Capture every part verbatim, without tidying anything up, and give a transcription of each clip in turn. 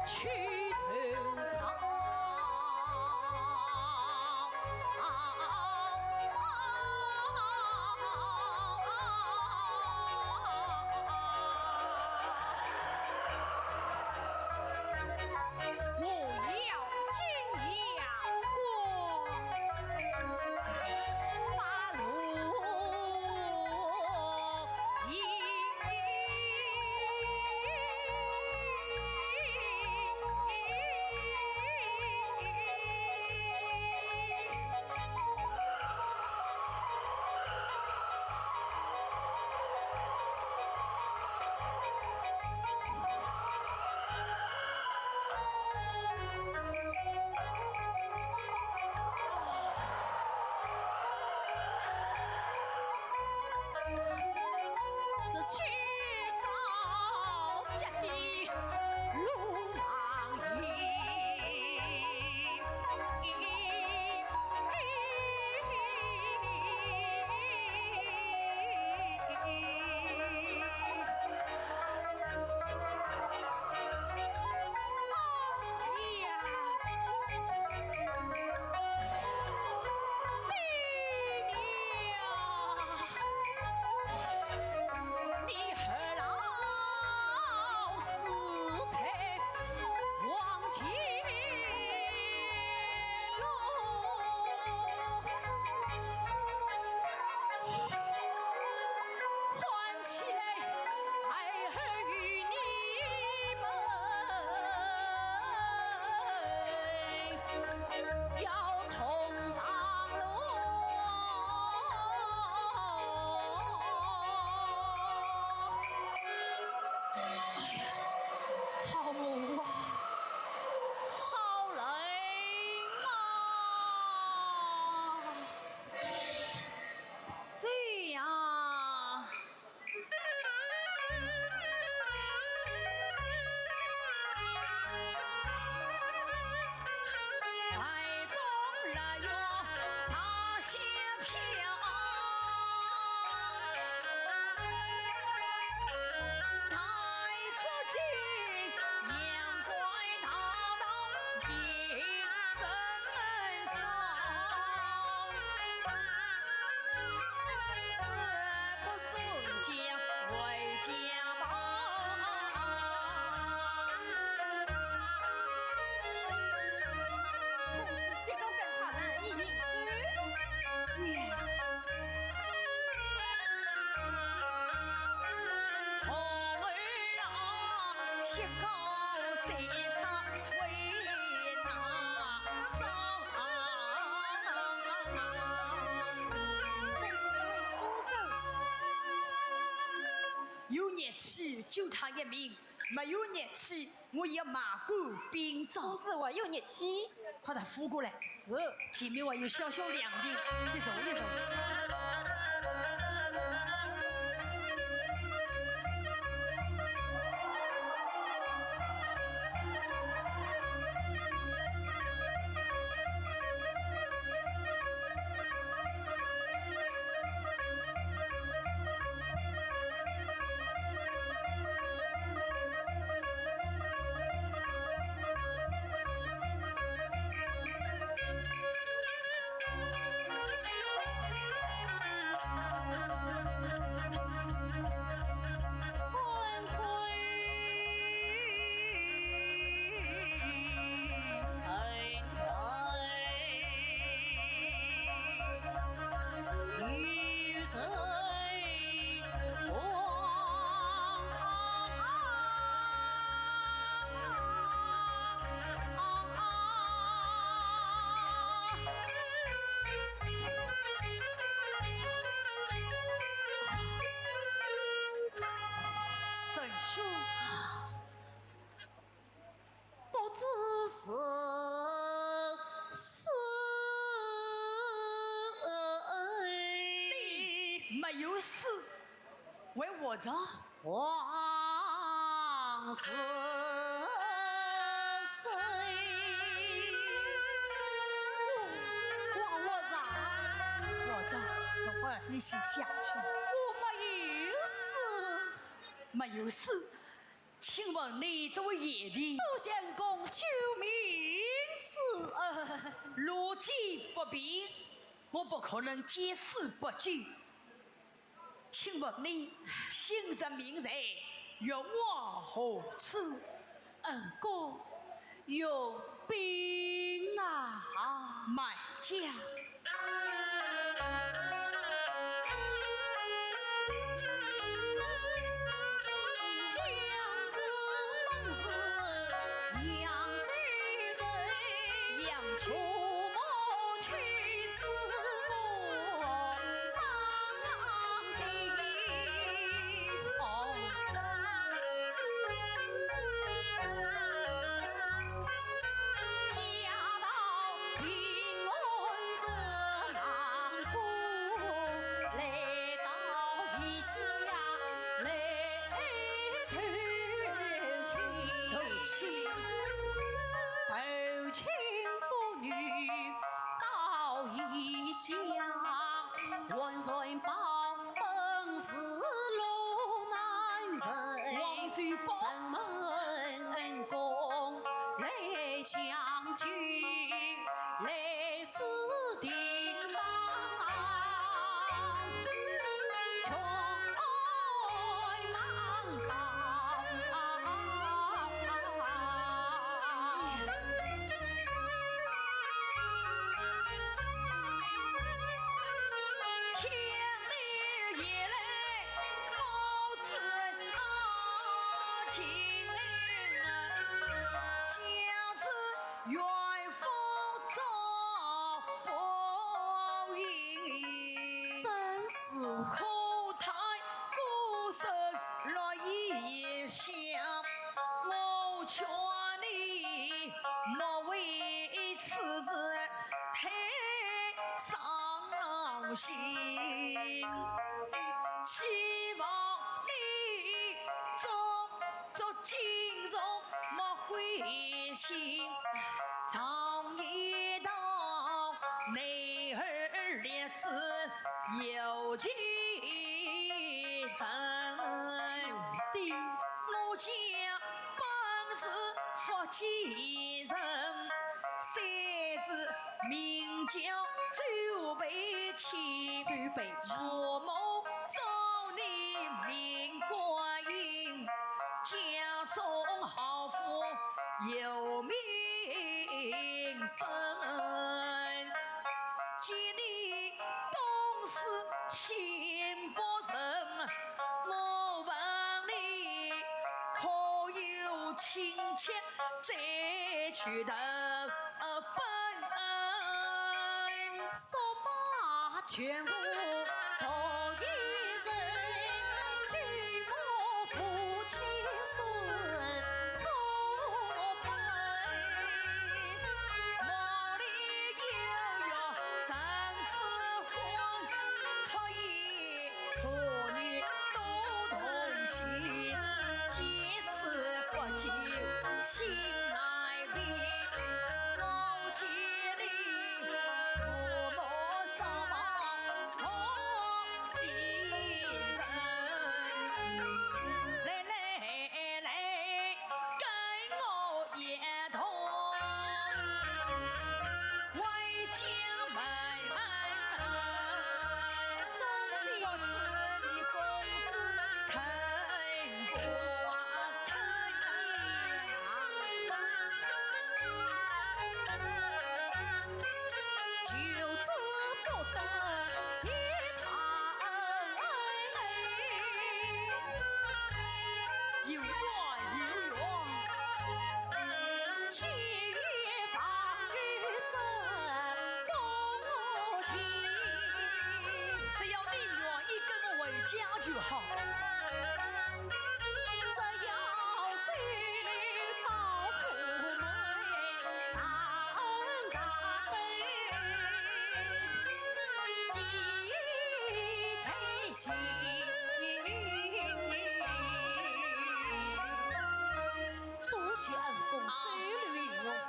去投靠。我要景阳关，把路引。 这雪高脚低路难行。好冷啊！这样。有热气，救他一命。 没有热气，我也马过兵招。公子还有热气。快点扶过来。是。前面还有小小凉亭，去坐一坐。沈兄。 不知是死。你没有死，还活着。还是生？我，我活着。活着，等会儿你请下去。我没有死。没有死？ 请问你这位贤弟，多谢公见不平，我不可能见死不救。请问你姓甚名谁，欲往何处？恩公，容禀啊。慢讲。 王瑞宝。真是。是的。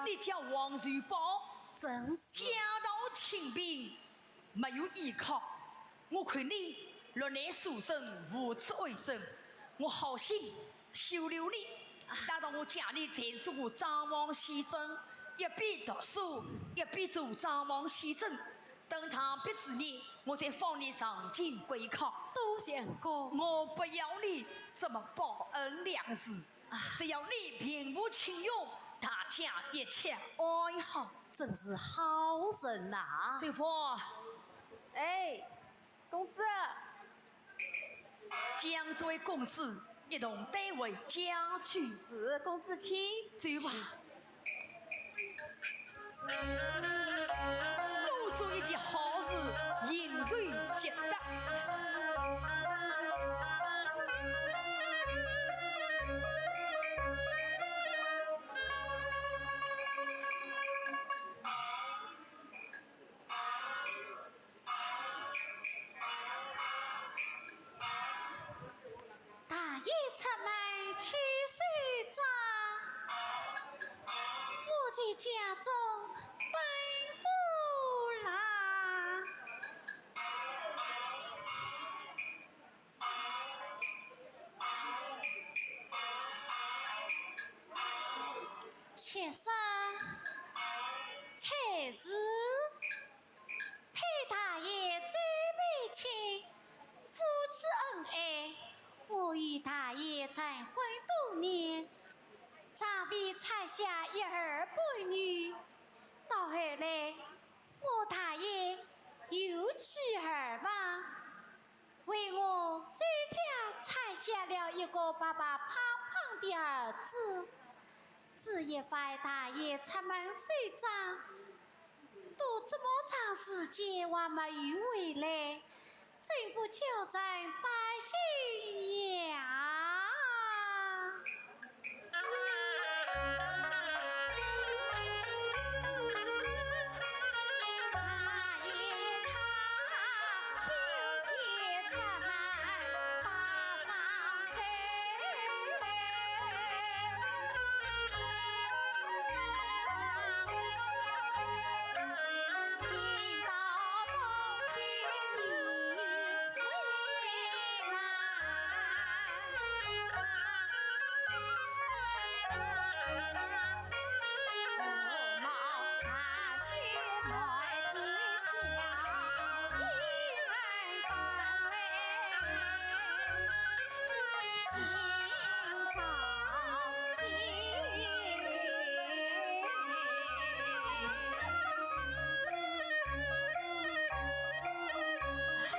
你叫王瑞宝？正是。家道清贫，没有依靠。我看你落难书生，无处安身，我好心 收留你，带到我家里暂住个账房先生，一边读书，一边做账房先生。等大比之年，我再放你上京赶考。多谢恩公。我不要你什么报恩良事，啊，只要你平步青云，大家一切安好。真是好人呐。周峰，哎，公子。 将这位公子一同带回家去。是，公子请。走吧。多做一件好事，因缘积德。 大爷出门去收账，我在家中等候啦。妾身蔡氏。 佩大爷周培卿，夫妻恩爱，我与大爷成婚多年，尚未产下一儿半女。到后来，我大爷又娶二房，为我周家产下了一个白白胖胖的儿子。这一番大爷出门收账， 都这么长时间还没有回来，真不叫人担心呀。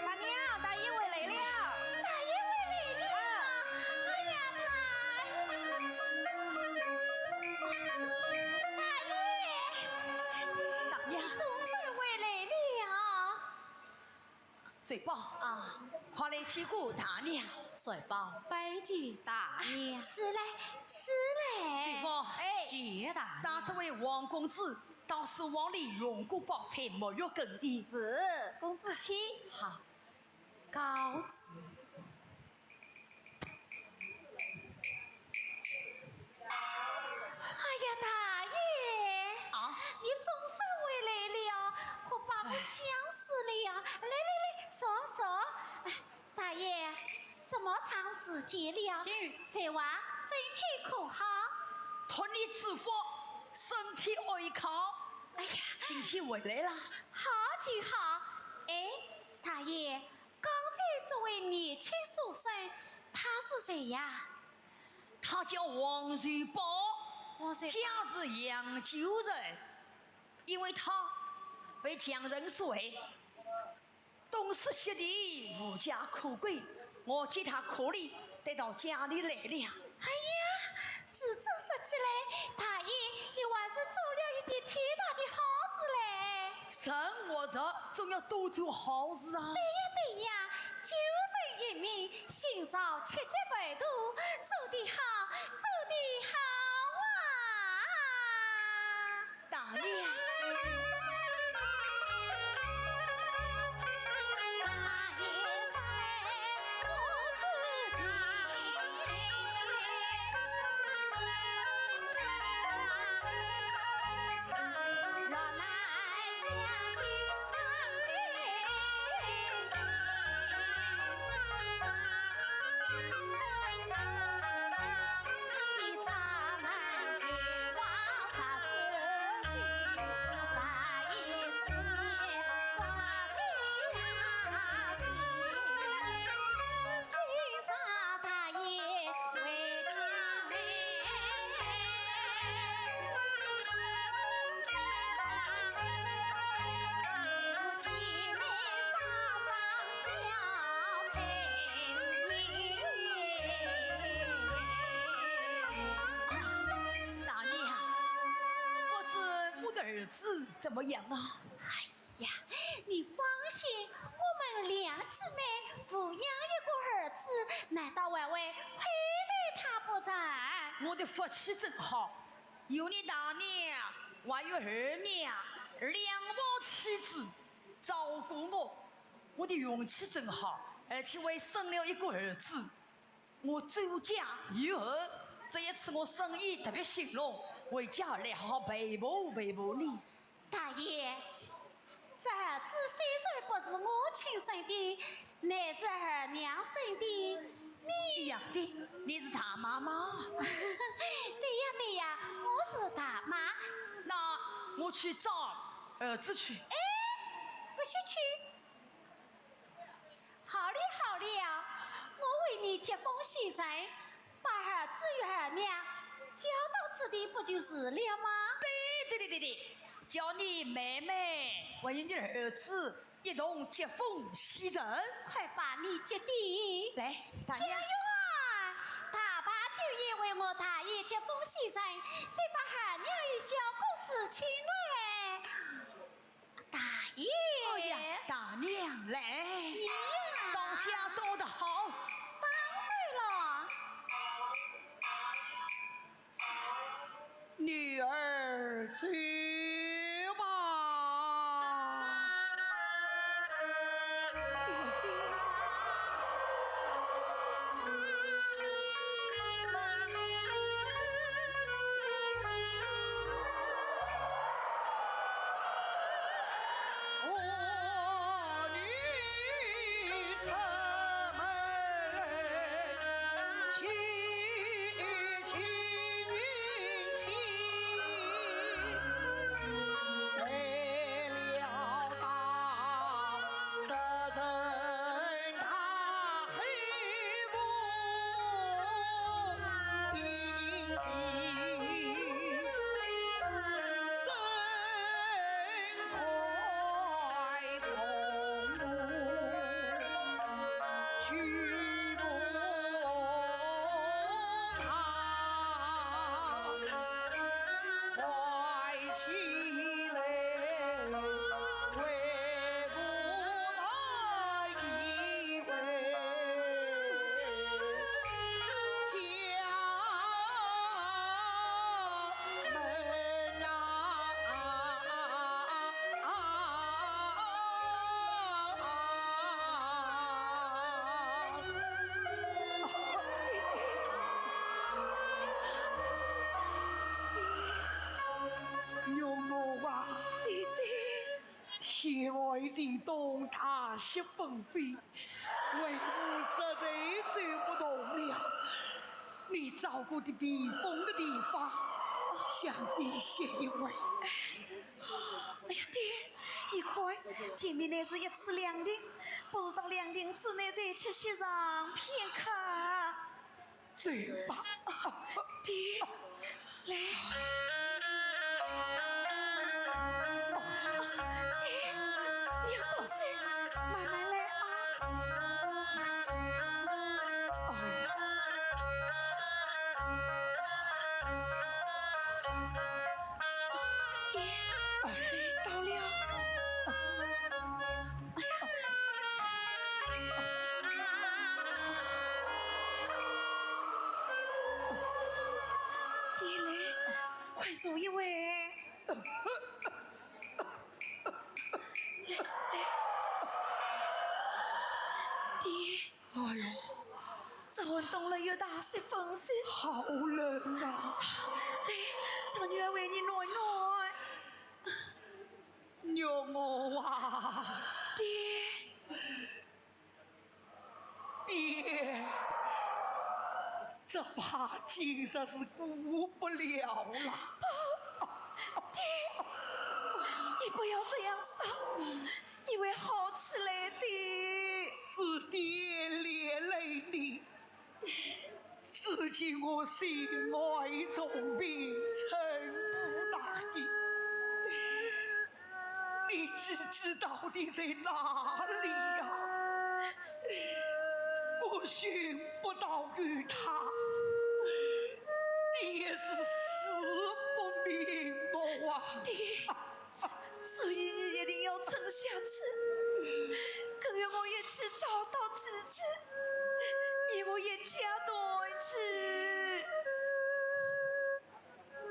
大娘，大爷回来了。大爷回来了。哎呀，大，大爷，大娘。总算回来了。 瑞宝啊，快来见过大娘。瑞宝拜见大娘。是嘞，是嘞。周峰，哎，谢大娘。带这位王公子到书房里用过饱餐，沐浴更衣。是，公子请。好，告辞。 哎呀，大爷！啊？你总算回来了，可把我想死了呀！来来来，坐坐。哎，大爷，这么长时间了，是。在外身体可好？托你之福，身体安康。哎呀，今天回来了。好就好。哎，大爷， 刚才这位年轻书生，他是谁呀？他叫王瑞宝，王瑞宝。家住扬州城。因为他被强人所害，冻死雪地，无家可归。我见他可怜，带到家里来了。哎呀， 如此说起来，大爷，你还是做了一件天大的好事嘞。人活着，总要多做好事啊。对呀，对呀，救人一命，胜造七级浮屠，做得好，做得好啊！大爷。子怎么样啊？哎呀，你放心，我们两姊妹抚养一个儿子，难道还会亏待他不成？我的福气真好，有你大娘，还有二娘，两房妻子照顾我，我的运气真好，而且我还生了一个儿子。 我走家以后，这一次我生意特别兴隆，回家来好好陪伴陪伴你。大爷，这儿子虽然不是我亲生的，乃是二娘生的。你……一样的，你是大妈妈。对呀，对呀，我是大妈。那我去找儿子去。哎，不许去。 好了好了，我为你接风洗尘，把儿子与二娘叫到此地不就是了吗？对对对对对，叫你妹妹还有你儿子一同接风洗尘。快把你接的……来，大娘。家院，大伯舅爷为我大爷接风洗尘，再把二娘与小公子请来。 大爷。哎呀，大娘来。你呀。到家多得好。当然了。女儿走吧。天寒地冻，大雪纷飞，为父实在走不动了。你找个避避风的地方，向爹歇一会。哎呀，爹，你看，前面乃是一处凉亭，不如到凉亭之内再去歇上片刻。 走吧。爹，来。爹，你要多走，慢慢来啊。爹，哎，到了。 爹嘞，快坐一会。爹。哎呦。这寒冬了又大雪纷飞。好冷啊。来，让女儿为你暖暖。 玉娥啊。爹。爹，只怕今日是过不了了。不，爹，你不要这样说，你会好起来的。是爹连累你。 如今我身患重病，寸步难行。你姐姐到底在哪里呀？我寻不到于她，爹是死不瞑目啊！爹，所以你一定要撑下去，跟我一起找到姐姐，与我一家团聚。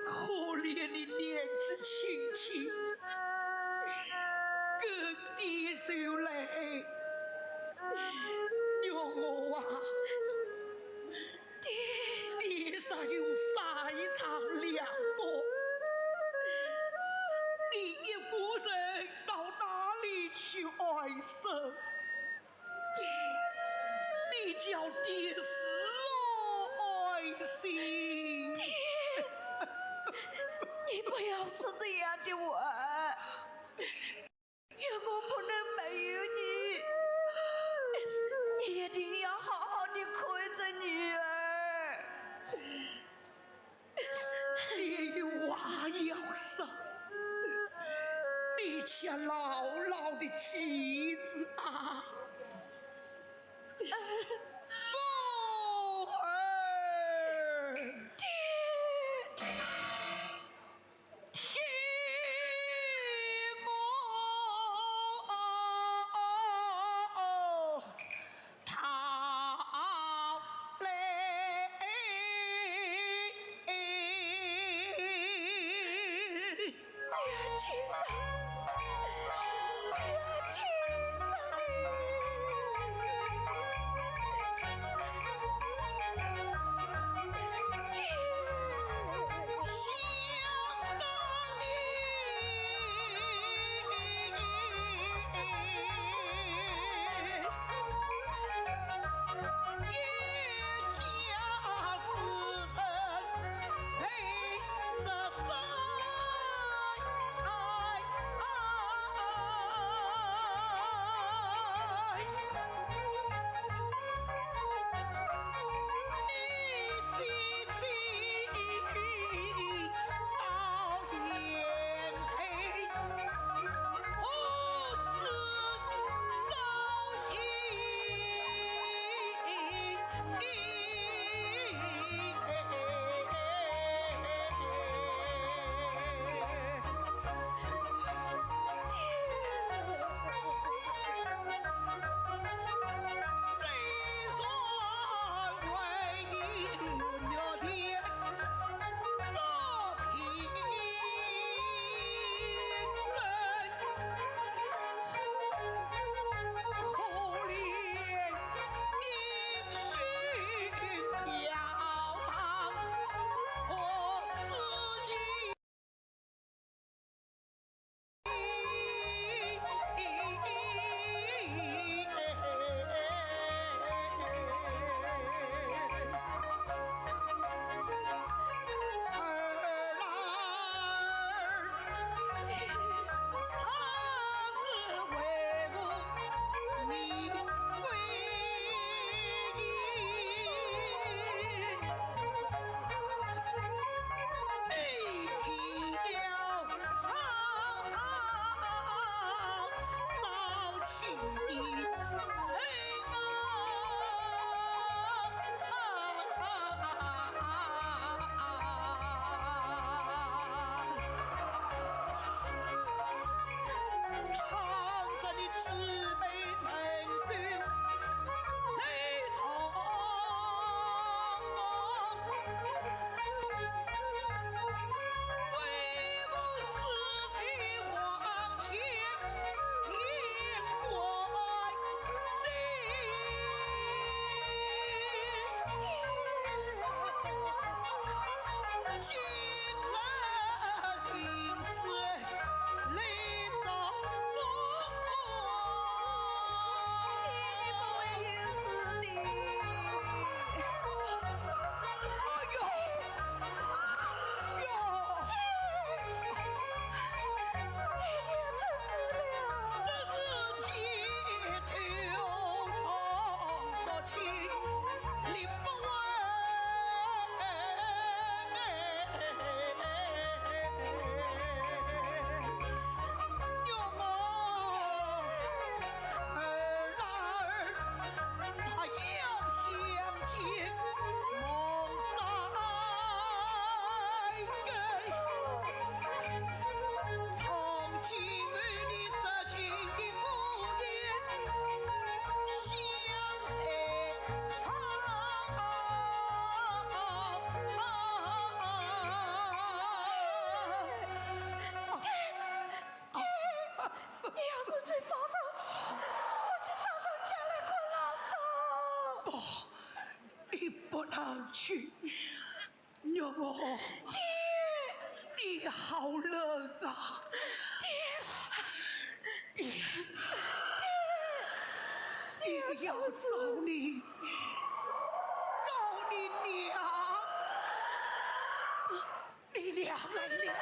可怜的年纪轻轻，跟爹就来，月娥啊，爹，爹若有山长两短，你一个人到哪里去安身？你叫爹是何安心？爹，你不要说这样的话。月娥不能没有你，你一定要好好的看着女儿。爹有话要说，你且牢牢的记住啊。宝儿。爹。听我道来。上去。月娥，爹，你好冷啊！爹，爹，爹，爹要找你，找你娘。 你娘来了。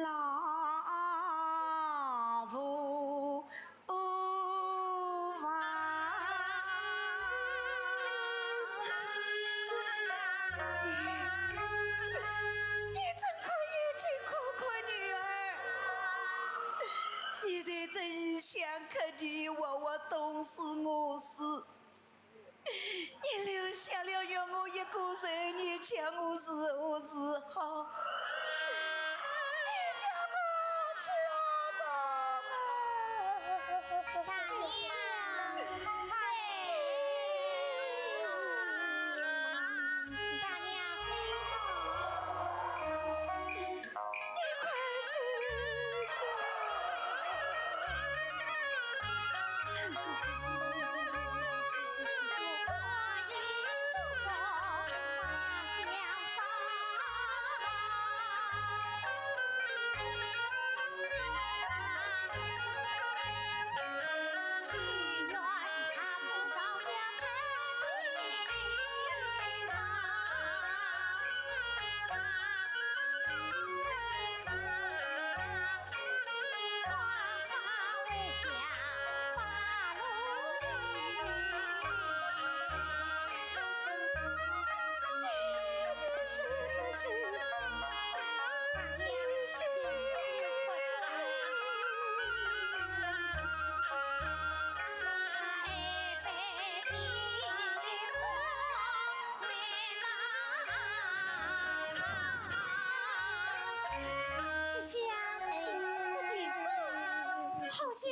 老父 无望。你怎可以去苦苦女儿？你在这异乡客地窝窝冻死饿死， 你留下了月娥一个人，你叫我如何是好？你叫我怎么做啊？大娘，大娘， 菊香，这地方好像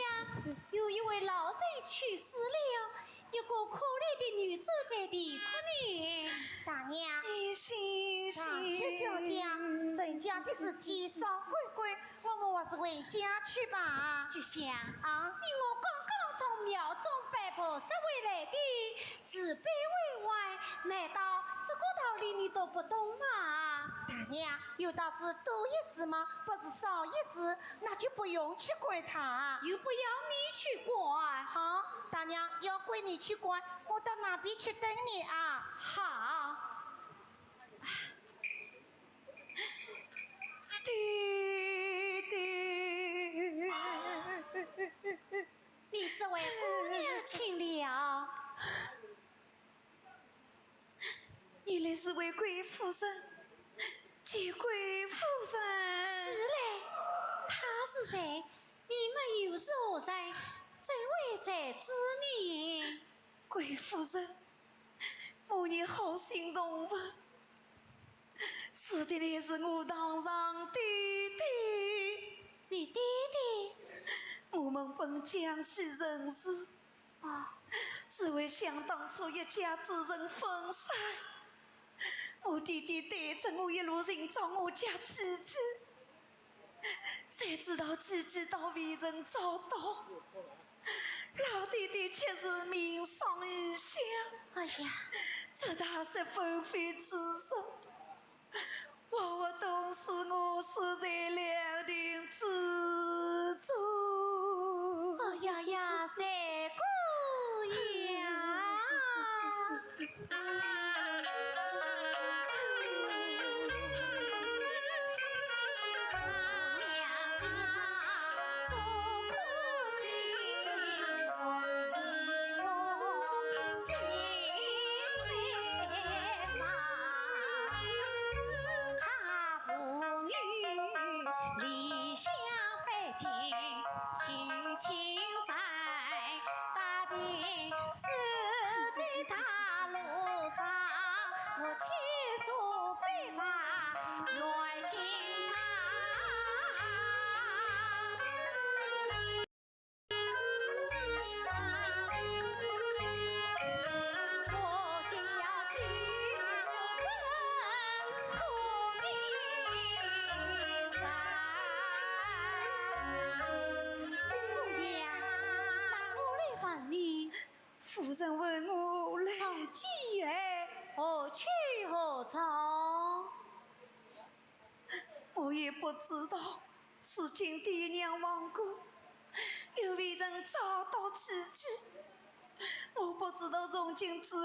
有一位老人去世了，一个可怜的女子在啼哭呢。大娘，你醒醒。大雪姐姐，人家的事体少管管，我们还是回家去吧。菊香，啊？你我刚刚从庙中拜菩萨回来的， 慈悲为怀，难道这个道理你都不懂吗？大娘，有道是多一事嘛，不是少一事，那就不用去管它。又不要你去管。好，大娘，要归你去管，我到那边去等你啊。好。爹爹。 你这位姑娘请了。原来是位贵夫人，见贵夫人。是嘞，她是谁？你们又是何人？怎会在此呢？贵夫人，我年好心动物，死的乃是我堂上爹爹。你爹爹？我们本江西人氏，啊，只为想当初一家之人分散，我爹爹带着我一路寻找我家姐姐，谁知道姐姐倒未曾找到，老爹爹却是命丧异乡。哎呀，这大雪纷飞之中，活活冻死我守在凉亭之中。哎呀呀，谁姑爷呀！ 夫人问我来，从今以后何去何从？我也不知道，如今爹娘亡故，又未曾找到姐姐。我不知道从今之后，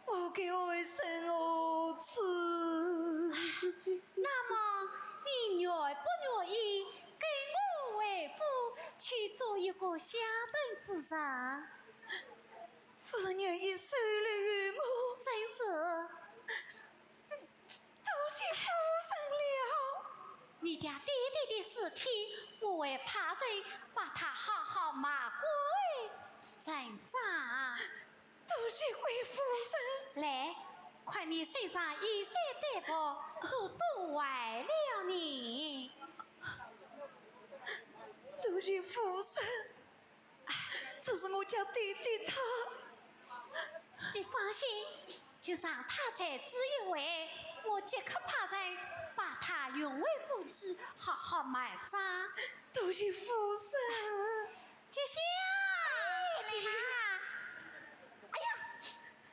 我该何生何死。那么，你愿不愿意跟我回府去做一个下等之人？ 夫人愿意收留于我。真是。多谢夫人了。你家爹爹的尸体，我会派人把他好好埋棺成葬。多谢贵夫人。来，看你身上衣衫单薄，都冻坏了呢。多谢夫人。 这是我家爹爹他。你放心，就让他再死一回，我即刻派人把他运回府去，好好埋葬。多谢夫人。菊香，哎呀，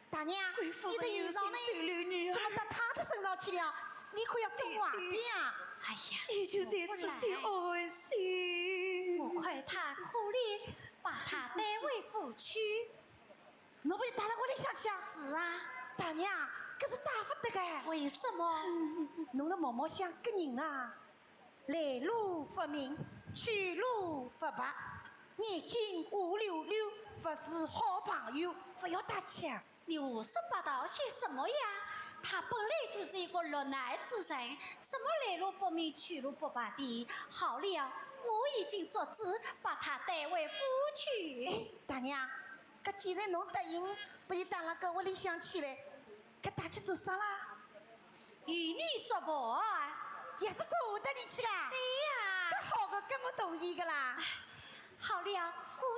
大娘，贵夫人有心收留女儿。你的衣裳呢？怎么到她的身上去了？你可要冻坏的呀！哎呀，你就在此先安心。我看她可怜，把她带回府去。侬勿是带了屋里向去啊？是啊。大娘，搿是带勿得个。为什么？侬辣毛毛想搿人啊， 来路不明，去路不白，眼睛乌溜溜，不是好朋友，不要搭腔。你胡说八道些什么呀？他本来就是一个落难之人，什么来路不明、去路不白的。好了，我已经做主，把他带回府去。哎，大娘，搿既然侬答应，拨伊带了个屋里向去嘞，搿带去做啥啦？ 与你作伴。也是做下等人去啦？对呀。搿好个，搿我同意个啦。好了，姑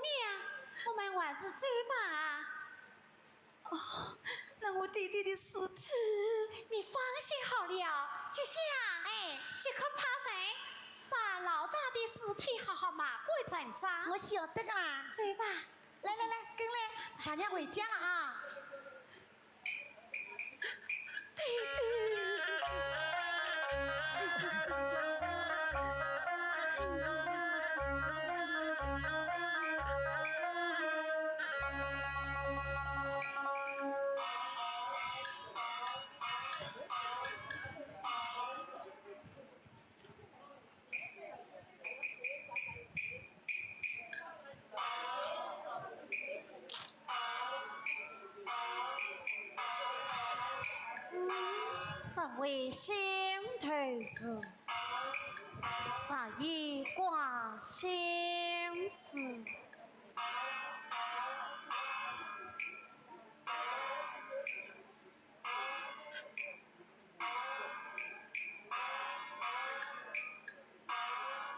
娘，我们还是走吧。哦，那我爹爹的尸体？你放心好了，菊香。哎。即刻派人把老丈的尸体好好埋棺成葬。我晓得个啦。走吧。来来来，跟来，大娘回家了啊。 这位新头子，日夜挂心事。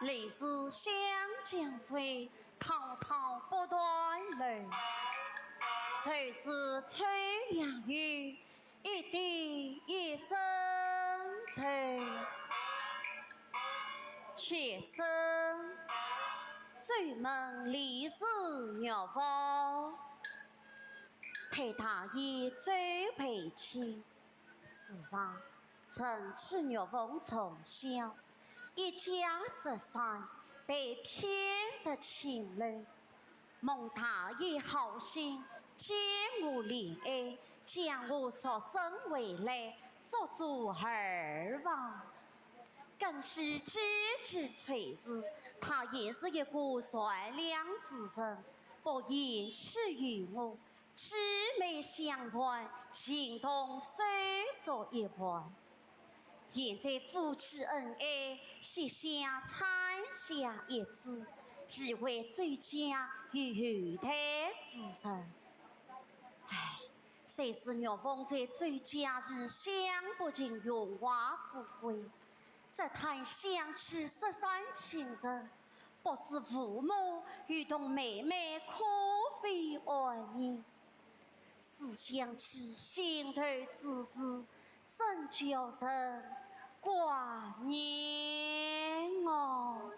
历史想江水，滔滔不断流。就是秋杨柳，一点一生愁，却生周门李氏玉凤，配大爷周培卿。事实上，陈氏玉凤从小一家十三，被骗入青楼。 蒙大爷好心，见我怜爱，将我赎身回来，做做儿房。更是姊姊崔氏，她也是一个善良之人，不厌弃于我，姊妹相伴，情同手足一般。 现在夫妻恩爱，膝下产下一子，已为周家有后代之人。唉，虽是玉凤在周家已享不尽荣华富贵，只叹想起失散亲人，不知父母又同妹妹可会安宁。 思想起心头之事，真叫人挂念哦。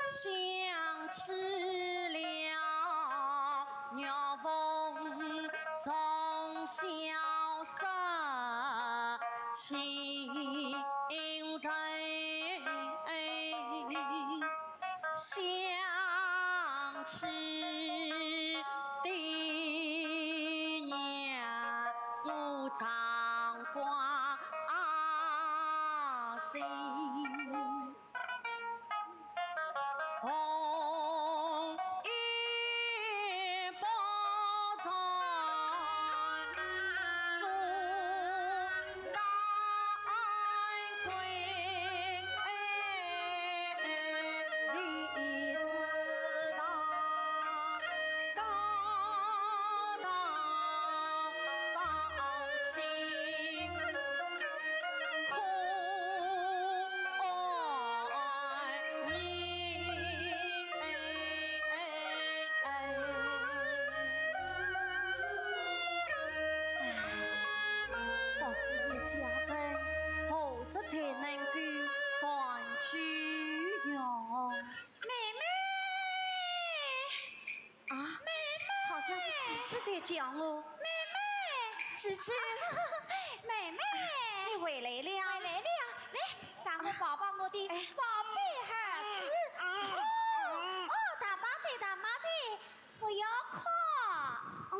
想起了玉凤从小失亲人，想起爹娘我常挂心。 不知一家人何时才能够团聚哟？妹妹！啊，妹妹！好像是姊姊在叫我。妹妹！姊姊！妹妹！你回来了？回来了，来，让我抱抱我的宝贝儿子。哎。哦，哦，大妈子，大妈子，不要哭。嗯？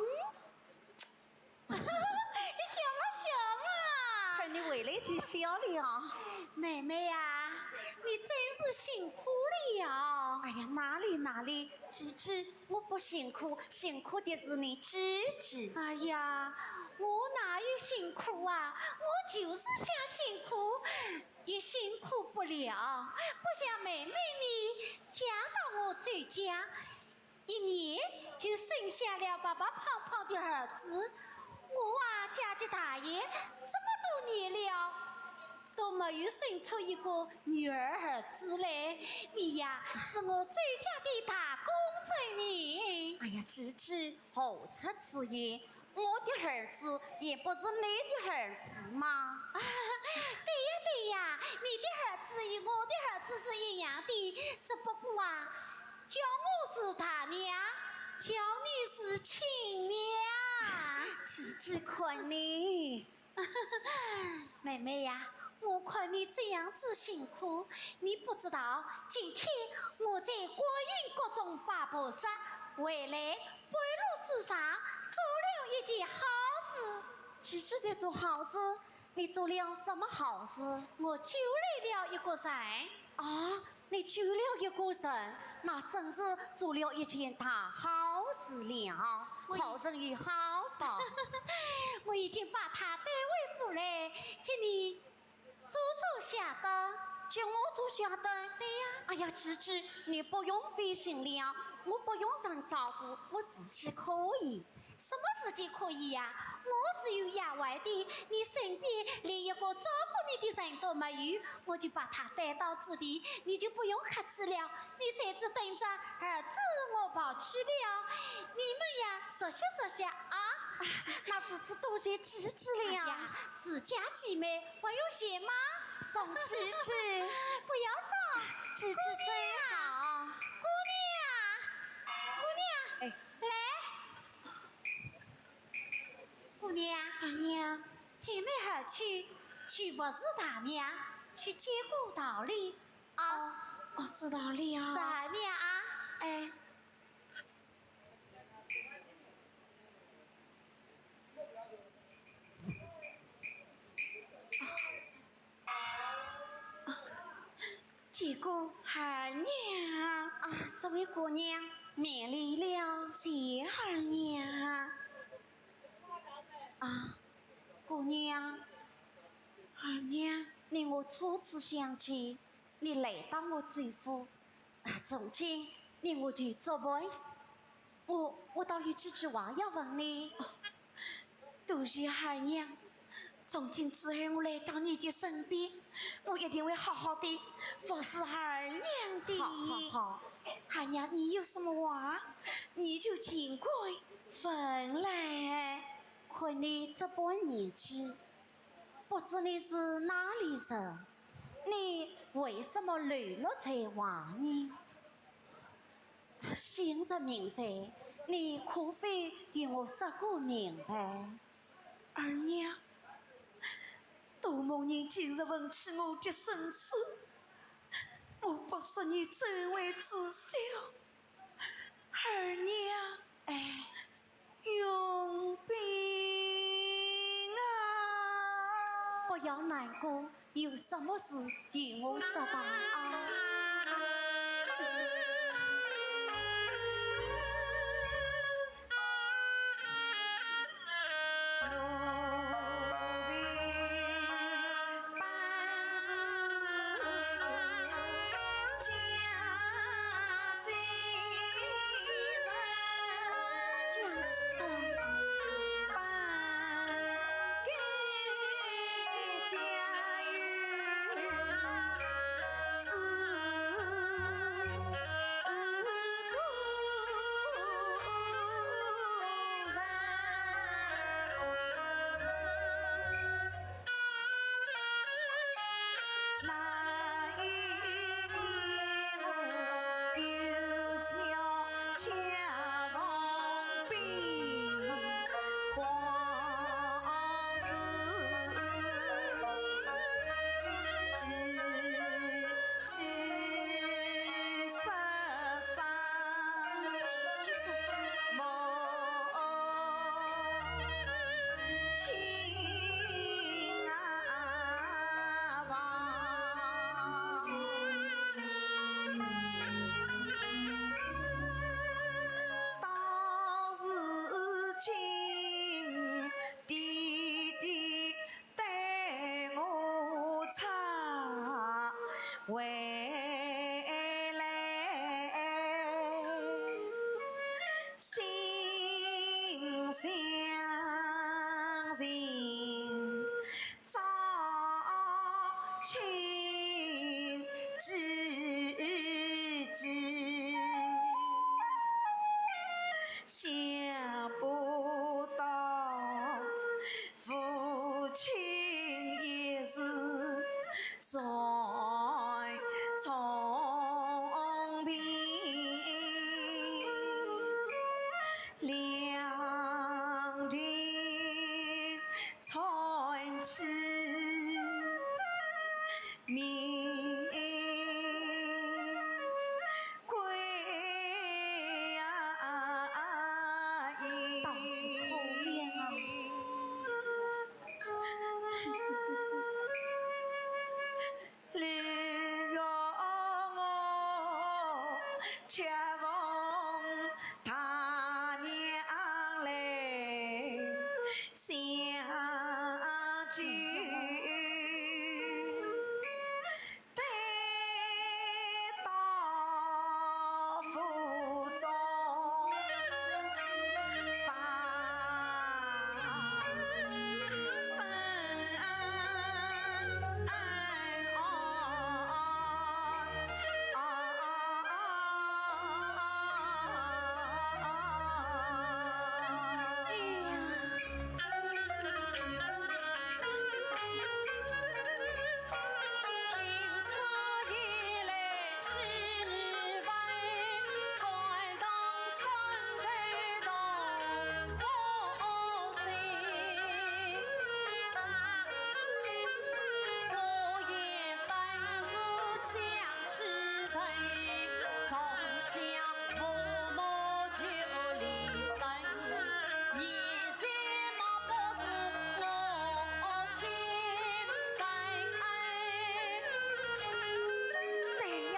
你笑啊笑啊！看你回来就笑了啊。妹妹呀，你真是辛苦了呀。哎呀，哪里哪里，姊姊，我不辛苦，辛苦的是你姊姊。哎呀，我哪有辛苦啊？我就是想辛苦，也辛苦不了。不像妹妹你，嫁到我周家，一年就生下了白白胖胖的儿子。我啊，嫁给大爷这么多年了，都没有生出一个女儿儿子来。你呀，是我周家的大功臣呢。哎呀，芝芝，何出此言？我的儿子也不是你的儿子吗？对呀，对呀，你的儿子与我的儿子是一样的，只不过啊，叫我是大娘，叫你是亲娘。芝芝，看你。 妹妹呀，我看你这样子辛苦，你不知道，今天我在观音阁中拜菩萨，回来半路之上做了一件好事。芝芝在做好事？你做了什么好事？我救来了一个人。啊，你救了一个人，那真是做了一件大好事了。我已好人有好报。我已经把他带回府来，给你做做下等。给我做下等？对呀。哎呀，芝芝，你不用费心了，我不用人照顾，我自己可以。什么自己可以呀？我是有丫鬟的，你身边连一个照顾你的人都没有，我就把他带到此地，你就不用客气了。你在此等着，儿子我跑去了。你们呀，熟悉熟悉啊。啊，那如此多谢芝芝了。哎呀，自家姐妹， 还有钱吗？送芝芝。不要送。芝芝最好。姑娘，姑娘，哎。来。姑娘。大娘。姐妹儿去，去服侍大娘，去见过道理啊。哦，哦，知道了啊。大娘啊。哎。 见过二娘。啊，这位姑娘，免礼了。谢二娘。啊，姑娘。二娘。你我初次相见，你来到我周府，啊，从今你我就作伴。 我，我倒有几句话要问你。哦，多谢二娘，从今之后我来到你的身边，我一定会好好地服侍二娘的。好，好，好。二娘，你有什么话，你就尽管问来。看你这般年纪，不知你是哪里人？你为什么流落在外呢？ 姓甚名谁，你可否与我说个明白？二娘，多蒙你今日问起我的身世，我不说你怎会知晓？二娘，哎， 容禀啊。不要难过，有什么事与我说吧，啊。情也是算聪明，两地传奇名归呀。当时可怜啊。 绿杨我恰逢他娘来相聚。 对到府中把身安。对呀。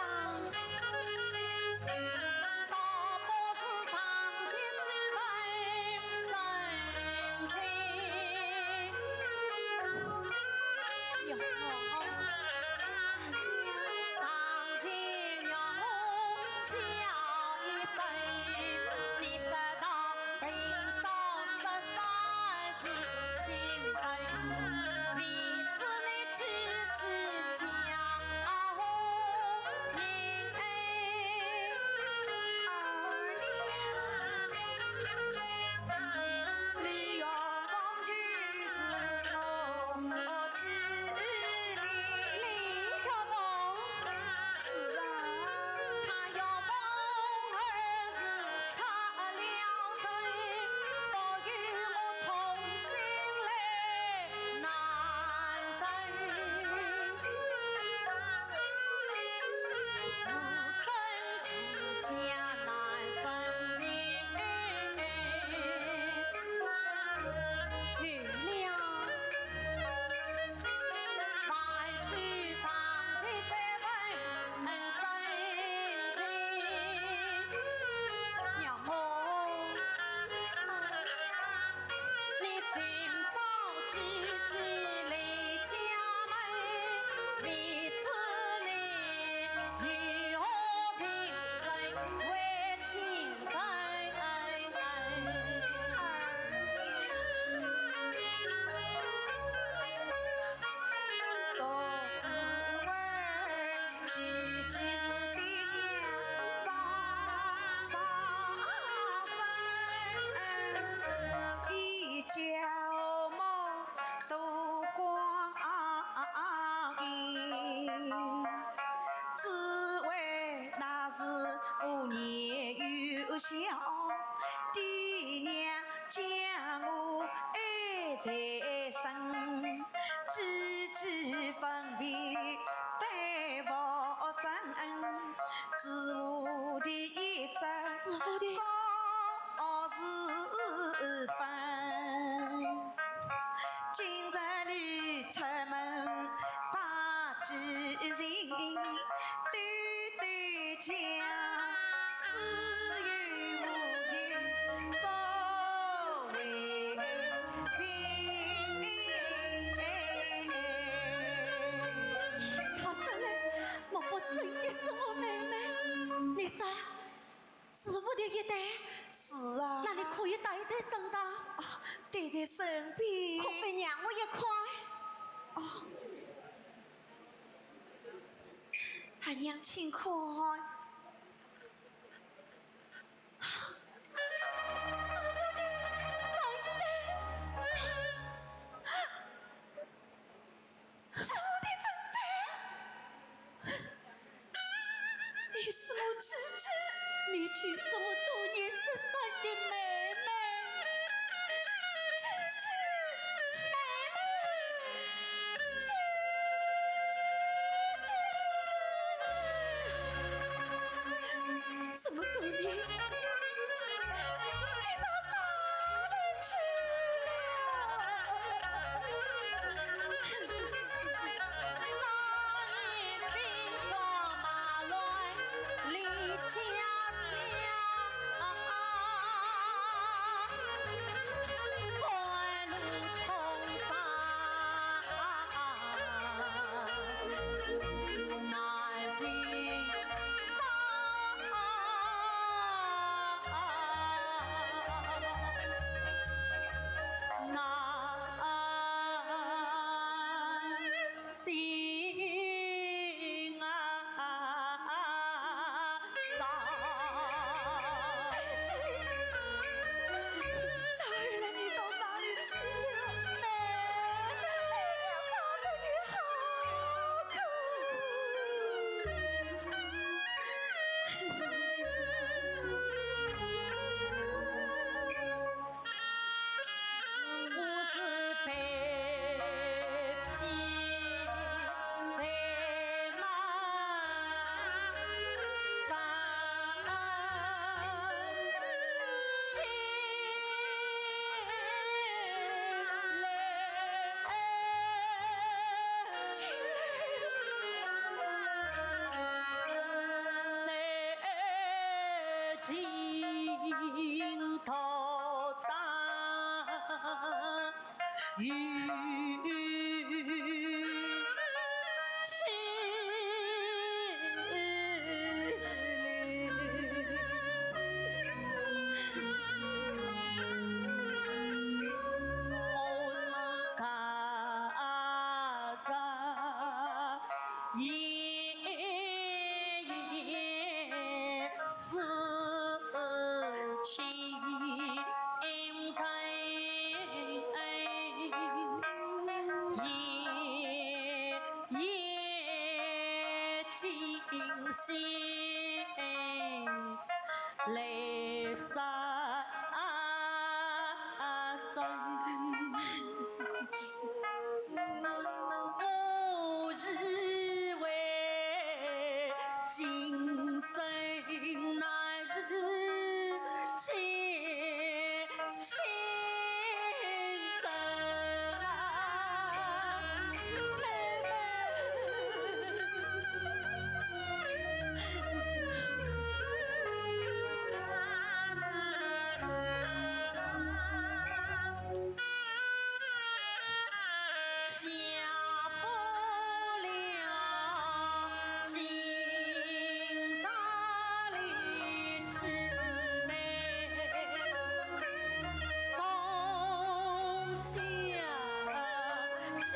只为那时我年幼小，爹娘将我爱在身，几次分别对无证，子父的一则子父的告示分。 今日里出门把几人，对对讲，只有我的作为凭。他说了，莫不真的是我妹妹？你说 子父的一对？是啊。那你可以带在身上？啊，带在身边。可否让我一看？哦。二娘，请看。子父的身对。情到达于心。我是啥啥也也是情深，也也清醒。 来杀生。我以为今生难遇见 情深啊，妹妹。下不了 今朝里吃妹，放下这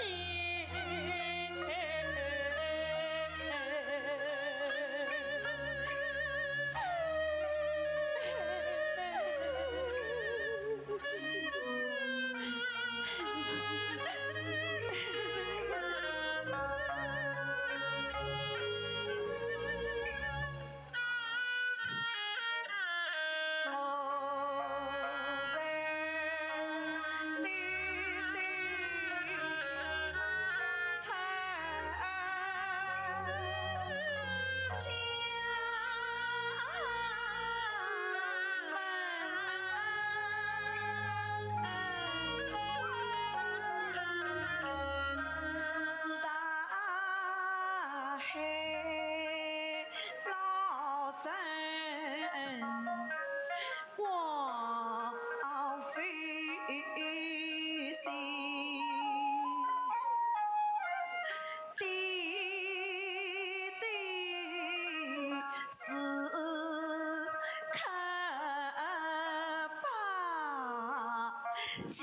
是大海 老僧我非心，弟弟是可怕 几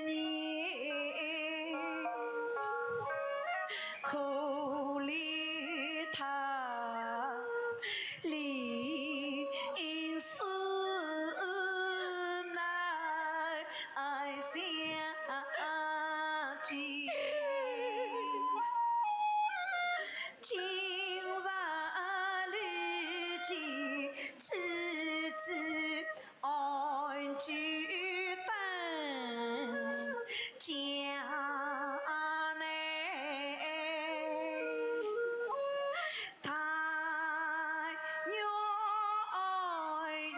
年，可怜他临死难相见。今日里见知己 安居等将来，但愿你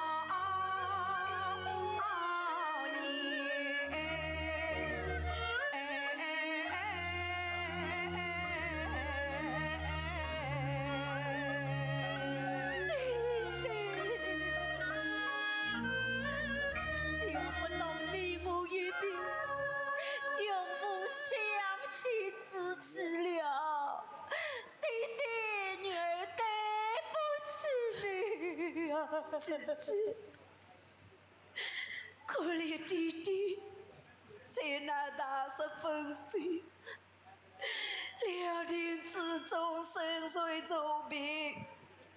我 想不到你我一别，永无相聚之日了。爹爹，女儿对不起你啊。姐姐，可怜爹爹在那大雪纷飞， 凉亭之中身受重病，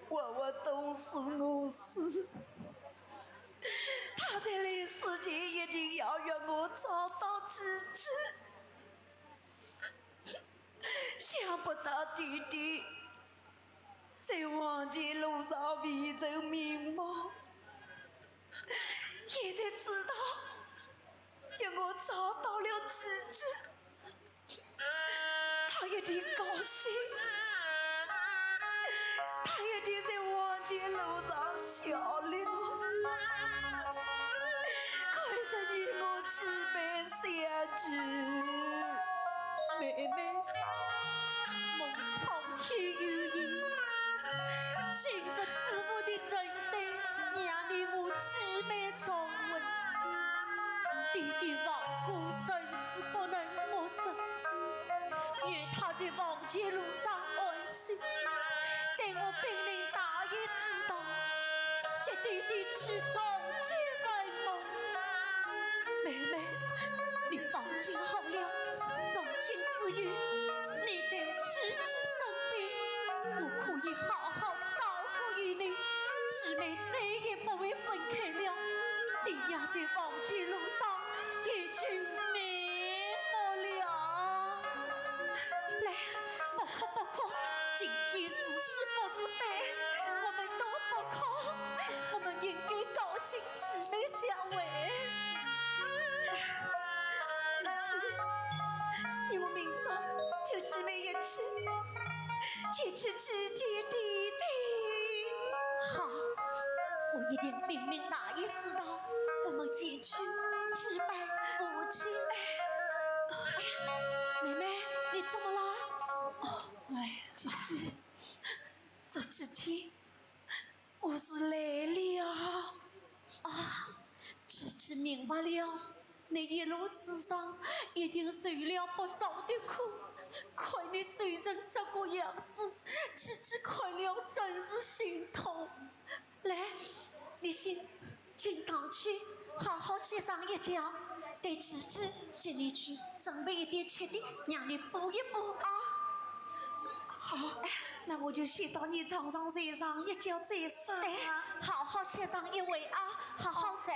活活冻死饿死。他在临死前一定要让我找到姐姐。想不到爹爹在黄泉路上未曾瞑目，现在知道让我找到了姐姐。 他一定高兴，他一定在黄泉路路上笑了，看着你我姊妹相聚。妹妹，蒙苍天有眼，今日子父的成对，让你我姊妹重逢。爹爹亡故，生死不能复生，愿他在黄泉路上安 心，待我禀明大爷知道，接爹爹去重建坟墓。妹妹，你放心好了，从今之后，你在姊姊身边，我可以好好照顾于你，姊妹再也不会分开了。爹娘在黄泉路上已经瞑目了。来， 不哭不哭，今天是喜不是悲，我们都不哭，我们应该高兴，姊妹相会。姊姊，你我明朝就姊妹一起，前去祭奠爹爹。好，我一定禀明大爷知道，我们前去祭拜父亲。哎呀，妹妹，你怎么了？ 哎，姊姊，这几天我是累了。啊，姊姊明白了，你一路之上一定受了不少的苦，看你瘦成这个样子，姊姊看了真是心痛。 来，你先，先上去，好好歇上一觉，待姊姊接你去准备一点吃的，让你补一补啊。好，那我就先到你床上睡上一觉再说。对，好好歇上一回啊，好好睡。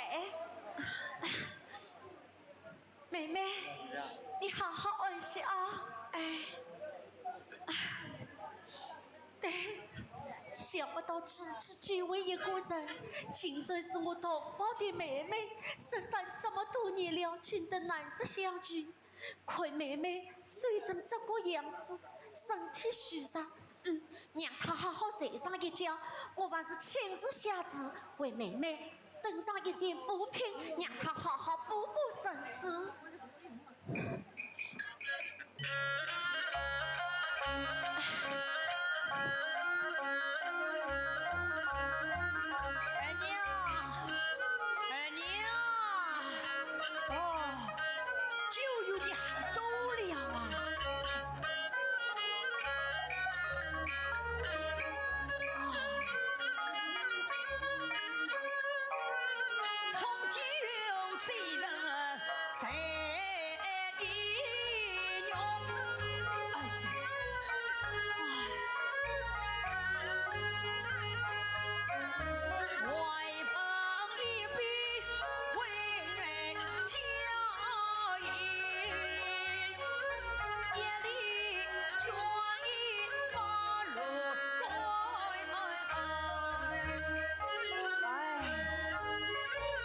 妹妹，你好好休息啊。哎。啊，对，想不到姊姊只为一个人，竟然是我同胞的妹妹，失散这么多年了，今得难得相聚。看妹妹瘦成这个样子，身体虚弱， 嗯，让她好好睡上一觉，我还是亲自下厨为妹妹炖上一点补品，让她好好补补身子。二娘，二娘。 哦，酒有点喝多了啊。哎，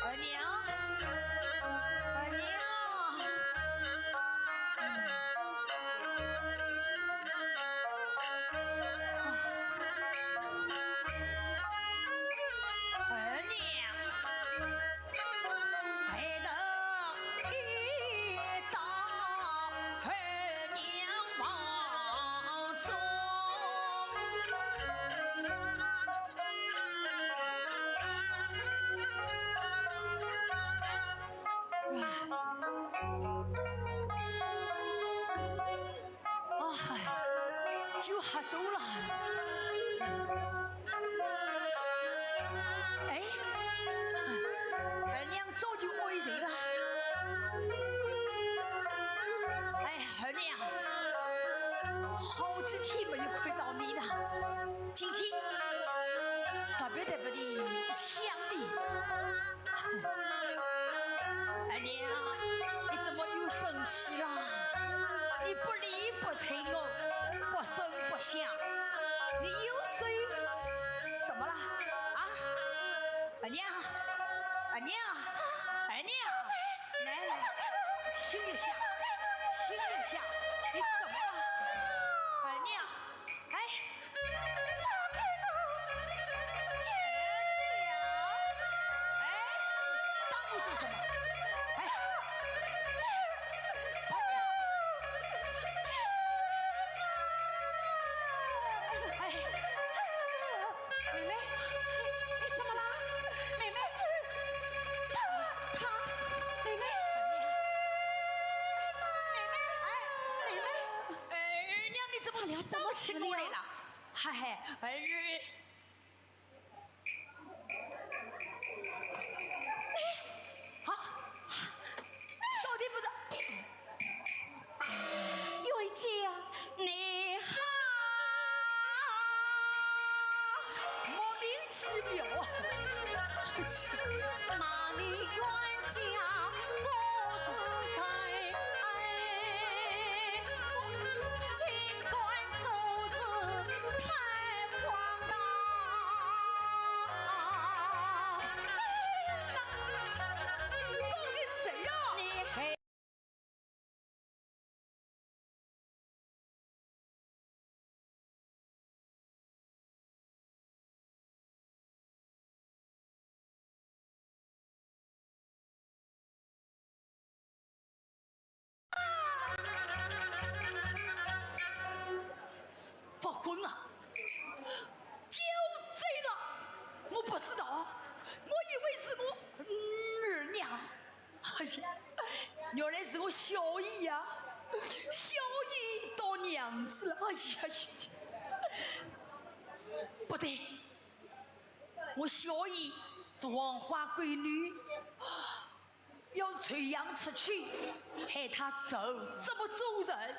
二娘，二娘。 二娘，抬头一到二娘房中。 哎，酒喝多了。哎，二娘早就安睡了。哎，二娘，好几天没有看到你了，今天特别特别的想你。 二娘，你怎么又生气了？你不理不睬我，不声不响，你又是什么了？啊？二娘，二娘，二娘，来来，亲一下，亲一下，你怎么了？二娘，哎。哎，打我做什么？哎，哎，妹妹，你，你怎么了？妹妹，他，他，妹妹，妹妹，哎，妹妹，哎，娘，你怎么，怎么起过来了？嗨嗨，哎， 啊，到底不是，冤家，你好。莫名其妙啊。骂你冤家，我是谁？竟敢做事太荒唐。哎呀，你讲的谁呀？你还 发昏了，酒醉了，我不知道，我以为是我二娘。哎呀，原来是我小姨呀，小姨当娘子了。哎呀呀呀，不对，我小姨是黄花闺女， 要传扬出去，害她走，怎么做人？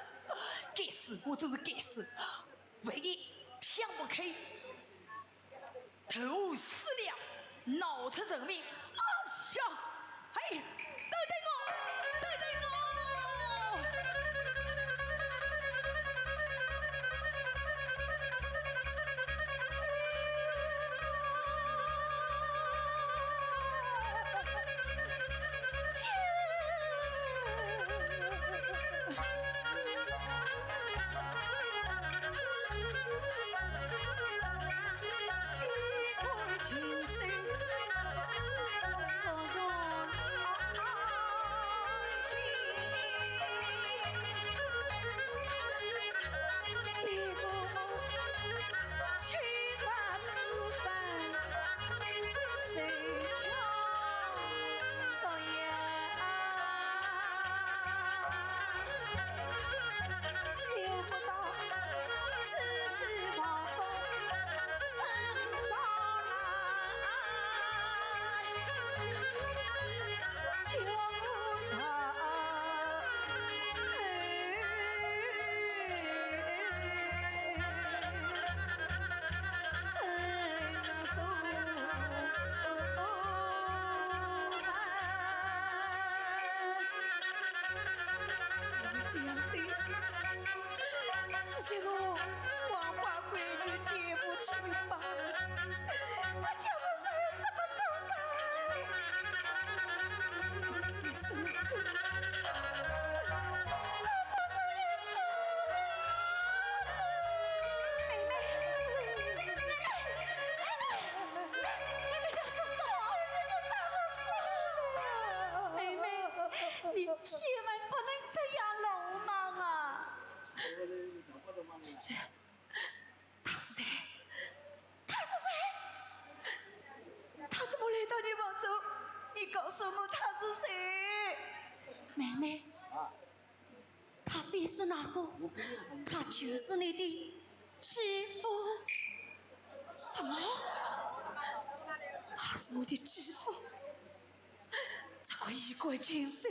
该死，我真是该死！唯一想不开，投河死了，闹出人命。啊呀！哎，等等我，等等我！ 这样的，是这个黄花闺女对不起你吧？这家伙是怎么做人？是什么人？我不是也是人？妹妹，妹妹，妹妹，你们要做什么？你就让我死了。妹妹，你千万不能这样鲁莽啊！ 姐姐，他是谁？他是谁？他怎么来到你房中？你告诉我他是谁？妹妹，他非是那个，他就是你的继父。什么？他是我的继父？这个衣冠禽兽，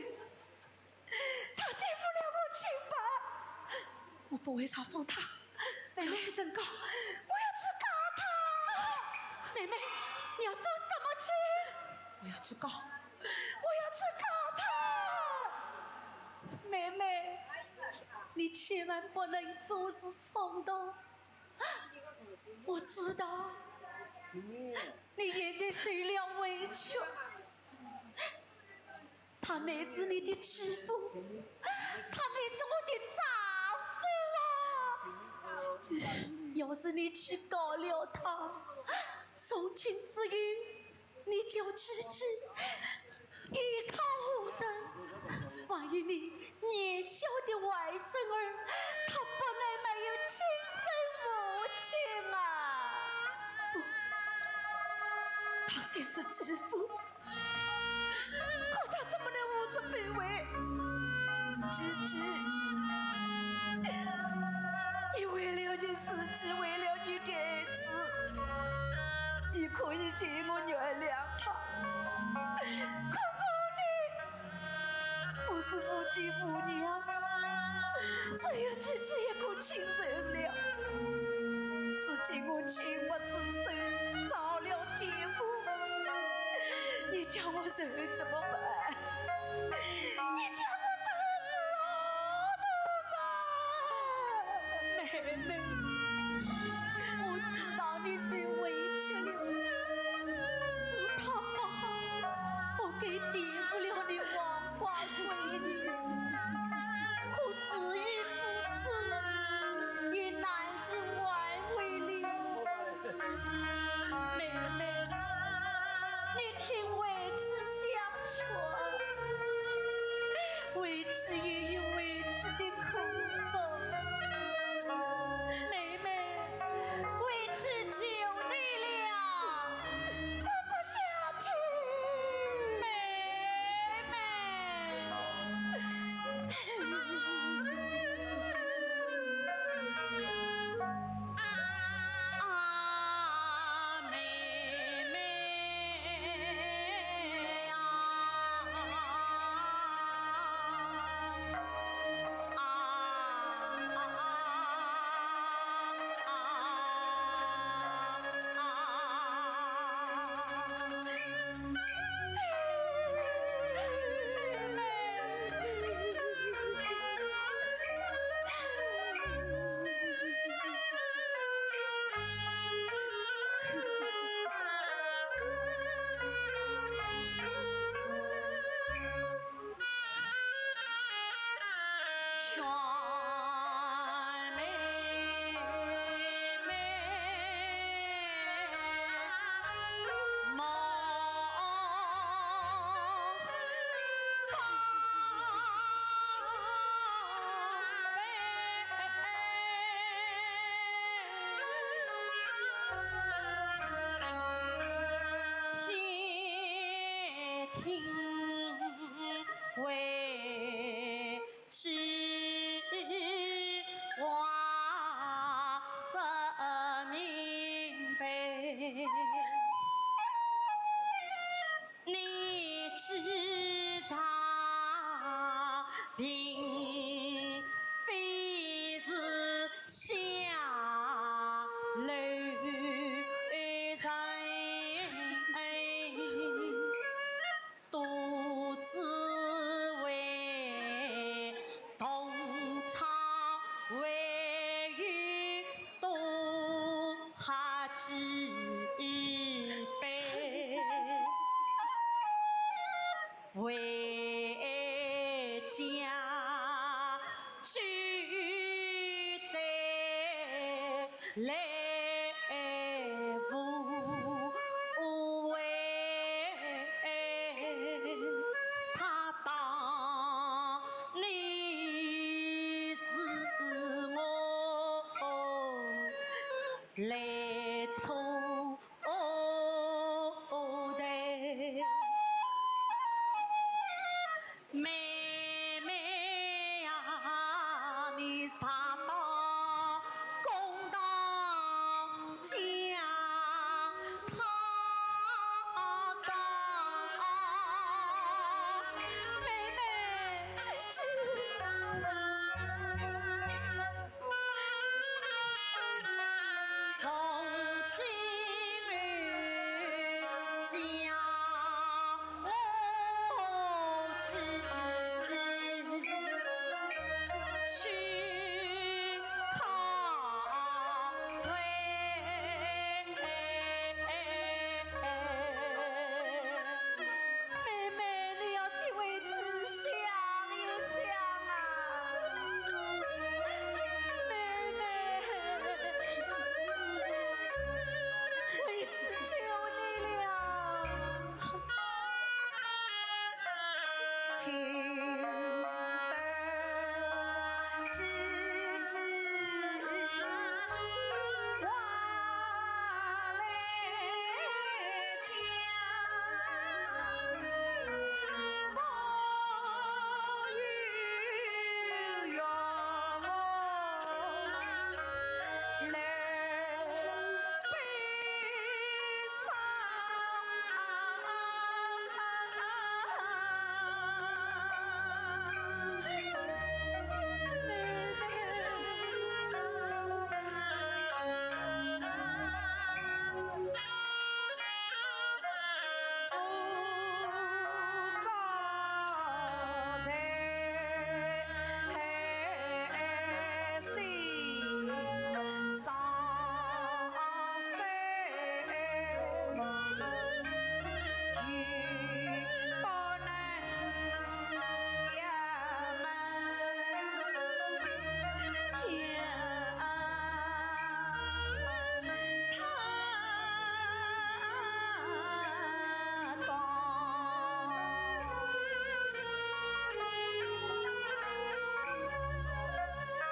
他辜负了我清白，我不会饶放他。妹妹，我要去呈告，我要去告他。妹妹，你要做什么去？我要去告，我要去告他。妹妹，你千万不能做事冲动。我知道，你现在受了委屈。 他乃是你的继父，他乃是我的丈夫啊！姐姐，要是你去告了他，这从今之后，你叫姐姐，依靠何人？万一你年小的外甥儿，他本来没有亲生母亲啊。不，他虽是继父， 可他怎么能胡作非为？姐姐，你为了你自己，为了你的儿子，你可以劝我原谅他。可我呢，我是无爹无娘，只有姐姐一个亲人了。如今我情不自禁，着了 地步，你叫我受怎么办？你叫我受是何等受？妹妹，我知道你受委屈了，是他不好，不该玷污了你黄花闺女。可事已至此，也难以挽回了。 妹妹，你听为姐相劝，为姐也有为姐的苦衷。妹妹，为姐求你了。我不想听。妹妹。 啊，妹妹呀，啊，啊，啊，啊，啊。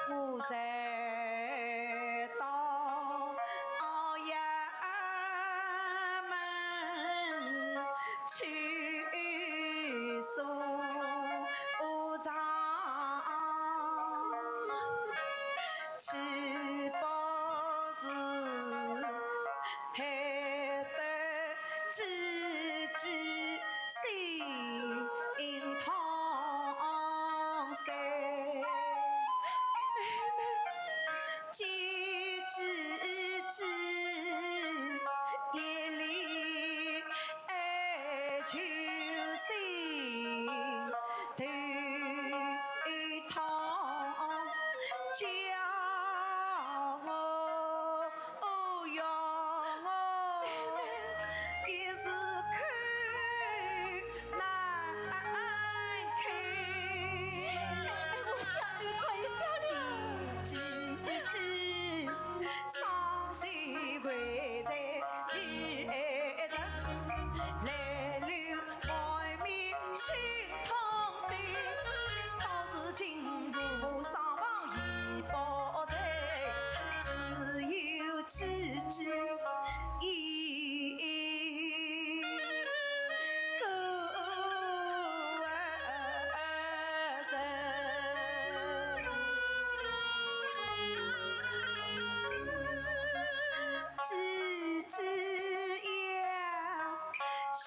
我才到爷们去诉状，岂不是害得姐姐心痛哉？姐姐眼里哀求心头痛，叫我 哦哟，我一时口难开。哎，我想你，快点想你。姐姐，伤心跪在地上，泪流满面心痛心。到如今我双亡已不在，只有 姐姐一个人。姐姐呀， 小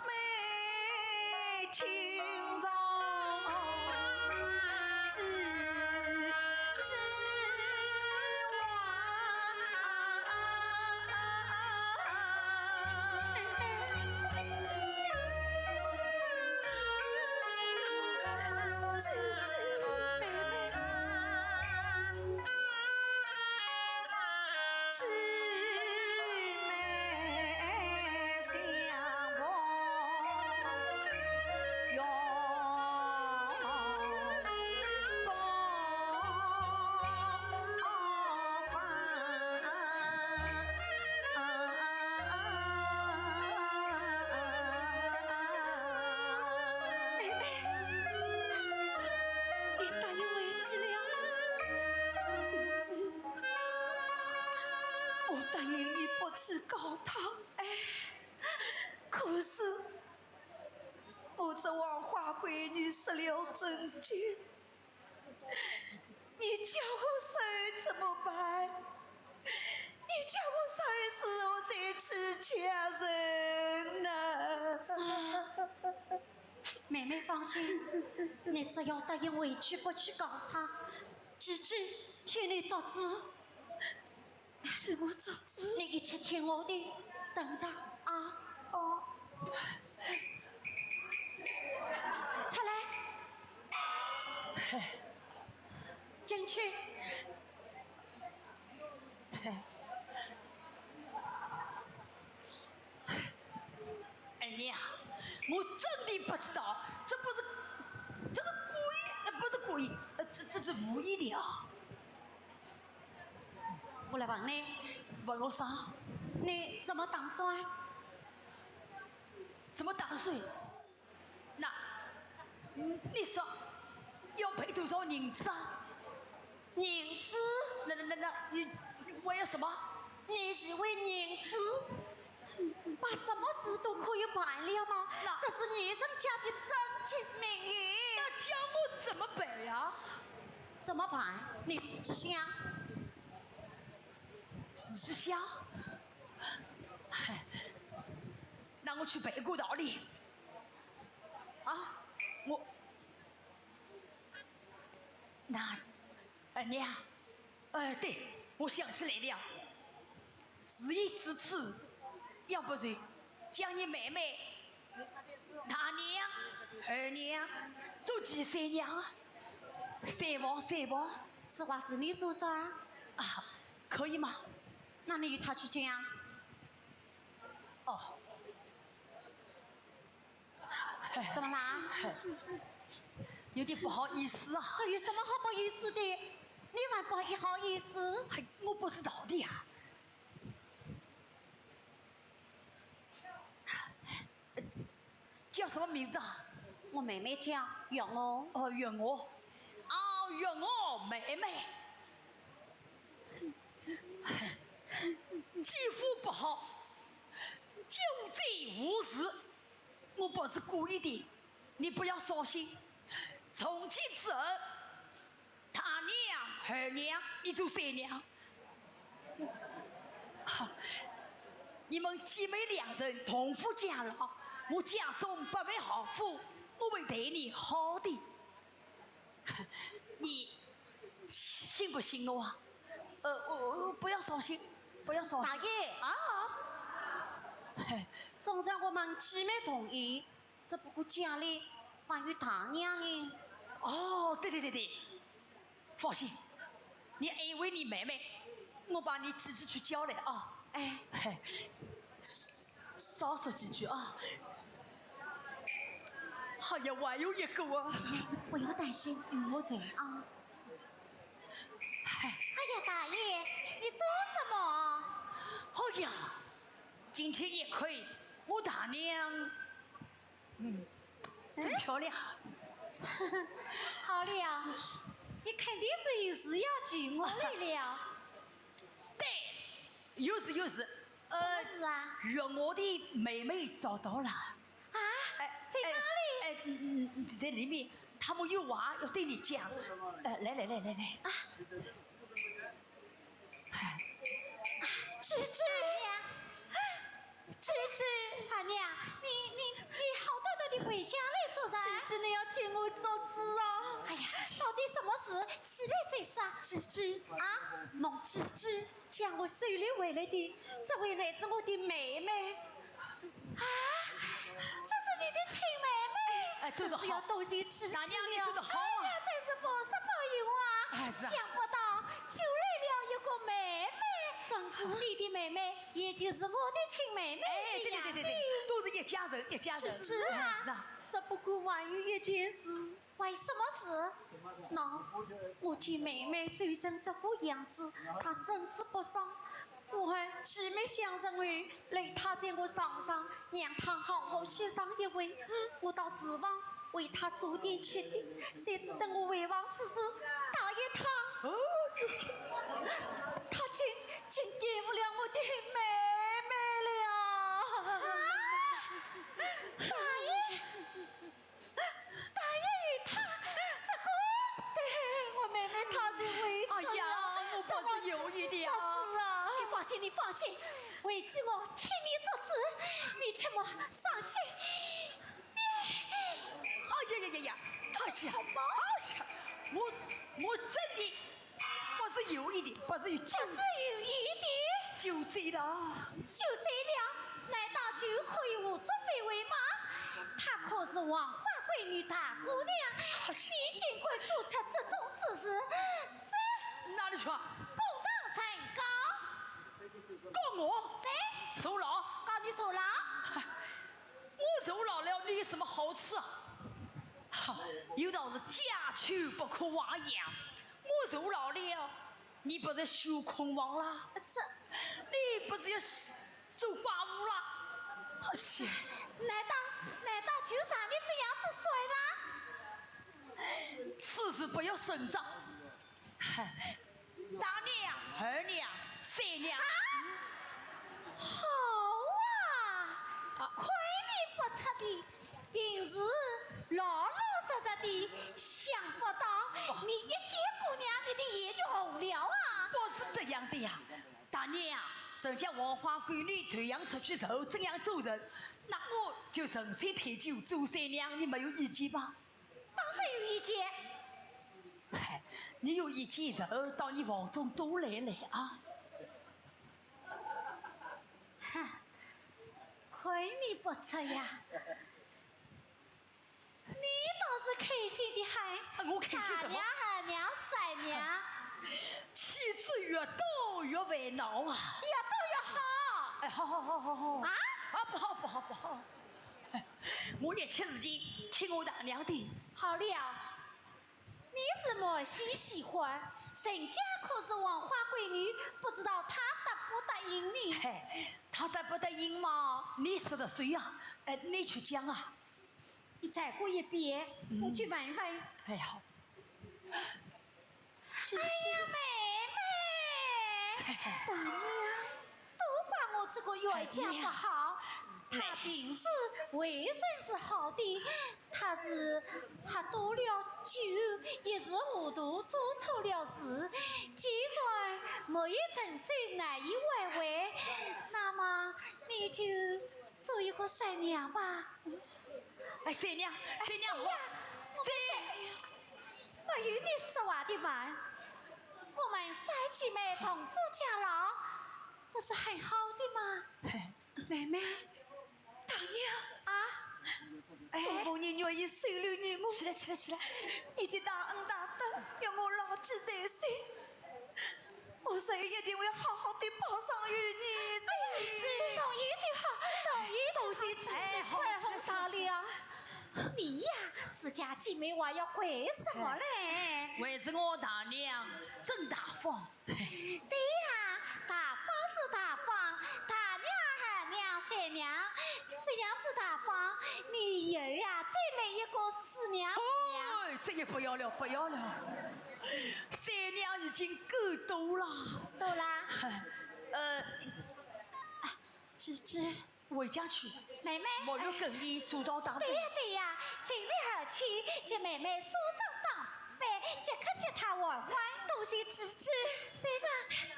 妹听从姐姐话。姐姐，妹妹。 姊妹相逢永不分。妹妹，你答应回去了？姐姐， 我答应你不去告他。哎，可是我这黄花闺女失了贞洁，你叫我怎么办？你叫我如何再去嫁人呢？妹妹放心，你只要答应回去不去告他，姐姐替你做主。 替我做主。你一切听我的，等着啊。哦。出来。进去。二娘，我真的不知道，这不是，这是故意，呃，不是故意，呃，这，这是无意的啊。 我来问你。问我啥？你怎么打算？怎么打算？那，嗯，你说要赔多少银子啊？银子？那，那，那，那，你，我要什么？你以为银子把什么事都可以办了吗？那这是女人家的贞洁名誉。那叫我怎么办呀？怎么办？你自己想。 自己想。嗨，那我去赔个道理。啊，我，那，二娘，哎，对，我想起来了。事已至此，要不就将你妹妹 大娘、二娘，做第三娘啊，三房三房。此话是你说啥？啊，可以吗？那你与他去讲。哦。怎么啦？有点不好意思啊。这有什么好不好意思的？你还不好意思？哎，我不知道的呀。呃，叫什么名字啊？我妹妹叫月娥。哦，月娥。哦，月娥妹妹。姐夫不好，救济无子。 我不是故意的，你不要伤心。从今之后，大娘、二娘，你做三娘。哈，你们姐妹两人同父家老，我家中百万豪富，我会待你好的。你信不信我啊？呃，我，我，不要伤心，不要伤心。大爷。啊？嘿。总算我们姐妹同意，只不过家里还有大娘呢。哦，对对对对，放心，你安慰你妹妹，我把你姐姐去叫来啊。哎。嘿，少说几句啊。哎呀，还有一个啊。哎，不要担心，有我在啊。 哎。哎呀，大爷，你做什么？哎呀，今天一看，我大娘，嗯，真漂亮。好了，你肯定是有事要求我来了。对，有事有事。 呃，什么事啊？月娥的妹妹找到了。啊？哎，在哪里？哎，哎，嗯，嗯，在里面，他们有话要对你讲。呃，来，来，来，来，来。啊。哎。啊，姐姐。姐姐。二娘，你，你，你好端端地跪下来做啥？姐姐，你要替我做主啊！哎呀，到底什么事？起来再说。姐姐。啊？梦姐姐 将我收留回来的，这位乃是我的妹妹。啊，这是你的亲妹妹？哎，这个好。真是要多谢姐姐了。大娘，你这个好啊。哎呀，真是不是朋友啊。哎，是啊。想不到救来了一个妹妹。真是。你的妹妹，也就是我的亲妹妹一样的。哎，对对对对对，都是一家人，一家人。是啊。哎，是啊。只不过还有一件事。 为什么事？那，我见妹妹瘦成这个样子，她身子不爽，我还姐妹相认为累她在我床上，让她好好休上一会。我到厨房为她做点吃的，谁知等我回房之时，大爷他，哦哟，他竟，竟玷污了我的妹妹了。啊，大爷！ 大爷与她这个，对，我妹妹她是委屈了。哎呀，我不是有意的啊。这样子啊。你放心，你放心，为姐我替你做主，你切莫伤心。你，哎呀呀呀呀，哎呀，哎呀，我，我真的 不是有意的，不是有意，不是有意的。酒醉了。酒醉了，难道就可以胡作非为吗？她可是黄花闺女大姑娘，你竟敢做出这种之事，这哪里去啊？不当真告。告我？对。坐牢？告你坐牢？我坐牢了，你有什么好处啊？哈，有道是家丑不可外扬。 我坐牢了，你不是休空房啦？这，你不是要做寡妇啦？哎呀，难道，难道就让你这样子睡啦？此事不要声张。大娘、二娘、三娘。啊？好啊，啊。亏你不出的， 平时老老实实的，想不到你一见姑娘，你的眼就红了啊！不是这样的呀，大娘，人家黄花闺女这样出去受这样做人，那我就顺水推舟做三娘，你没有意见吧？当然有意见。嗨，你有意见就到你房中多来来啊。哼，亏你不出呀！ 你倒是开心得很。啊，我开心什么？大娘、二娘、三娘。妻子越多越烦恼啊。越多越好。哎，好好好好好。啊？啊，不好不好不好。我一切事情听我大娘的。好了，喜喜欢，人家可是黄花闺女，不知道她答不答应呢？嘿，她答不答应嘛，你说的算呀。哎，你去讲啊。你站过一边，嗯。我去问一问。哎，好。哎呀，妹妹，大娘。都怪我这个冤家不好，哎呀。她平时为人是好的， 她是喝多了酒，一时糊涂做错了事，既然木已成舟难以挽回，那么你就做一个善良吧。哎，善良，善良好，哎呀，善良。没有你说话的份，我们三姐妹同父偕老，不是很好的吗？嘿，妹妹， 大娘。啊？哎，我奉你愿意收留你么？起来，起来，起来。你的大恩大德，要我牢记在心。我日后一定会好好地报答于你的。哎呀，同意就好，同意就好。多谢姐姐，哎，好，快红大娘。起来，起来。你呀，自家姐妹话要怪什么嘞？哎，还是我大娘真大方。 对呀，大方是大方，大娘、二娘、三娘，这样子大方，你以后呀，再来一个四娘、五娘。哎，这也不要了，不要了。三娘已经够多了。多啦？呃，姐姐。 回家去。妹妹。莫要跟伊梳妆打扮。对呀，对呀，尽力而去，给妹妹梳妆打扮，即刻接她还还。多谢姐姐。这个，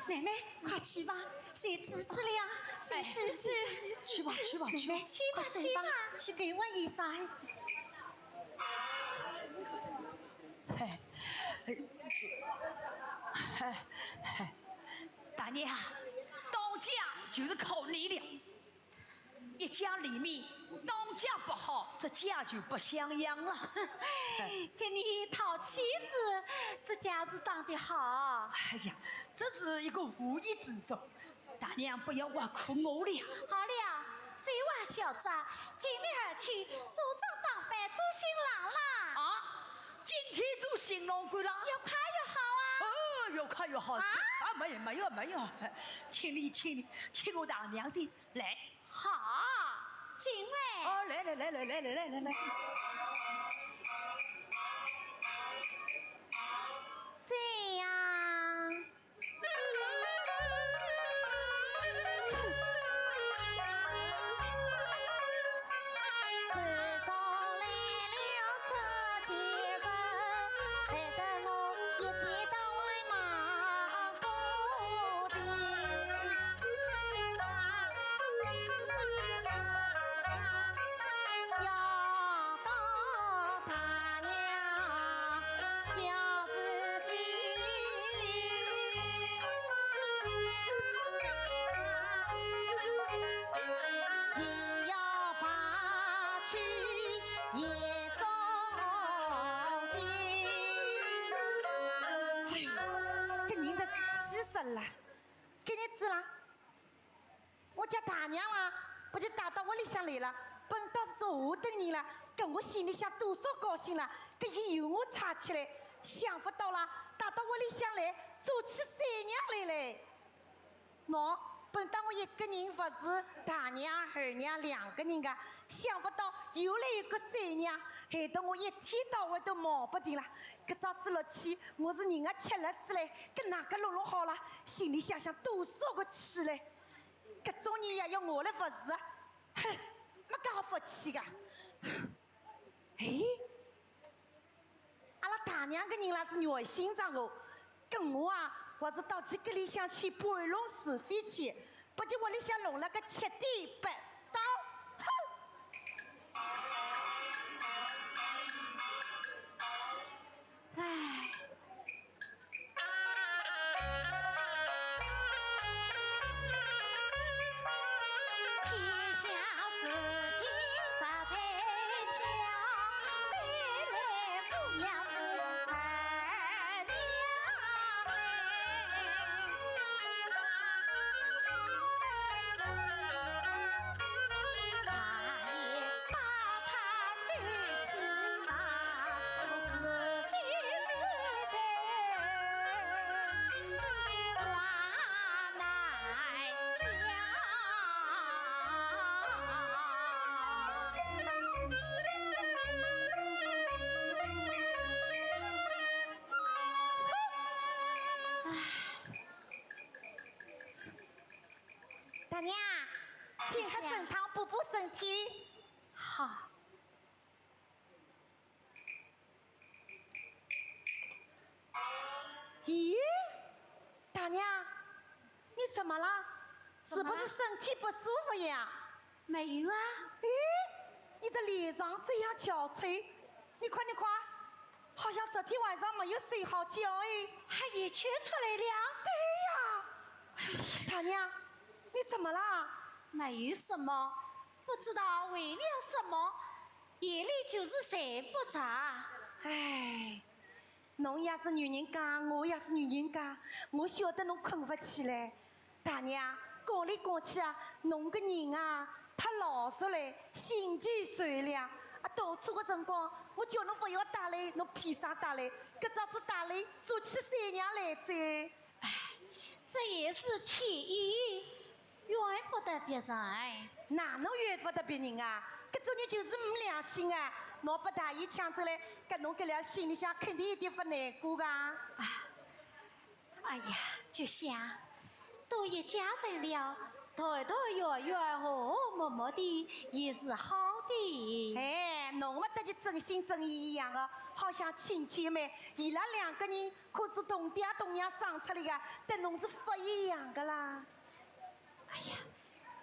妹妹，快去吧，谢姐姐了，谢姐姐。哎，去吧，去吧，去吧。妹妹，去吧，快走吧，去吧。去给我一扇。嘿，嘿，嘿，大娘，当家就是靠你了。 一家里面当家不好，这家就不像样了。给你讨妻子，这家是当得好。哎呀，这是一个无意之中，大娘不要挖苦我了。好了，废话少说，今日而去，梳妆打扮做新郎啦。啊，今天做新郎官啦？越快越好啊。哦，越快越好。啊？啊，没有，没有，没有，请你，请你，请我大娘的 来。好，进来。哦，来来来来来来来来来。这样。哎哟，搿人倒是气煞了，搿日子啦，我家大娘啦，拨伊带到屋里向来了，本当是做下等人了，搿我心里向多少高兴了，搿伊由我差起来，想勿到啦，带到屋里向来，做起三娘来嘞。 喏，本当我一个人服侍大娘、二娘两个人个，想勿到又来一个三娘，害得我一天到晚都忙勿停了。搿朝子落去，我是人也吃力死嘞，搿哪个弄弄好了？心里想想多少个气嘞！搿种人也要我来服侍啊？哼，没介好福气个。哎， 阿拉大娘个人啦是热心肠哦，跟我啊，还是到伊个里向去盘弄是非去，拨伊屋里向弄了个七颠八倒。哼！唉。大娘，请喝参汤补补身体。好。咦，大娘，你怎么了？是不是身体不舒服呀？没有啊。咦，你的脸上这样憔悴，你看，你看，好像昨天晚上没有睡好觉哎。汗也全出来了。对呀。哎，大娘，你怎么了？没有什么，不知道为了什么，夜里就是睡不着。哎，侬也是女人家，我也是女人家，我晓得侬困不起来。大娘，讲来讲去啊，侬个人啊，太老实了，心地善良。啊，当初个辰光，我叫侬不要打雷，侬偏生打雷，搿朝子打雷，做起三娘来哉。 哎，这也是天意，怨不得别人。哪能怨不得别人啊？搿种人就是没良心啊！拿拨大爷抢走了，搿侬搿条心里向肯定一点勿难过个。啊，哎呀，菊香，都一家人了，团团圆圆、和和睦睦的也是好的。哎，侬么搭伊真心真意一样的，好像亲姐妹，伊拉两个人 可是同爹同娘生出来的，搭侬是不一样的啦。哎呀，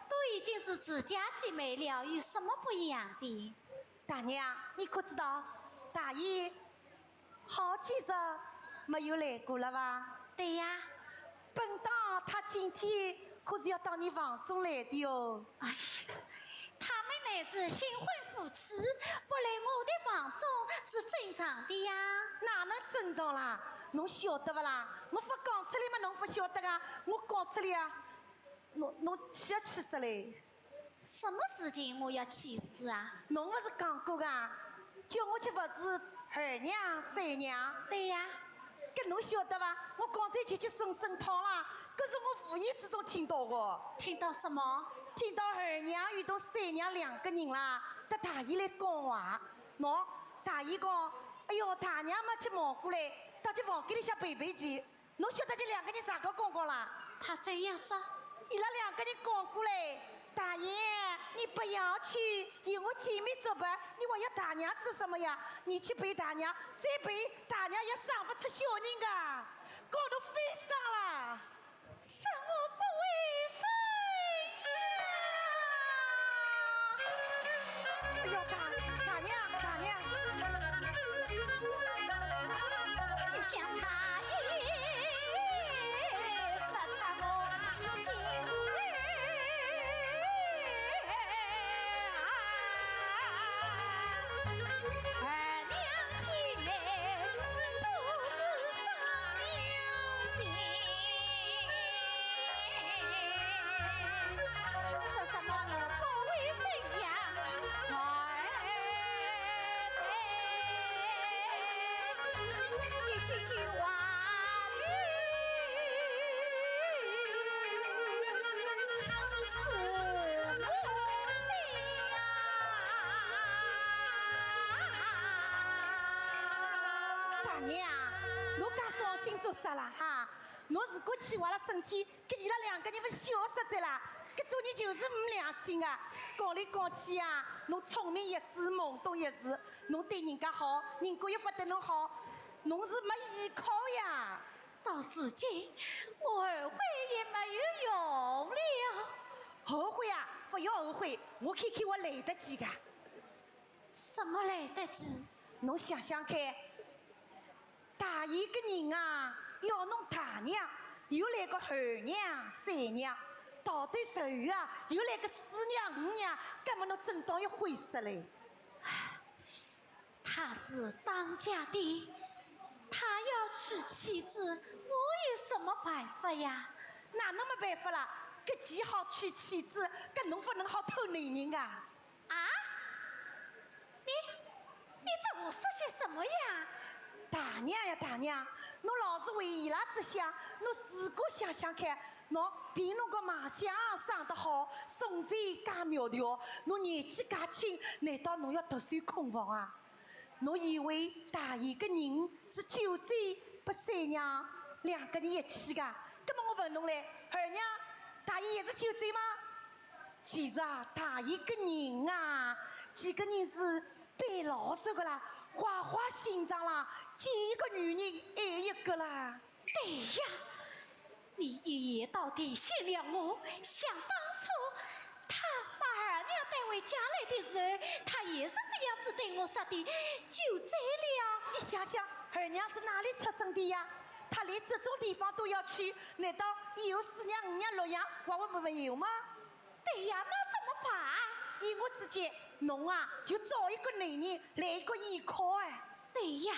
都已经是自家姐妹了，有什么不一样的？大娘，你可知道，大爷好几日没有来过了吧？对呀。本当他今天可是要到你房中来的哟。哎呀， 他们乃是新婚夫妻，不来我的房中是正常的呀。哪能正常啦？侬晓得勿啦？我勿讲出来嘛，侬勿晓得啊。我讲出来啊，侬，侬气要气死嘞。什么事情我要气死啊？侬勿是讲过啊，叫我去服侍二娘、三娘？对呀。 搿侬晓得伐？我刚才前去送参汤啦，搿是我无意之中听到的。听到什么？听到二娘与到三娘两个人啦，搭大爷来讲话。喏，大爷讲，哎哟，大娘嘛去忙过来，到去房间里向陪陪伊。侬晓得搿两个人啥个讲讲啦？他怎样说？伊拉两个人讲过来，大爷，你不要去， 有我姐妹作伴，你还要大娘做什么呀？你去陪大娘，再陪大娘也生不出小人啊！搞得非常啦！什么不卫生呀？哎呦，大，大娘，大娘！就像他一 大娘，侬介伤心做啥啦哈？侬如果气坏了身体， 搿伊拉两个人勿笑死哉啦！搿种人就是没良心啊！讲来讲去啊，侬聪明一时，懵懂一时，侬对人家好，人家又勿对侬好，侬是没依靠呀！到如今，我后悔也没有用了。后悔啊，勿要后悔，我看看我来得及个。 什么来得及？侬想想看，大爷个人啊，要侬大娘，又来个二娘、三娘，到头最后啊，又来个四娘、五娘，搿么侬真当要悔死嘞。他是当家的，他要娶妻子，我有什么办法呀？哪能没办法啦？搿既好娶妻子，搿侬勿能好偷男人啊？ 啊？你，你在胡说些什么呀？大娘呀，大娘，侬老是为伊拉着想，侬自家想想看，侬凭侬个卖相生得好，身材介苗条，侬年纪介轻，难道侬要独守空房啊？侬以为大爷个人是酒醉，拨三娘两个人一起个？搿么我问侬嘞，二娘，大爷也是酒醉吗？其实啊，大爷个人啊，几个人是蛮老实个啦，花花心肠啦，见一个女人爱一个啦。对呀，你一言倒提醒了我，想当初他把二娘带回家来的时候，他也是这样子对我说的，就这了。你想想，二娘是哪里出身的呀？她连这种地方都要去，难道以后四娘、五娘、六娘还会没有吗？ 对呀，那怎么办？依我之见，侬啊，就找一个男人来一个依靠哎。对呀，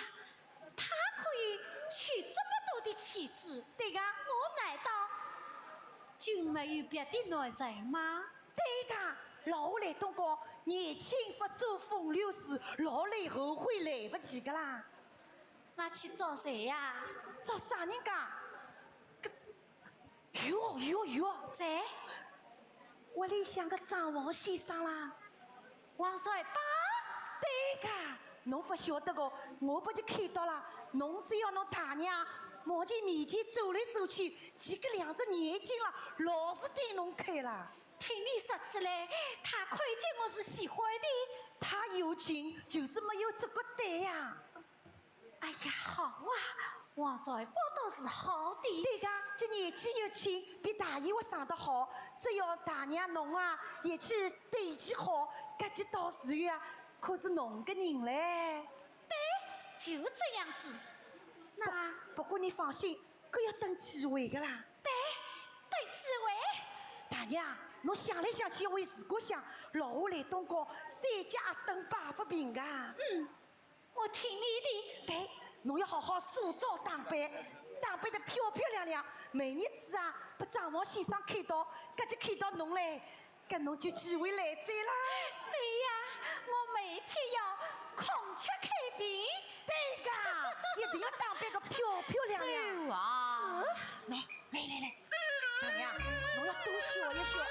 他可以娶这么多的妻子，对呀。我难道就没有别的男人吗？对呀，老话来东讲，年轻不做风流事，老来后悔来不及个啦。那去找谁呀？找啥人家？个 哟哟哟，谁？屋里向个账房先生啦。王帅宝？对个，侬勿晓得个，我拨伊看到了，侬只要侬大娘望见面前走来走去，伊个两只眼睛啦，老是盯侬看了。听你说起来，他看见我是喜欢的。他有情，就是没有这个胆呀。 哎呀，好啊，王帅宝倒是好的。对个，伊年纪又轻，比大爷还生得好。只要大娘侬啊，也去对伊好，搿伊到时候啊，可是侬个人嘞。对，就这样子。那不，不过你放心，搿要等机会个啦。对，等机会。大娘，侬想来想去要为自家想，老话来东讲，三脚蹬摆勿平个。嗯。 我听你的。对，侬要好好梳妆打扮，打扮得漂漂亮亮，明日子啊，拨账房先生看到，搿就看到侬嘞，搿侬就机会来哉啦。对呀，我每天要孔雀开屏。对个，一定要打扮个漂漂亮亮。走啊。是。喏，来来来， 大娘，侬要多学一学啊。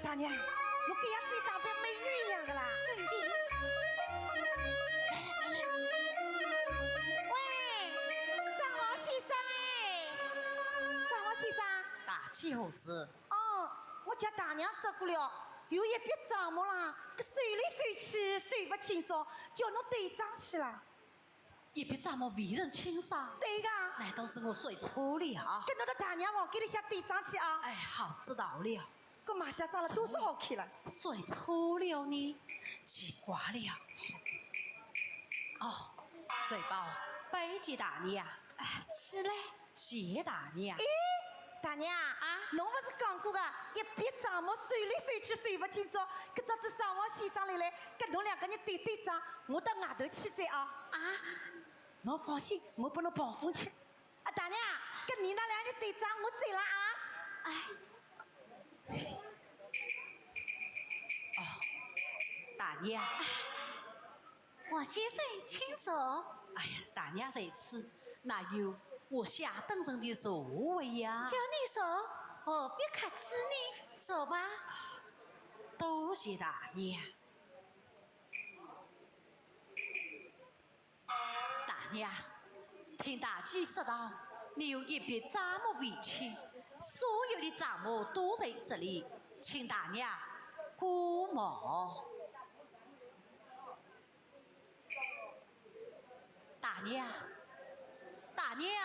大娘，侬搿样子打扮美女一样的啦。喂，账房先生哎，账房先生。大姐何事？哦，我家大娘说过了，有一笔账目啦，搿算来算去算勿清爽，叫侬对账去啦。 一笔账目未曾清爽。对个。难道是我算错了？跟侬到大娘房间里向对账去啊。哎，好，知道了。搿卖相生了多少好看了。算错了呢？奇怪了。哦，水宝，拜见大娘。哎，起来。谢大娘。咦， 大娘啊，侬勿是讲过个，一笔账目算来算去算勿清爽，搿朝子账房先生来了，跟侬两个人对对账，我到外头去哉啊。啊？侬放心，我拨侬碰风去。啊，大娘，跟伲两个人对账，我走了啊。哎。哦，大娘。 王先生，请坐。哎呀，大娘在此，哪有我下等人的座位呀？叫你坐，何必客气呢？坐吧。多谢大娘。大娘，听大姐说道，你有一笔账目未清，所有的账目都在这里，请大娘过目。 大娘，大娘，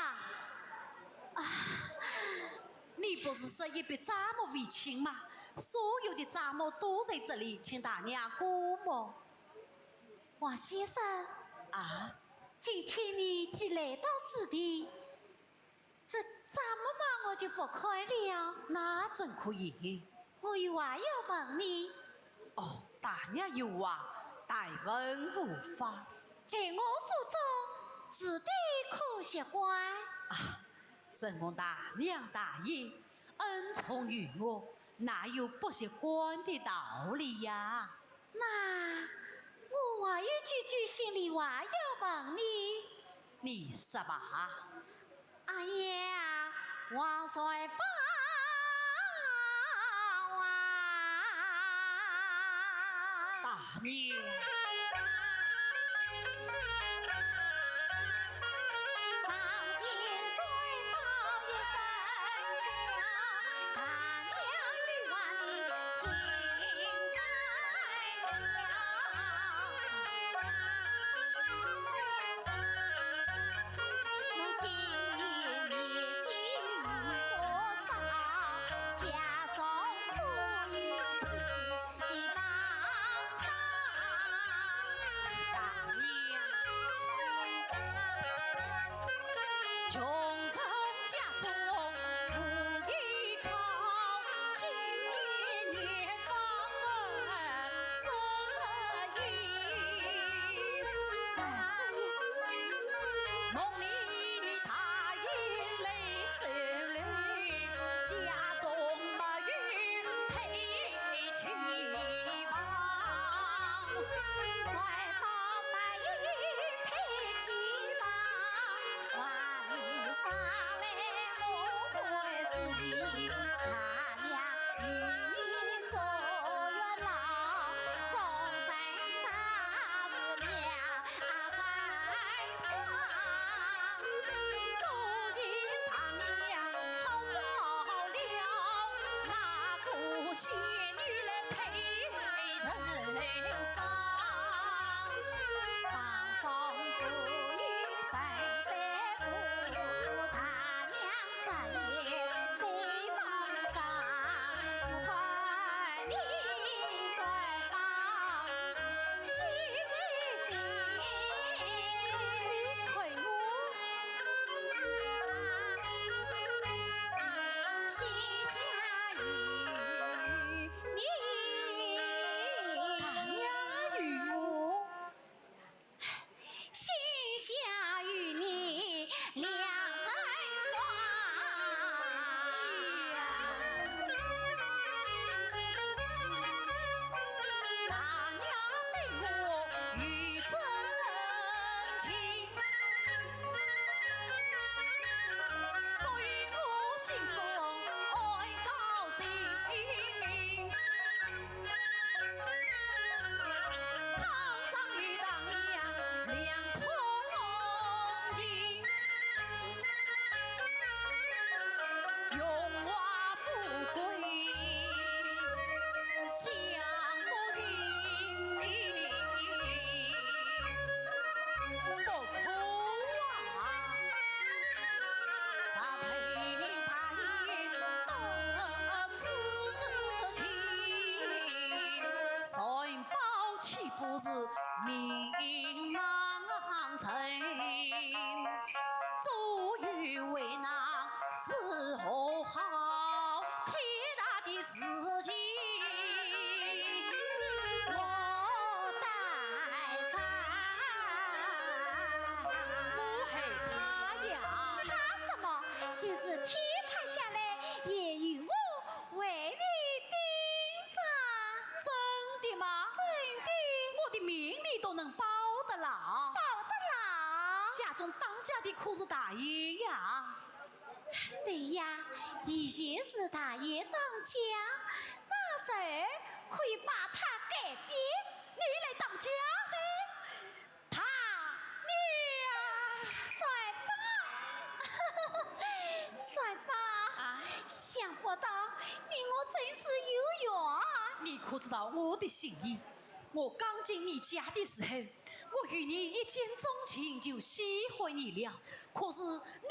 啊，你不是说一笔账目未清吗？所有的账目都在这里，请大娘过目。王先生，啊？今天你既来到此地， 这账目嘛，我就不看了。那怎可以？我有话要问你。哦，大娘有话，但问无妨。在我府中，住的可习惯？啊，承蒙大娘大义，恩重于我，哪有不习惯的道理呀？那我还有句句心里话要问你。你说吧。哎呀，王帅宝啊！大娘。 家中当家的可是大爷呀？对呀，以前是大爷当家，那时候可以把他改变。你来当家？大娘。帅宝，帅宝，啊？想不到你我真是有缘。你可知道我的心意？我刚进你家的时候， 我与你一见钟情，就喜欢你了。可是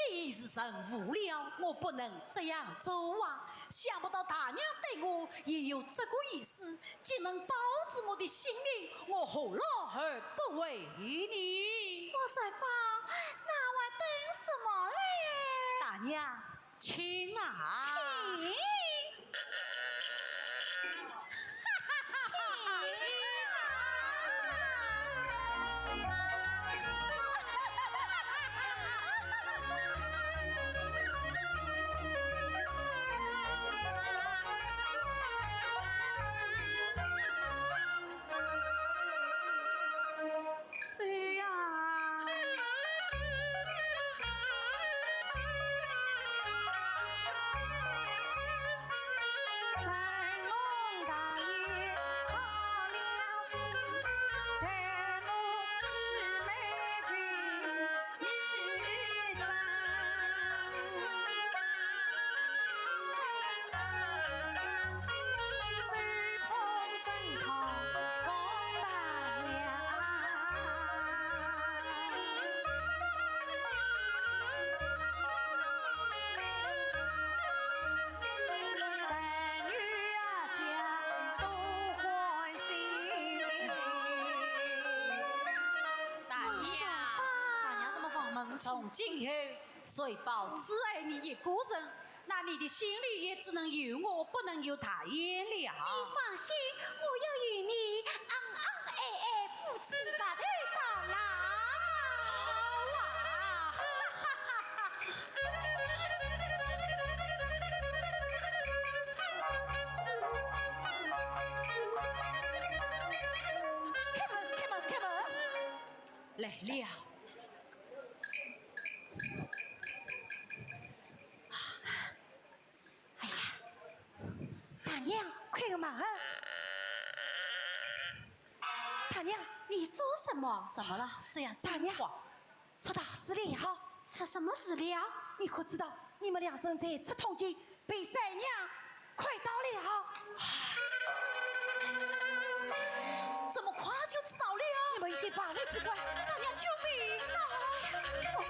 你已是人妇了，我不能这样做啊。想不到大娘对我也有这个意思，竟能保住我的性命，我何乐而不为呢？王帅宝，那还等什么嘞？大娘， 请啊。请。请啊。从今后，水宝只爱你一个人，那你的心里也只能有我，不能有他人了。你放心，我要与你恩恩爱爱，夫妻白头到老。好啊！开门，开门，开门！来了。 哎呀，大娘，开个门！大娘，你做什么？怎么了？这样大娘，惊慌。出大事了！出什么事了？你可知道，你们两人在此通奸，被三娘 快到了！怎么快就知道了？你们一定把我机关！大娘，救命啊！我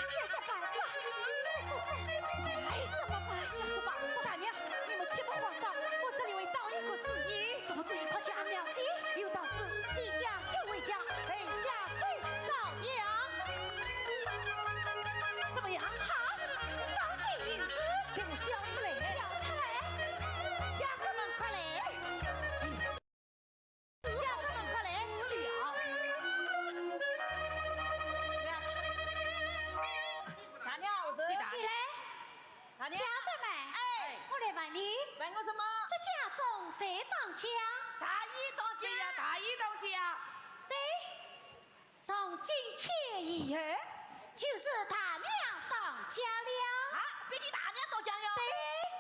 想想办法。这，这，这，哎，怎么办？想个办法。大娘，你们切莫慌张，我这里有倒一个主意。什么主意？快讲！大娘，有道是先下手为强，后下手遭殃。怎么样？好，照计行事。给我交出来！交出来！家人们，快来！ 家人们，快来！大娘，我这……起来！大娘。家人们，哎。我来问你，问我什么？这家中谁当家？大爷当家。对呀，大爷当家。对。 从今天以后，就是大娘当家了。啊，变成大娘当家了？对，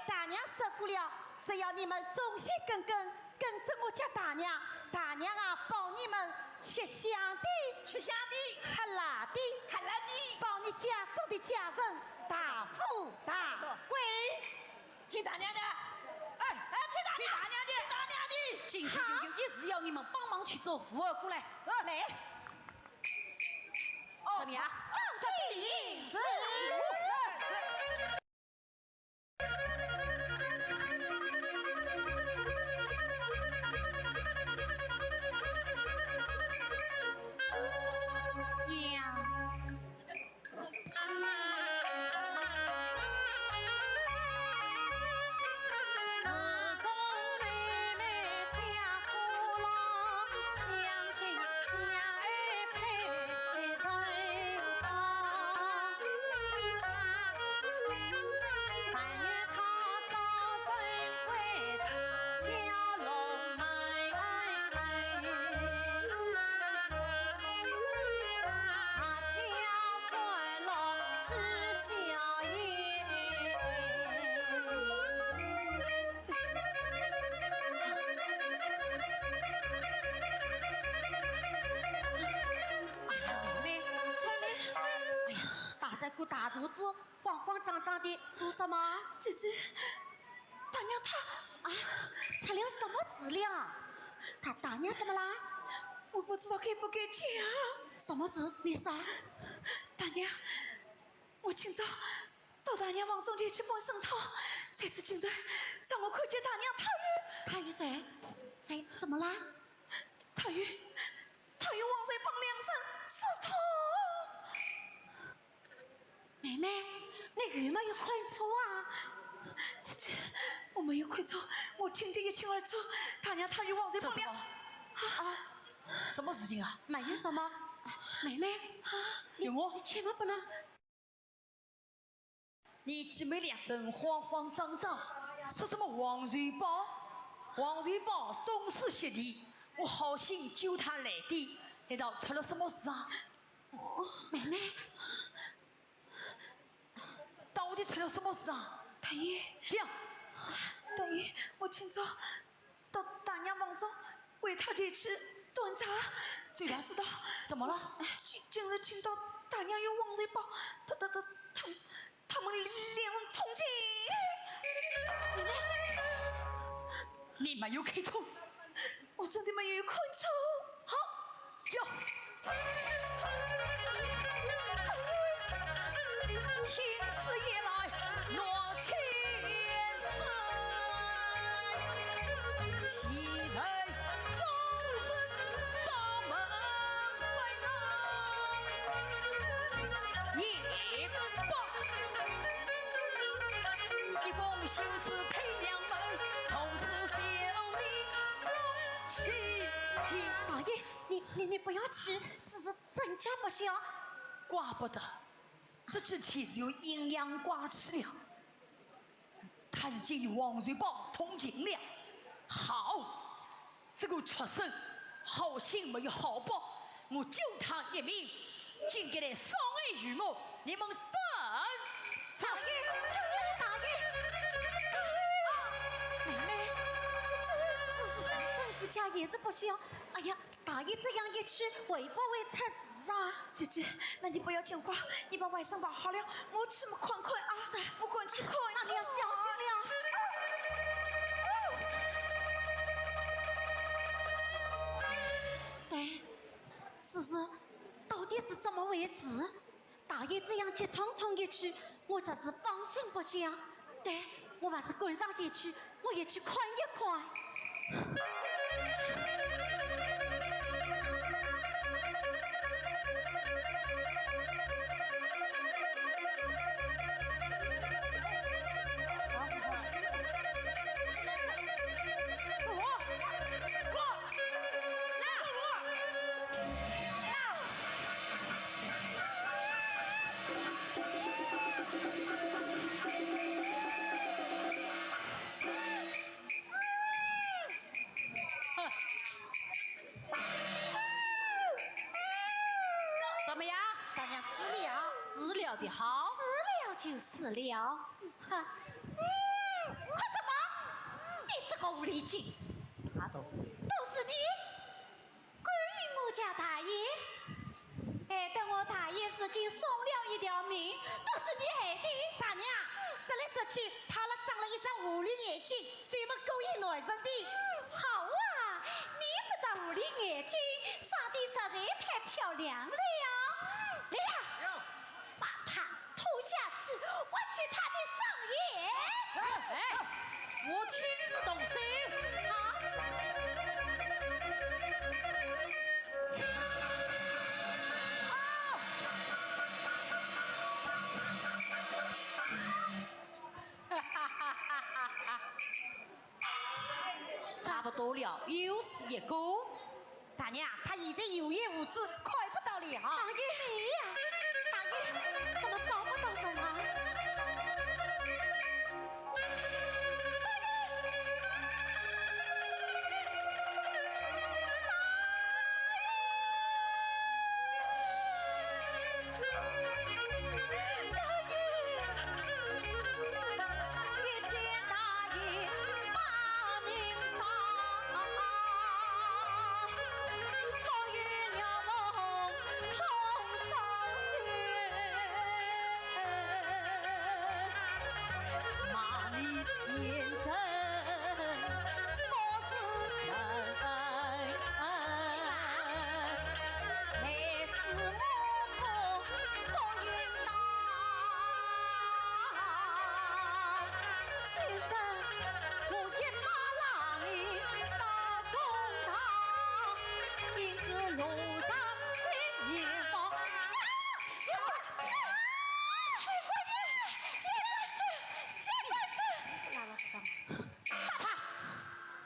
大娘说过了，只要你们忠心耿耿，跟着我家大娘，大娘啊，帮你们吃香的，吃香的，喝辣的，喝辣的，帮你家中的家人大富大贵。 听大娘的。哎，哎，听大娘，听大娘的，听大娘的。今天就有一事要你们帮忙去做，扶我过来。好。来。哦，怎么样？照计行事。娘。哎呀，妹妹，真的，哎呀，大着个大肚子，慌慌张张的做什么？姐姐， 大娘她……啊，出了什么事了？她大娘怎么啦？我不知道该不该讲。什么事？你说。大娘，我今朝到大娘房中间去搬参汤，谁知竟然让我看见大娘她与……她与谁？谁？怎么啦？她与……她与王瑞宝两人私通。 妹妹，你有没有看错啊？姐姐，我没有看错，我听得一清二楚。大娘她与王瑞宝两……这什么？啊，什么事情啊？没有什么。妹妹，你，你千万不能……你姐妹两人慌慌张张，说什么王瑞宝？王瑞宝冻死雪地，我好心救他来的，难道出了什么事啊？ 妹妹，到底出了什么事啊？大爷，讲。大爷，我今朝到大娘房中为她前去端茶，对了，谁知道怎么了？哎，今，今日听到大娘与王瑞宝，她，她，她，她，她们两人通奸。你没有看错。 我真的没有看错。好，有。青丝野来落青丝，昔日总是上门拜访，夜要去，此事怎讲不响？怪不得，这几天是有阴阳怪气了。他已经与王瑞宝通情了。好，这个畜生，好心没有好报，我救他一命，竟敢来伤害于我，你们等。 大爷，大爷，大爷！啊，妹妹，这，这，是，是，是，真是假也是不晓。哎呀，大爷这样一去，会不会出事啊？姐姐，那你不要牵挂，你把外甥抱好了，我去么看看啊。这，我过去看一看。那你要小心了。对，此事到底是怎么回事？ 大爷这样急匆匆一去，我真是放心不下。对，我还是跟上前去，我也去看一看。 怎么样？大娘，死了。死了的好。死了就死了。哈，哭什么？你这个狐狸精！他都，都是你 勾引我家大爷，害得我大爷如今送了一条命，都是你害的。大娘，说来说去，他那长了一只狐狸眼睛，专门勾引男人的。好啊，你这只狐狸眼睛，生得实在太漂亮了呀！来呀！ 把他拖下去，挖去他的双眼。哎，哎，我亲自动手。好。啊！差不多了，又是一个。 大娘，他现在有眼无珠，看不到了哈。大爷，哎呀，大爷，怎么找不到人啊？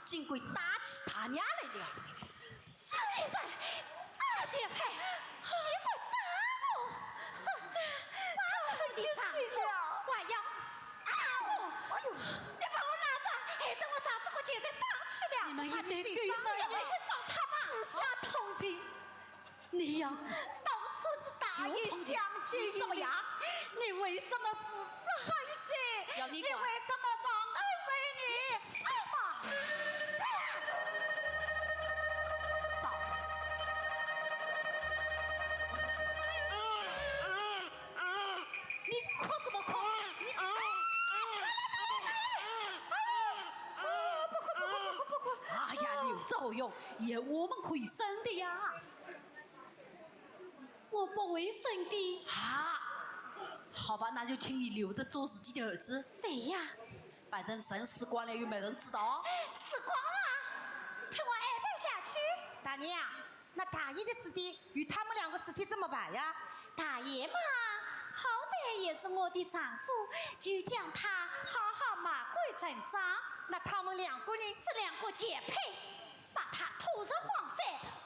竟敢打起大娘来了！死贱人，这贱胚，你敢打我！哼，把我的丈夫还要打我！哎呦，你把我拉着，害得我上这个贱人打去了！你们一对狗男女，你回去找他吧！私下通情， 你呀，当初是大爷相救于你，怎么样？你为什么如此狠心？要你管。你为什么忘恩负义？死吧！死啊！找死！你哭什么哭？你，啊，不哭，不哭，不哭，不哭。哎呀，有这好用，也我们可以生的呀。 我不会生的。啊，好吧，那就请你留着做自己的儿子。对呀。反正人死光了又没人知道。死光了，听我安排下去。大娘，那大爷的尸体与他们两个尸体怎么办呀？大爷嘛，好歹也是我的丈夫，就将他好好买棺成葬。那他们两个呢？这两个贱胚， 把他拖入荒山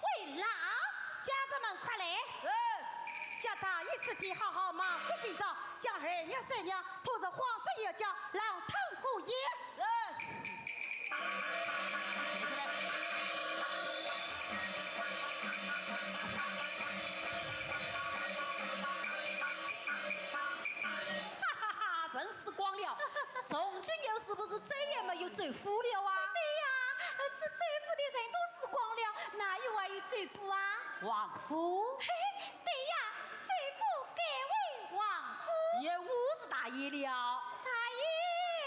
喂狼。家人们快来！是。叫大爷师弟好好忙活平朝，将二娘三娘拖入荒山野脚，狼吞虎咽。是。哈哈哈，人死光了，从今后是不是再也没有周府了啊？对呀，这周府的人都死光了，哪有还有周府啊？王府？嘿嘿，对呀，周府改为王府。也无视大爷了。大爷，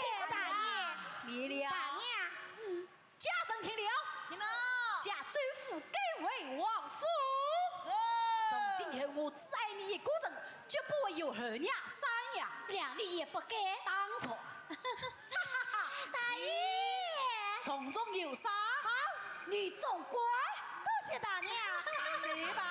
见过大爷。免了。大娘。嗯。 家人听了，听了。将周府改为王府。是。从今后我只爱你一个人，绝不会有二娘三娘。谅你也不敢。当然。大爷。重重有赏。好，你总管。多谢大娘。走吧。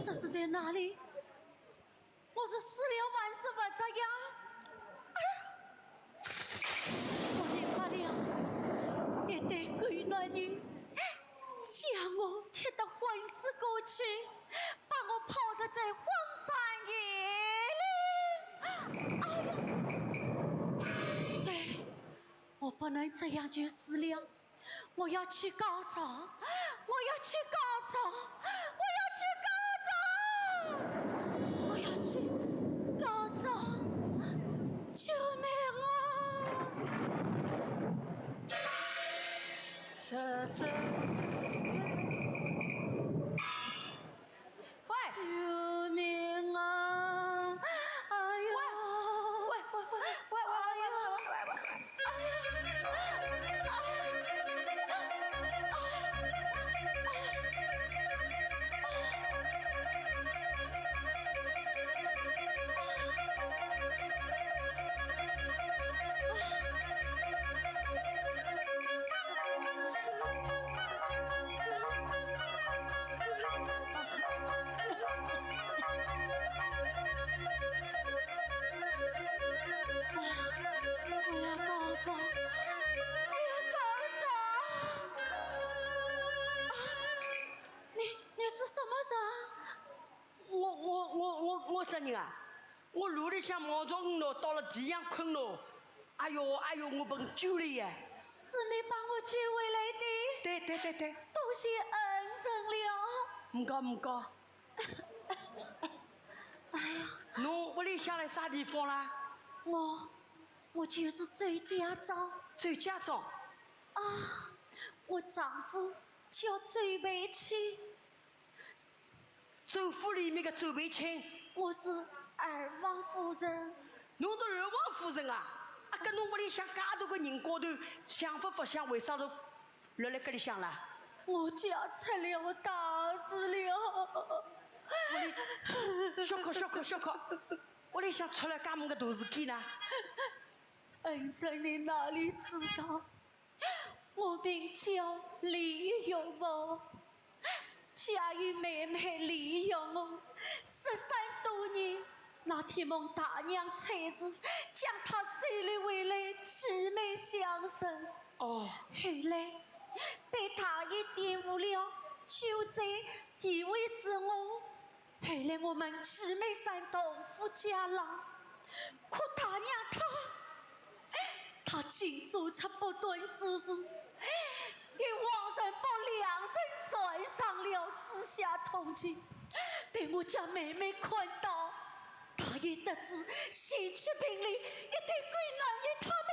这是在哪里？ 我是死了还是活着呀？哎呀，我明白了，一对狗男女将我踢得昏死过去，把我抛在这荒山野岭。哎呀，对，我不能这样就死了。 我要去告状，我要去告状，我要去告状，我要去告状！救命啊！这，这，这。 喂！救命啊！哎呦！喂，喂，喂，喂，喂，喂，喂，喂，喂，喂，喂。哎呀，告状！哎呀，告状！啊，你，你是什么人？我，我，我，我，我啥人啊？我路里向望着侬咯，到了地上困咯。哎哟，哎哟，我被救了耶！是你把我救回来的？对，对，对，对。多谢恩人了。唔该，唔该。 哎呀，侬屋里向来啥地方啦？我，我就是周家庄。周家庄？啊，我丈夫叫周培清。周府里面的周培清？我是二房夫人。侬是二房夫人啊？啊，搿侬屋里向介大个人家头，像勿勿像，为啥都 落辣搿里向啦？我家出了大事了。小哭小哭小哭，屋里向出了介么个大事体呢？恩人，你哪里知道？我名叫李玉凤，家有妹妹李玉凤，失散多年，那天蒙大娘差事，将她收留回来，姊妹相认。哦。后来被大爷玷污了，酒醉，以为是我。 后来我们姊妹三同赴监牢，可大娘她，她竟做出不端之事，与王仁宝两人缠上了，私下通奸，被我家妹妹看到，大爷得知，前去评理，一定归难于他们，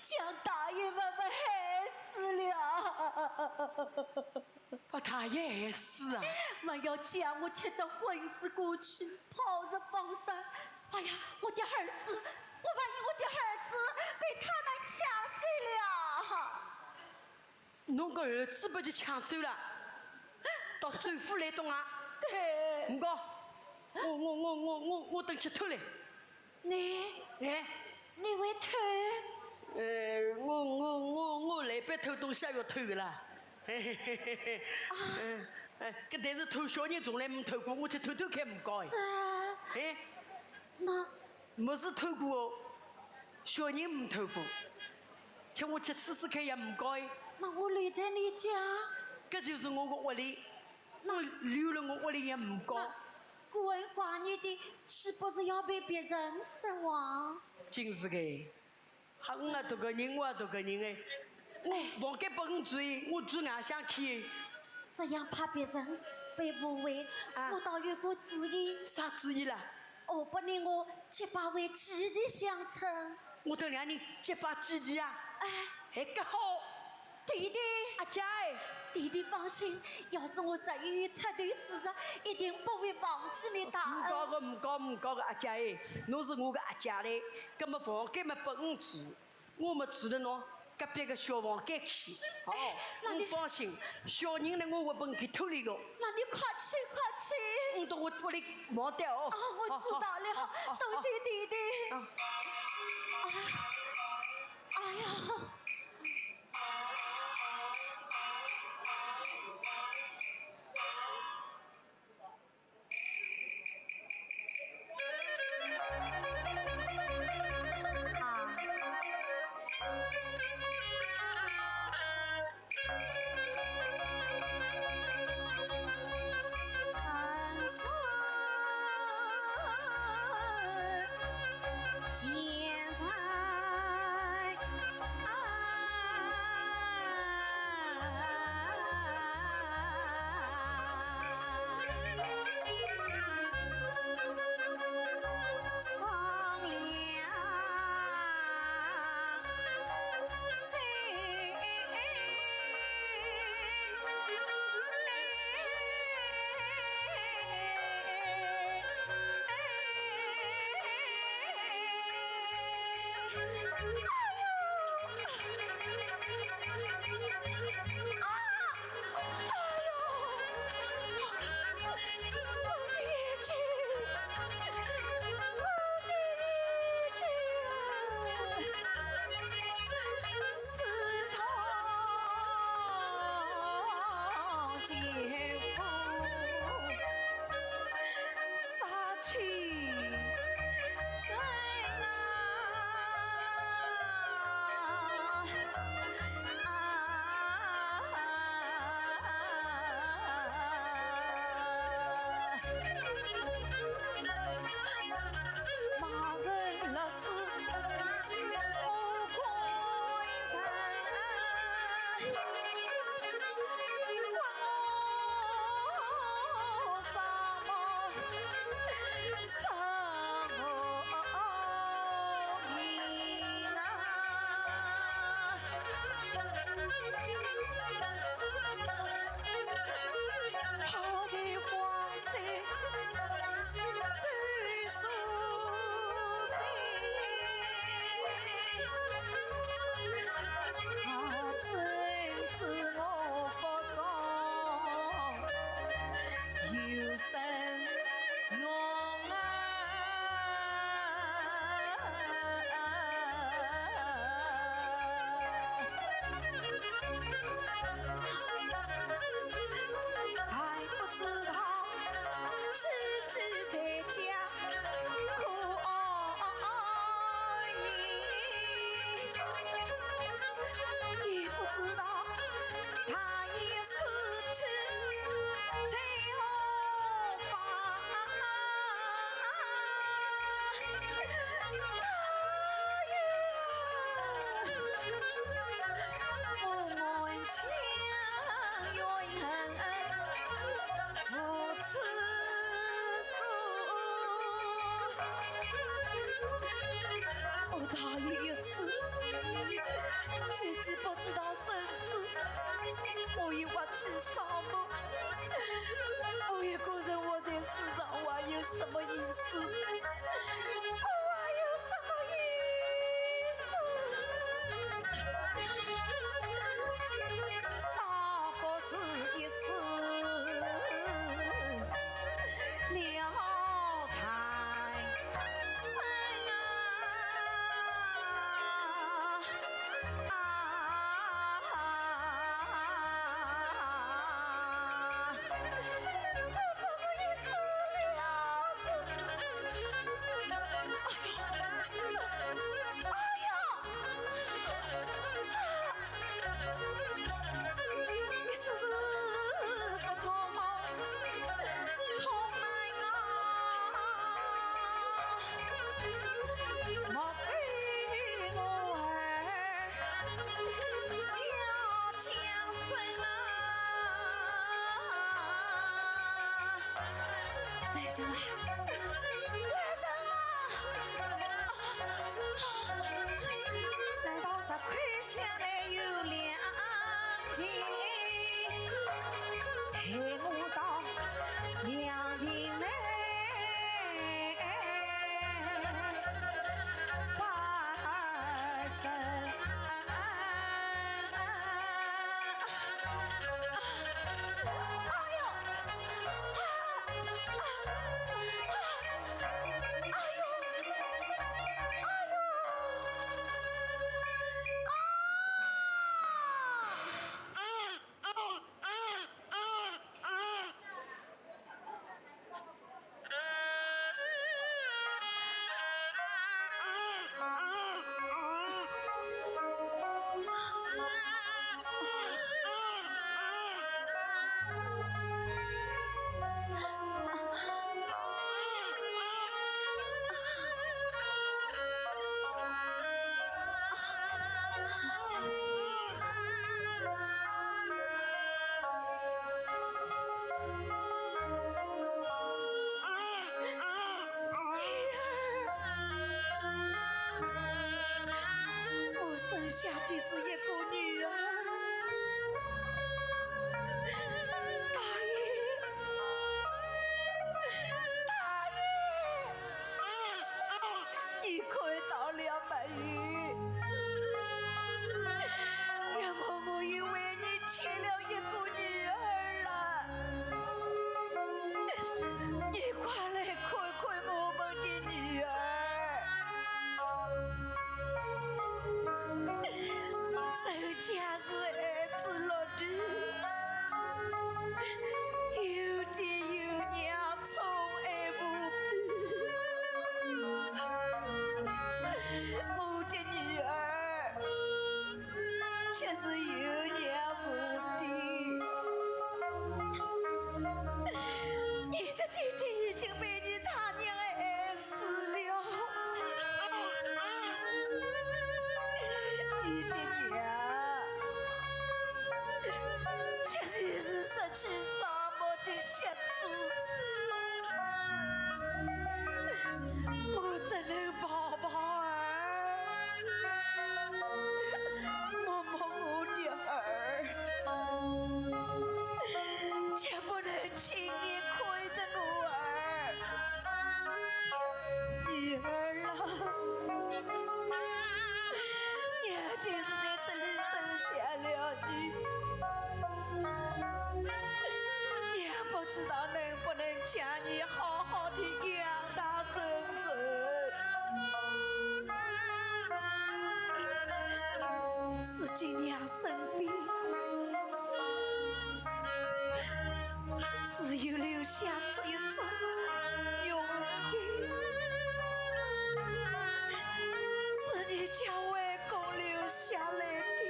将大爷们们害死了。 把大爷害死啊？还要将我踢得昏死过去，抛入荒山。哎呀，我的儿子，我发现我的儿子被他们抢走了。侬个儿子拨伊抢走了？到州府来东啊？对。唔过，我我我我我我等去偷来。 你，哎，你会偷？呃，我我我我来不偷东西要偷个啦。嘿嘿嘿嘿嘿。啊。嗯，哎，搿但是偷小人从来没偷过，我去偷偷看唔搞哎。是啊。哎，那，没事偷过哦，小人没偷过，请我去试试看也唔搞哎。那我留在你家？搿就是我个屋里。 我留了我屋里也唔搞。那孤儿寡女的，岂不是要被别人说话？真是个，哈，我也独个人，我也独个人哎。我房间拨你住，我住外向去。这样怕别人被误会，啊。我倒有个主意。啥主意啦？ 哦，不然我结拜为姐弟相称。我等两人结拜姐弟啊？哎。哎，搿好。弟弟。阿姐哎。弟弟放心，要是我日后出头之日，一定不会忘记你大恩。唔搞个，唔搞，唔搞个，阿姐哎，侬是我个阿姐嘞，搿么房间么拨你住。 我么住了侬隔壁个小房间去。哦，哎，那你，侬放心，小人呢，我会拨伊偷来个。那你快去，快去。侬到我屋里忙点哦。啊，我知道了，好，好，好，多谢弟弟。啊。哎，哎呀。只是一个女儿。大爷，大爷，你看到了没有？原来我因为你添了一个女儿了。你快来看看我们的女儿。 人家是孩子落地，有爹有娘宠爱无比。我的女儿，却是有娘无爹。你的爹爹已经被你大娘害死了。 你的娘，却就是失去双目的瞎子。我只能抱抱儿，摸摸我的儿，却不能亲眼看着我儿。 女儿啊，娘就是在这里生下了你，娘不知道能不能将你好好的养大成人。如今娘身边 只有留下这一张玉无爹，是你家外公留下来的。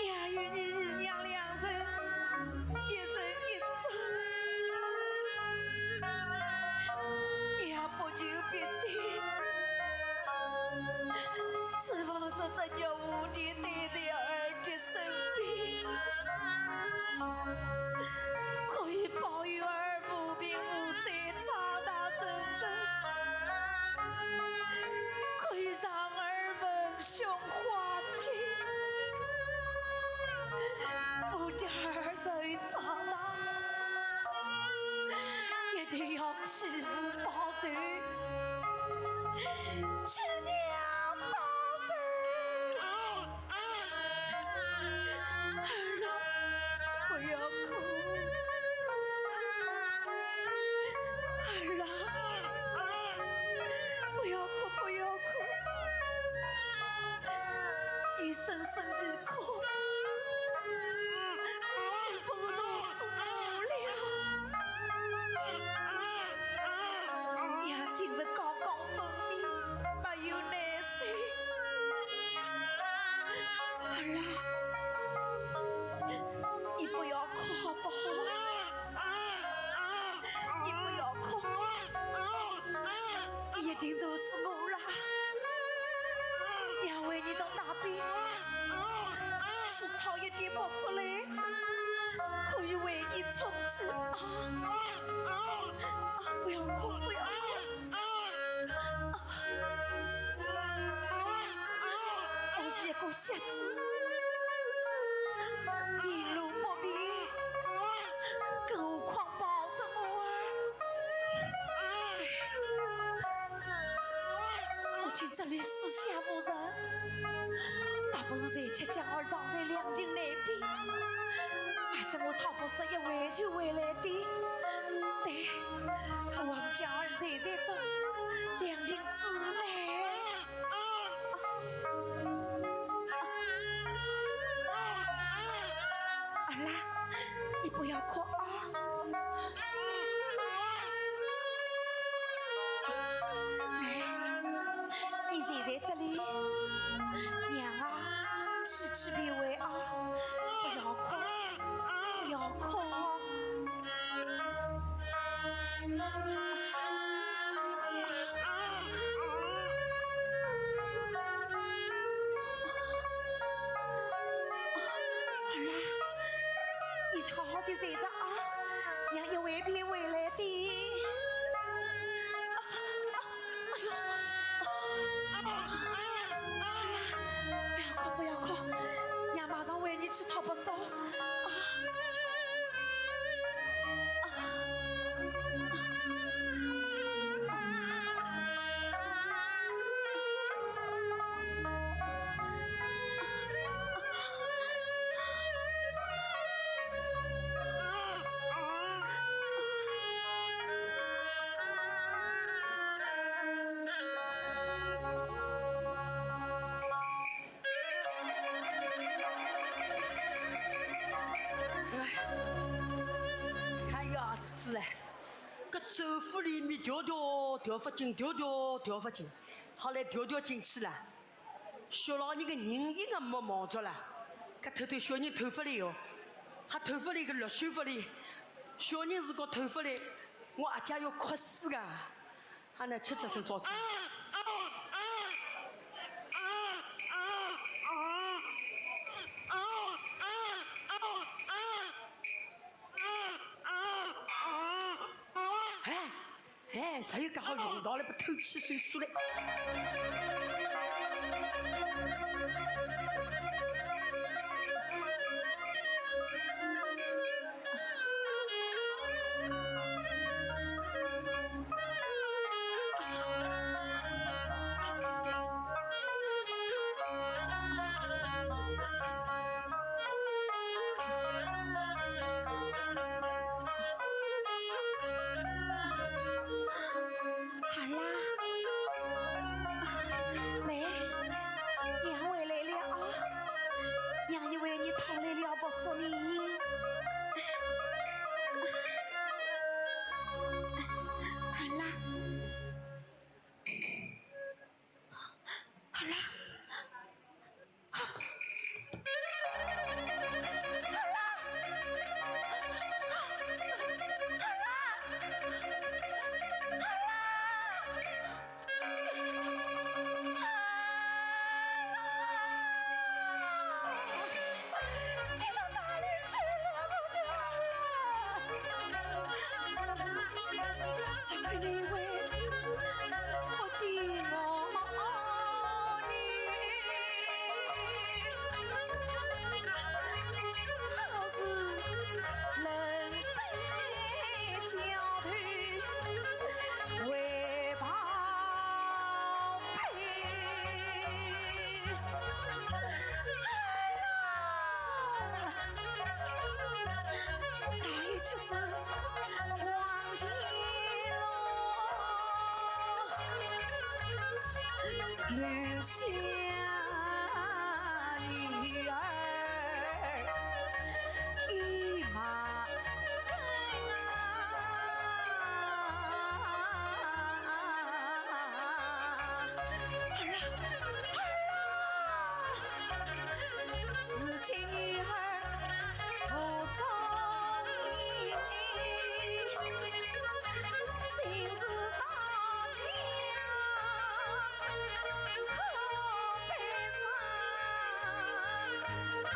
娘与你姨娘两人，一人一张。娘不求别的，只望着这玉无爹待在儿 的身边，可以保佑儿无病无灾长大成人，可以让儿逢凶化吉。我的儿子长大，一定要替父报仇，替娘报仇。 儿啊，不要哭。儿啊，不要哭，不要哭。你深深地哭，是不是如此苦了？娘今日刚刚分娩， 没有耐心。儿啊，你不要哭好不好？你不要哭，你已经如此饿了，娘为你到那边去讨一点薄粥来，可以为你充饥啊。啊，不要哭，不要哭。 我是一个瞎子，行路不便，更何况抱着我儿。我今这里四下无人，倒不如暂且将儿葬在凉亭那边，反正我讨薄粥一回就回来的。对，我还是将儿暂在这凉亭之内。 儿啊，你不要哭啊。哎，你坐在这里，娘啊，去去便回啊，不要哭，不要哭。 儿啊，你好好地睡着啊，娘一会便回来的。啊，啊，哎呦，啊，调调调勿进，调调调勿进，后来调调进去了，小老人个人影也没望着了，搿偷偷小人偷勿来哦，还偷勿来个落手勿来，小人如果偷勿来，我阿姐要哭死个，阿拉吃只手照顾。哎。 哎，啥又刚好用到了，不透气收缩嘞。儿啦，喂，娘回来了啊，娘又为你讨来了包粥呢。儿啦，儿啦。 你到哪里去了，我的儿啊？三个月不见我呢，好似冷水浇头为报 留下女儿一马 儿啊，儿啊！如今女儿无踪影，心事大千，好悲伤啊！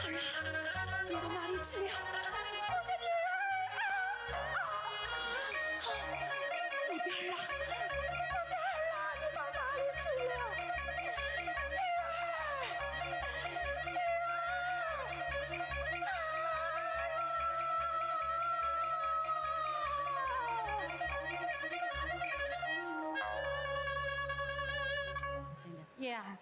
儿啊， 你到哪里去了？我的女儿啊！我的儿啊！我的儿啊！你到哪里去了？女儿！女儿！啊！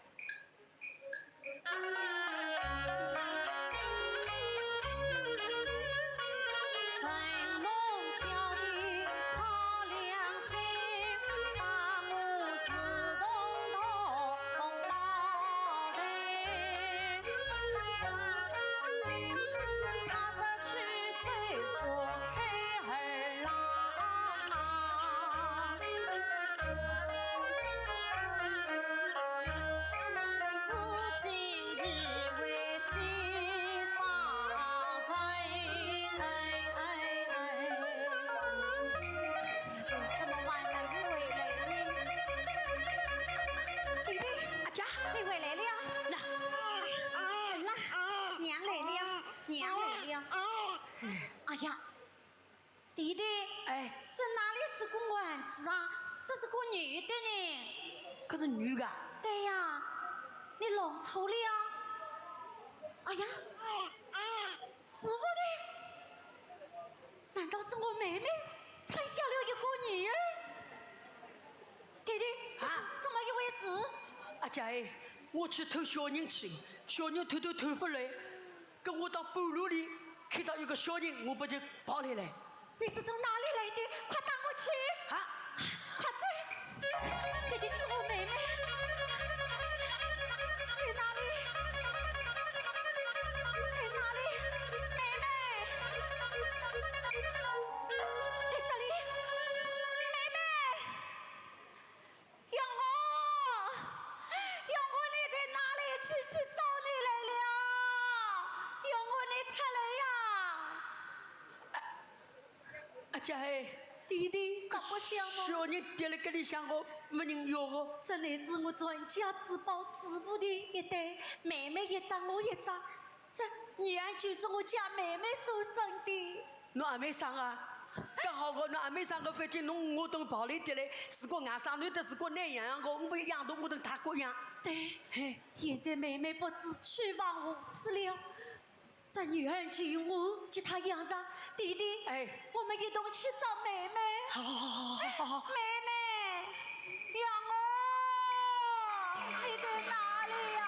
弟弟，阿姐，你回来了。那，啊，那，娘来了，娘来了。哎呀， 弟弟，哎。这哪里是个儿子啊？这是个女的呢。可是女的？对呀，你弄错了啊。哎呀，是我的，难道是我妹妹产下了一个女儿？弟弟，这是啊？怎么一回事？阿姐哎，我去偷小人去，小人偷偷偷回来， 跟我到半路里看到一个小人，我不就跑来了。你是从哪里来的？快带我去！啊？快走！弟弟，这是我妹妹。在哪里？在哪里？妹妹！家嘿，弟弟，实不相瞒，小人跌辣搿里向个，没人要个。这乃是我传家之宝，子午的一对，妹妹一只，我一只。这女儿就是我家妹妹所生的。侬阿妹生啊？刚好个，侬阿妹生个，反正侬我等跑来跌来，如果外甥女的，如果那样样个，我们养到我等大个样。对，嘿，现在妹妹不知去往何处了。 这女儿就由我给她养着，弟弟，哎，我们一同去找妹妹。好，好，好，好，好，好。妹妹，养儿，你在哪里呀？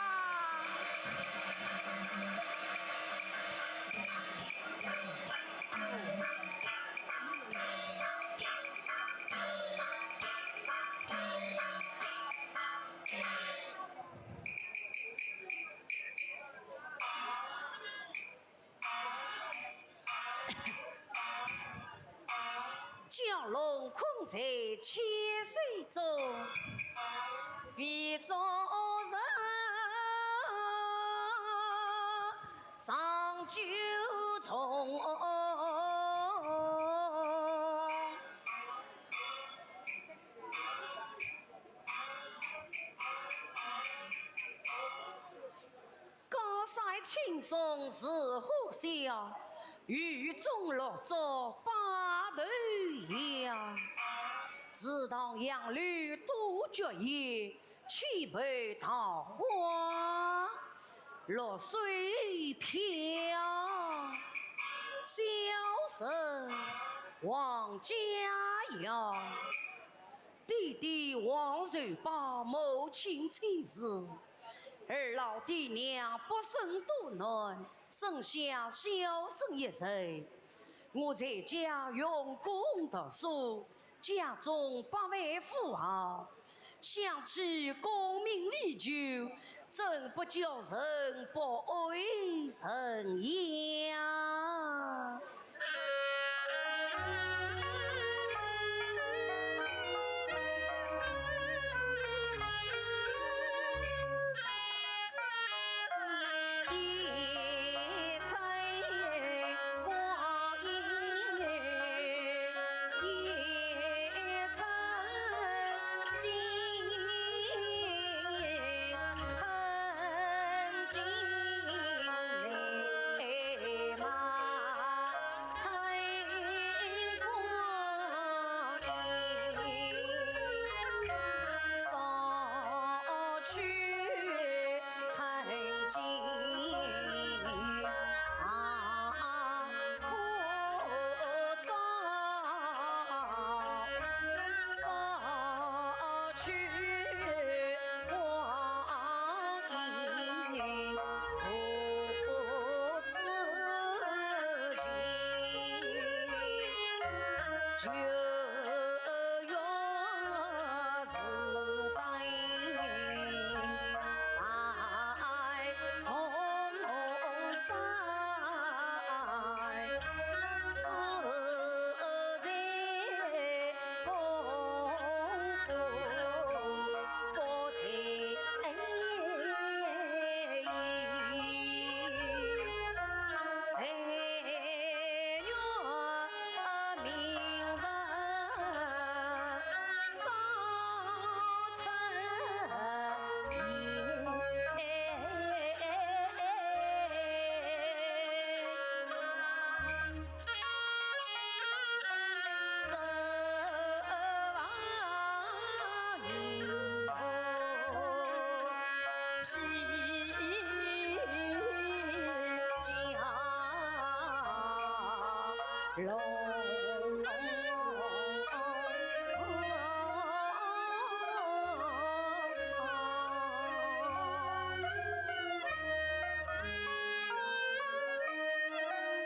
蛟龙困在千山中，为中人上九重。 江山青松似火烧，雨中绿竹白头摇。池塘杨柳多娇艳，千百桃花落水飘。小生王家耀， 爹爹王瑞宝，母亲去世，二老爹娘不生多男，剩下小生一人。我在家用功读书，家中百万富豪，想起功名未就，怎不叫人不爱人呀？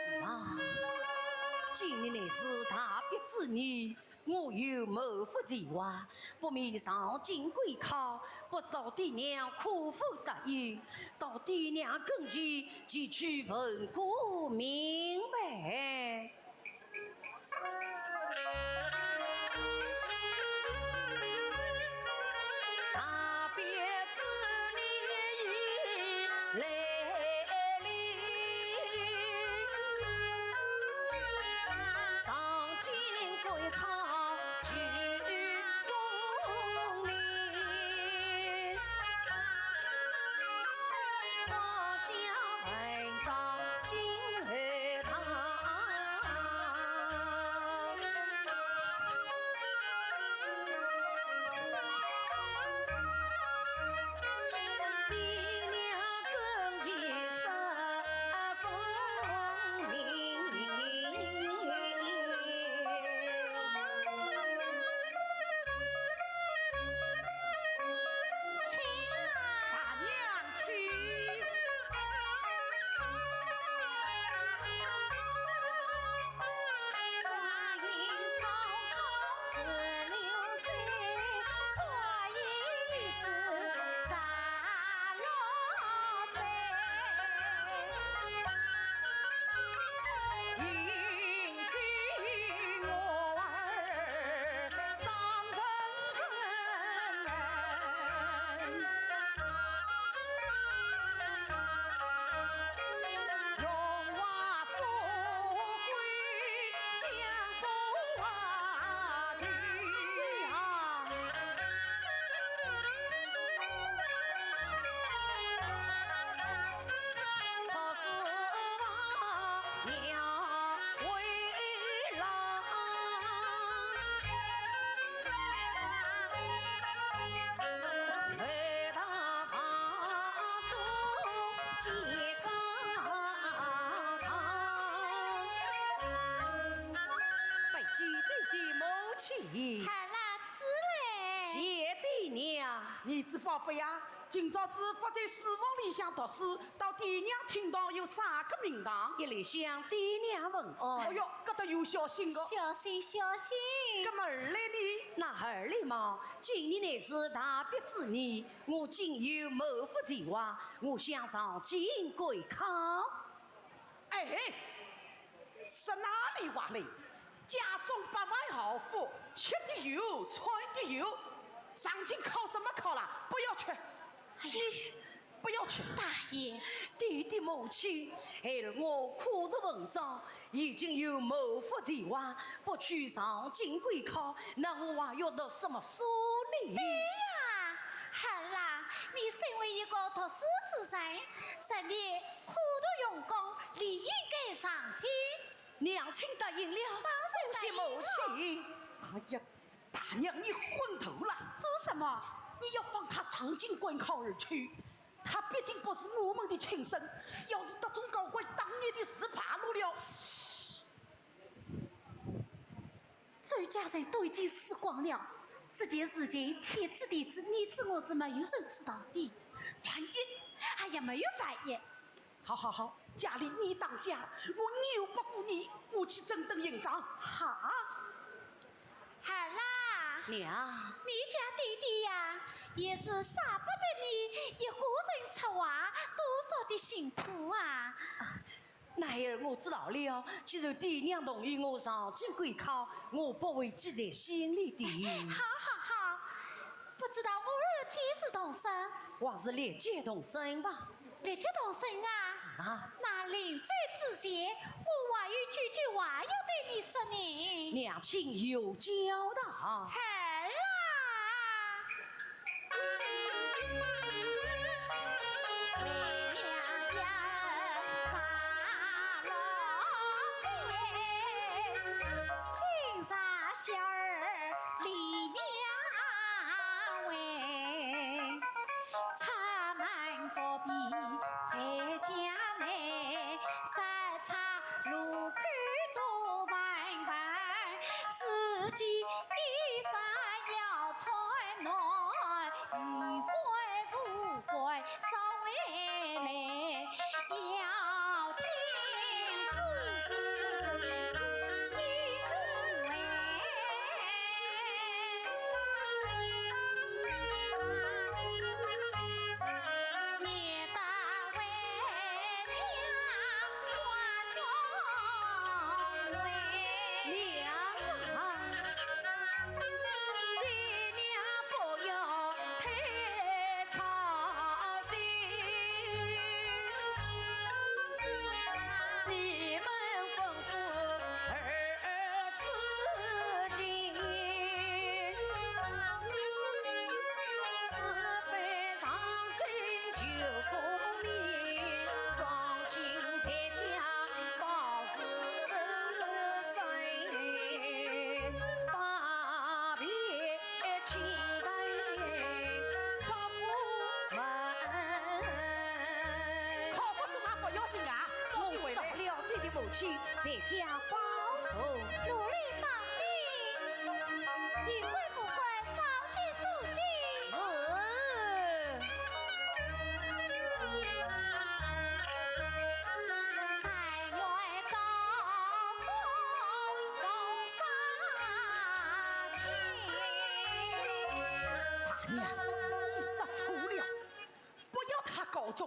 是啊，今日乃是大比之日，我又满腹牵挂，不免上京赶考，不知道爹娘可否答应，到爹娘跟前前去问个明白。儿子宝贝呀，今朝子勿在书房里向读书，到爹娘厅堂有啥个名堂？一来向爹娘问安。哦哟，搿搭有孝心个。孝心，孝心。搿么二来呢？那二来嘛，今年乃是大比之年，我竟有满腹才华，我想上京赶考。 哎，说哪里话嘞？家中百万豪富，吃的有，穿的有，上京考什么考啦？不要去，哎呀，你不要去。大爷，爹爹母亲，孩儿我苦读文章，已经有满腹才华，不去上京赶考，那我还要读什么书呢？对呀，孩儿啊，你身为一个读书之人，实在 苦读用功，理应该上进。娘亲答应了，当然答应了。恭喜母亲。哎呀，大娘，你昏头了！做什么？你要放他上京赶考而去，他毕竟不是我们的亲生，要是得中高官，当年的事败露了。嘘，周家人都已经死光了，这件事情天知地知，你知我知，没有人知道的。万一……哎呀，没有万一。 好好好，家里你当家，我拗不过你，我去整顿行装。好。孩儿啊，娘。你家爹爹呀，也是舍不得你一个人出外，多少的辛苦啊。啊，那孩儿我知道了，既然爹娘同意我上京赶考，我不会记在心里的。好好好，不知道我儿几时动身？还是立即动身吧。 立即动身啊？是啊。那临走之前，我还有几句话要对你说呢。娘亲有交代。孩儿啊！今日小儿李娘为 出门不便在家来，日出路口多烦烦，自己衣衫要穿暖，衣冠无怪早回来，要紧之事尽为 娘啊，爹娘不要太操心，你们吩咐儿 子情，此番上京求功名，上京在家报时辰，踏遍京城出府门。考不中也不要紧啊，早点回来。我知道了，爹爹母亲 在家保重。路里当心，有关不关，早些苏醒。是。但愿高中同上进。大娘，你说错了，不要他高中。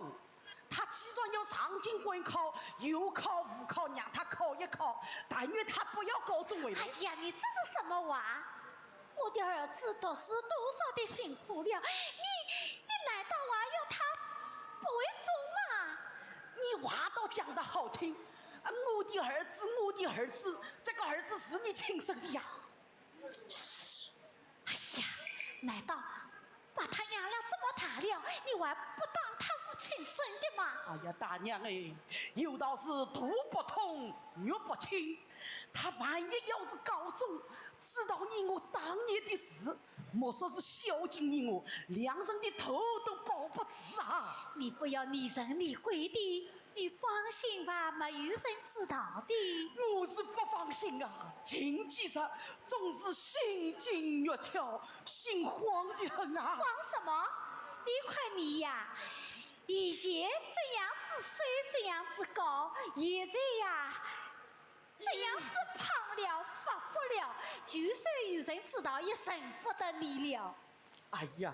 他既然要上京赶考，有考无考，让他考一考，但愿他不要高中回来。哎呀，你这是什么话？我的儿子读书多少的辛苦了，你，你难道还要他不会中吗？你话倒讲得好听，啊，我的儿子，我的儿子，这个儿子是你亲生的呀。 嘘，哎呀，难道把他养了这么大了，你还不当他是亲生的吗？哎呀，大娘哎，有道是“读不通，学不精”。他万一要是高中，知道你我当年的事，莫说是孝敬你我，两人的头都保不住啊！你不要疑神疑鬼的，你放心吧，没有人知道的。我是不放心啊，近几日总是心惊肉跳，心慌得很啊。慌什么？你看你呀，以前这样子瘦，这样子高，现在呀，这样子胖了，发福了，就算有人知道，也认不得你了。 哎呀，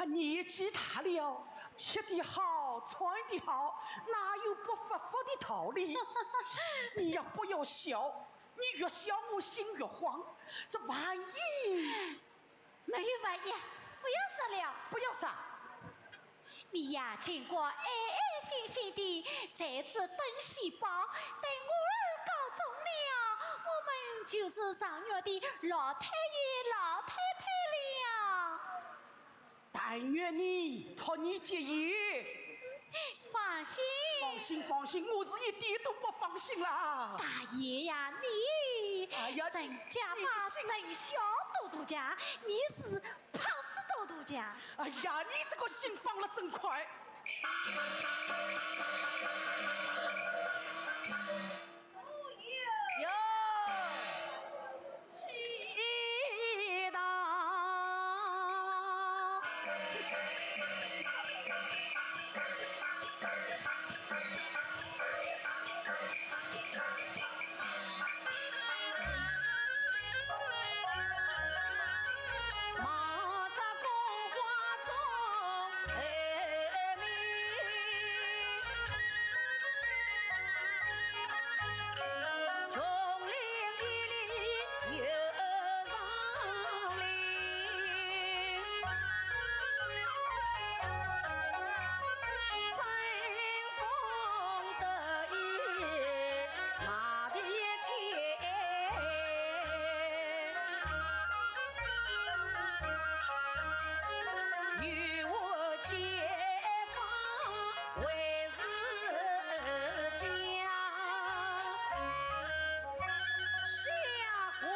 年纪大了，吃得好，穿得好，哪有不发福的道理？你呀，不要笑，你越笑我心越慌。这万一……没有万一，不要说了。不要啥？你呀，尽管安安心心地在这等喜报，等我儿高中了，我们就是状元的老太爷、老太太了。 但愿你，托你吉言。放心。放心，放心，我是一点都不放心啦。大爷呀，你……哎呀，人家嘛……你……人小肚肚强，你是胖子肚肚强。哎呀，你这个心放了真快。 哟，祈祷。下官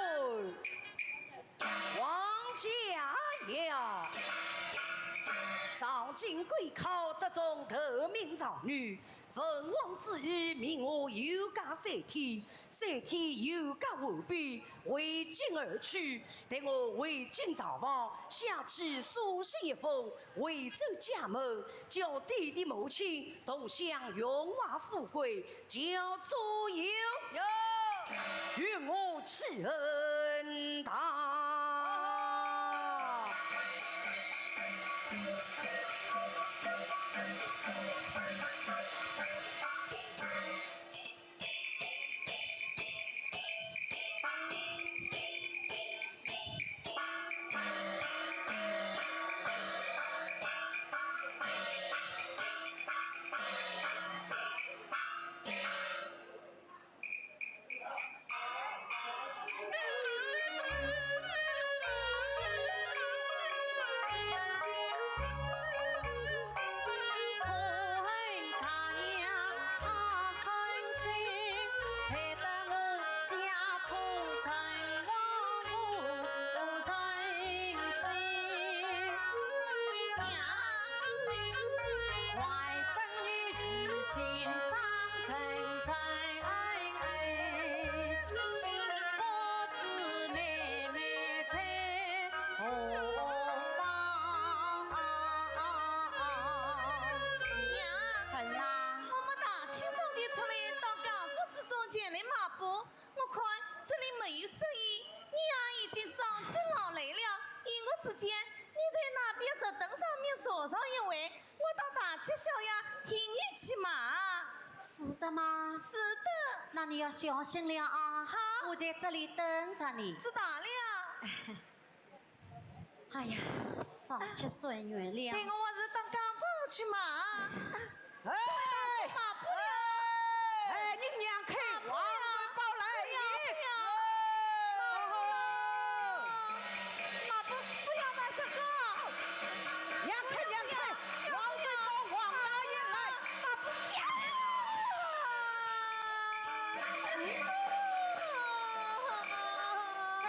王家呀，上京赶考得中头名状元， 奉皇旨意，命我游街三天，三天游街完毕，回京而去。待我回京朝房，想起书信一封，回转家门，叫爹爹母亲同享荣华富贵，叫左右，有，与我去恩道。娘，儿啊，我们大清早地出来到街坊之中前来买布，我看这里没有生意，你也已经上京劳累了，依我之见，你在那边石凳上面坐上一会，我到大街小巷替你去买。是的吗？是的。那你要小心了啊。好。我在这里等着你。知道了。哎呀，上京算远了。待我还是到街坊去买。哎！买布了。哎，你让开，王水宝来了。不要，不要。 马步，不要马上走。让开，让开，王水宝王大爷来。马步，儿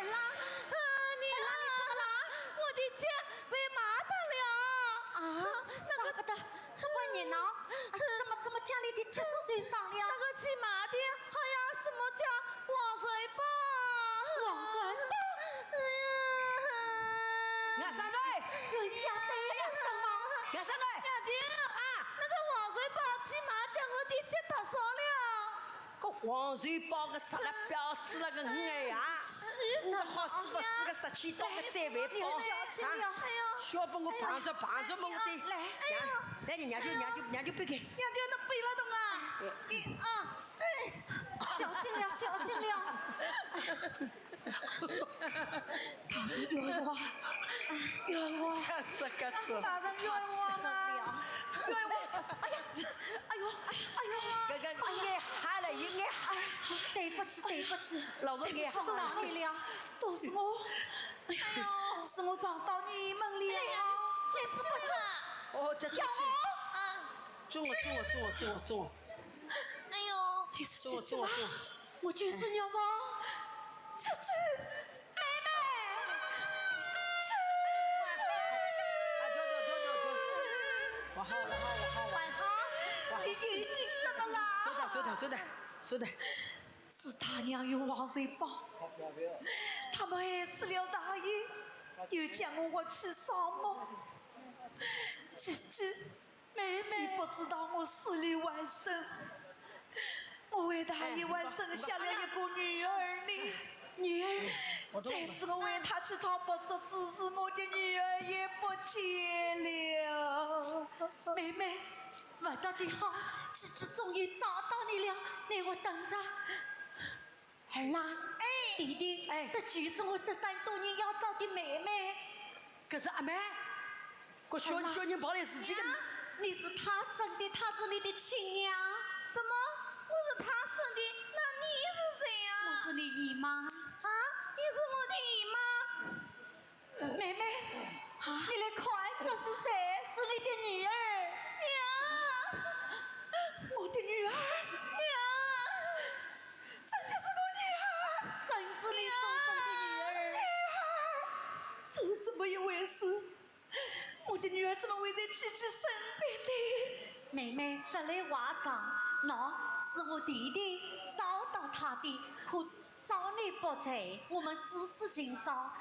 啊，儿啊，你怎么了？我的脚被马踏了。啊，那个……怪不得这么热闹，啊，怎么，怎么家里的王瑞宝个杀了婊子了个女儿呀！是的，你个好死不死个杀千刀个再犯宝啊！哎呀，小心了！哎呦，小朋友碰着碰着么个的，来，哎呦，来，你娘舅娘舅娘舅背开。娘舅，侬背了懂啊？哎，一二三，小心了，小心了！ 大人冤枉，冤枉，大人冤枉啊！冤枉！哎呀，哎呦，哎呦，搿个应该喊了，应该喊。对不起，对不起，老人家，对不起，都是你了，都是我，哎呦，是我撞到你们了。哎呀，对不起。哦，这这这，啊，中了，中了，中了，中了，中了。哎呦，你是中了，中了，中了。 我就是冤枉，这这妹妹，这这……啊，对对对对对，我好了，好了，好了，晚好，你眼睛怎么了？收的，收的，收的，收的。是大娘与王瑞宝，他们害死了大爷，又将我活去扫墓。这这 妹妹，你不知道我死里还生，我为大爷还生下了一个女儿呢。女儿，上次我为她去讨不足之事，我的女儿也不见了。妹妹，勿着急哈，姐姐终于找到你了，你我等着。 儿啦，哎，弟弟，哎，这就是我十三多年要找的妹妹。搿是阿妹，搿小，儿啦，小人抱来自己的。娘，你是她生的，她是你的亲娘。什么？我是她生的？那你是谁呀？我是你姨妈。啊？你是我的姨妈？ 妹妹，你来看，这是谁？是你的女儿。娘！我的女儿？娘！真的是我女儿？真是你所生的女儿。女儿！这是怎么一回事？我的女儿怎么会在姐姐身边的？妹妹，说来话长，喏，是我弟弟找到她的，可 找你不着，我们四处寻找，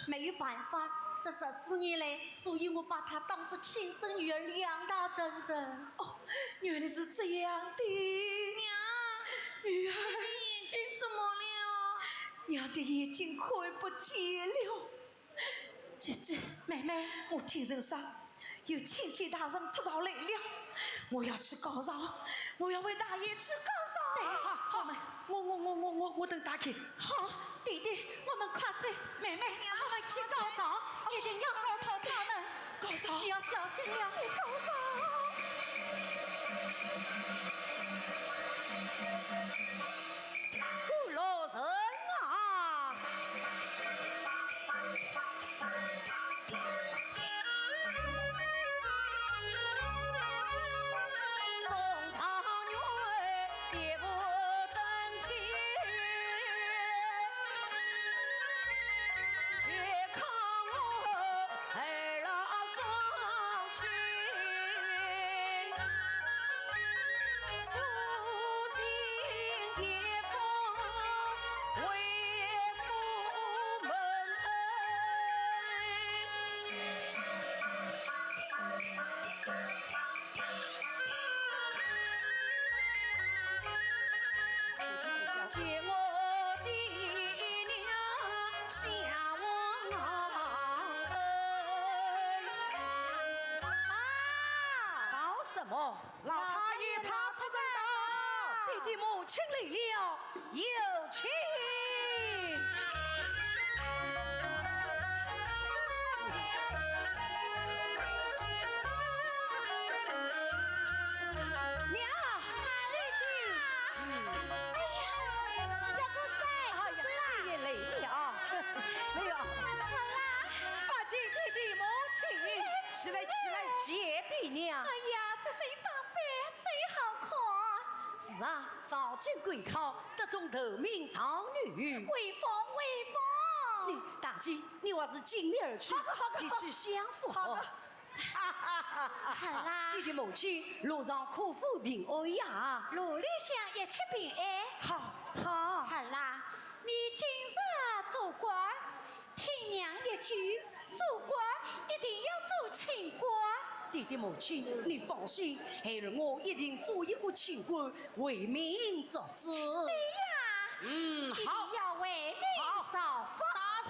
没有办法，这十数年来，所以我把她当作亲生女儿养大成人。哦，原来是这样的。娘，女儿，你的眼睛怎么了？娘的眼睛看不见了。 姐姐，妹妹，我听人说，有钦差大人出朝来了，我要去告状，我要为大爷去告状。对，好，好，我们，我，我，我，我，我，我等打开。好，弟弟，我们快走，妹妹，我们去告状，一定要告到他们。告状，你要小心了。去告状。 啊！闹什么？老太爷他夫人到，爹爹母亲来了。 有请。娘，哪里的？哎呀，小公子，哎呀，你也来了啊？没有。好啦。拜见爹爹母亲。起来，起来，谢爹娘。哎呀，这身打扮真好看。是啊，上京赶考， 得中头名状元。威风，威风！你，大姐，你还是进内而去，好的，好的，继续享福。好的。哈哈哈哈哈！儿啦，爹爹母亲，路上可否平安呀？路里向一切平安。好，好。儿啦，你今日做官，听娘一句，做官一定要做清官。爹爹母亲，你放心，孩儿我一定做一个清官，为民作主。对呀，嗯，一定好。要为民好。造福。大人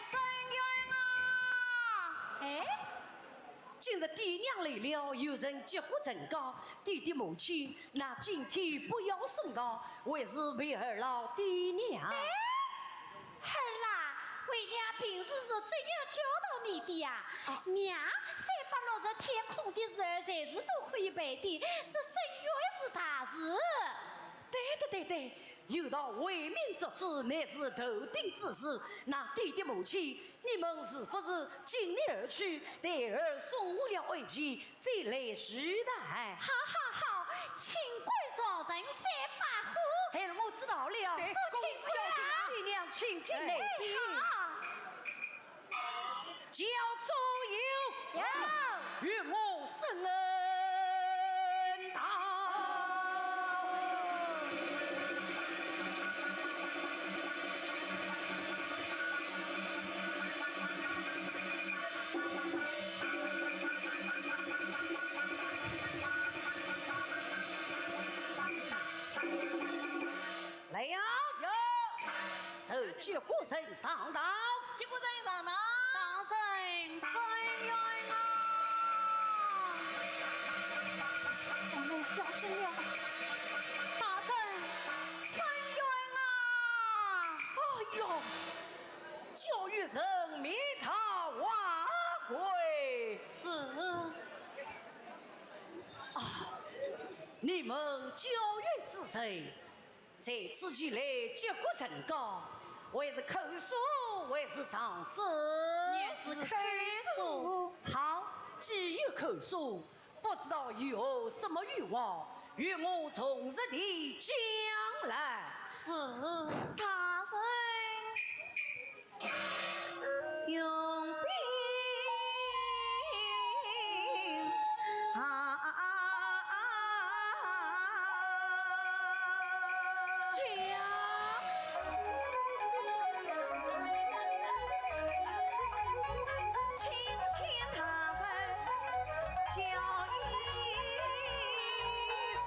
伸冤啊！哎，今日爹娘来了，有人击鼓成告，爹爹母亲，那今天不要升堂，还是陪儿老爹娘。哎， 儿啊，为娘平时是怎样教导你的呀？啊。娘三百六十天空的事儿，随时都可以陪的，这伸冤是大事。对的，对的，有道为民作主，乃是头等之事。那爹爹母亲，你们是不是尽力而去，待儿送我了回去， 再来叙谈。好好好，请官上阵三把火。哎，我知道了。对，做清官啊。公子要请爹娘请进来。哎，好。叫左右。有。与我审案。 来呀！有。奏击鼓声上堂。击鼓声上堂。大人伸冤啊！我们叫声了。大人伸冤啊！哎呦，教育人民朝华贵。是。啊，你们教育之人， 在此前来击鼓成告，还是口诉，还是状纸？乃是口诉。好，既有口诉，不知道有什么冤枉，与我从实地讲来。是。大人。 用兵啊，将。请见大人，叫一声。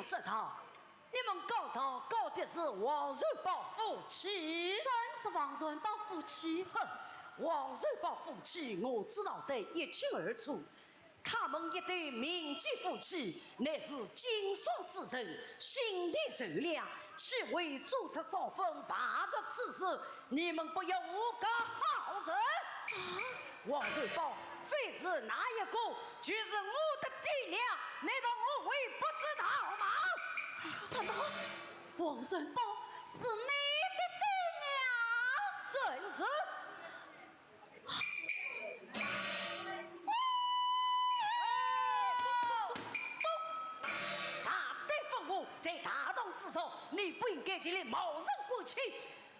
说道，你们告状告的是王传宝夫妻。正是王传宝夫妻。哼，王传宝夫妻我知道得一清二楚。他们一对民间夫妻，乃是经商之人，心地善良，岂会做出伤风败俗之事？你们不要诬告好人。 王传宝非是哪一个，就是我的爹娘，难道我会不知道吗？怎么，王传宝是你的爹娘？正是。大胆放话，在大堂之上，你不应该前来冒认官亲。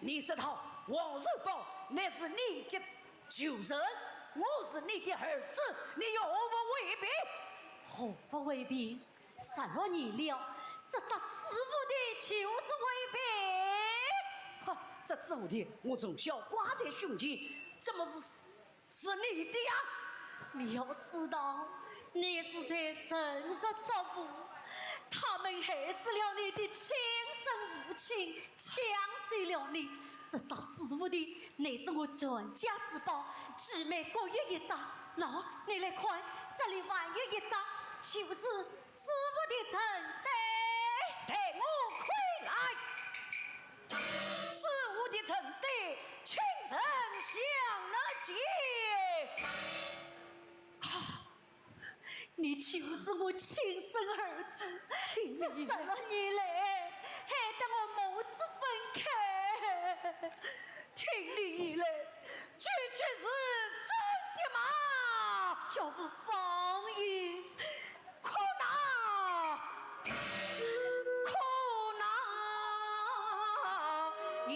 你知道王传宝乃是你的 仇人，我是你的儿子，你有何为凭？何不为凭？十六年了，这只紫蝴蝶就是为凭。哈，这紫蝴蝶我从小挂在胸前，怎么是，是你的呀？你要知道，你是在人肉作父，他们害死了你的亲生父亲， 抢走了你这只紫蝴蝶，乃是我传家之宝，集美各有一只。喏，你来看，这里还有一只，就是紫蝴蝶成对。待我看来，紫蝴蝶成对，请人相拿去。啊， 你就是我亲生儿子，听你的，这十六年来，害得我母子分开。听你的，句句是真的吗？绝无谎言。可恼，可恼也。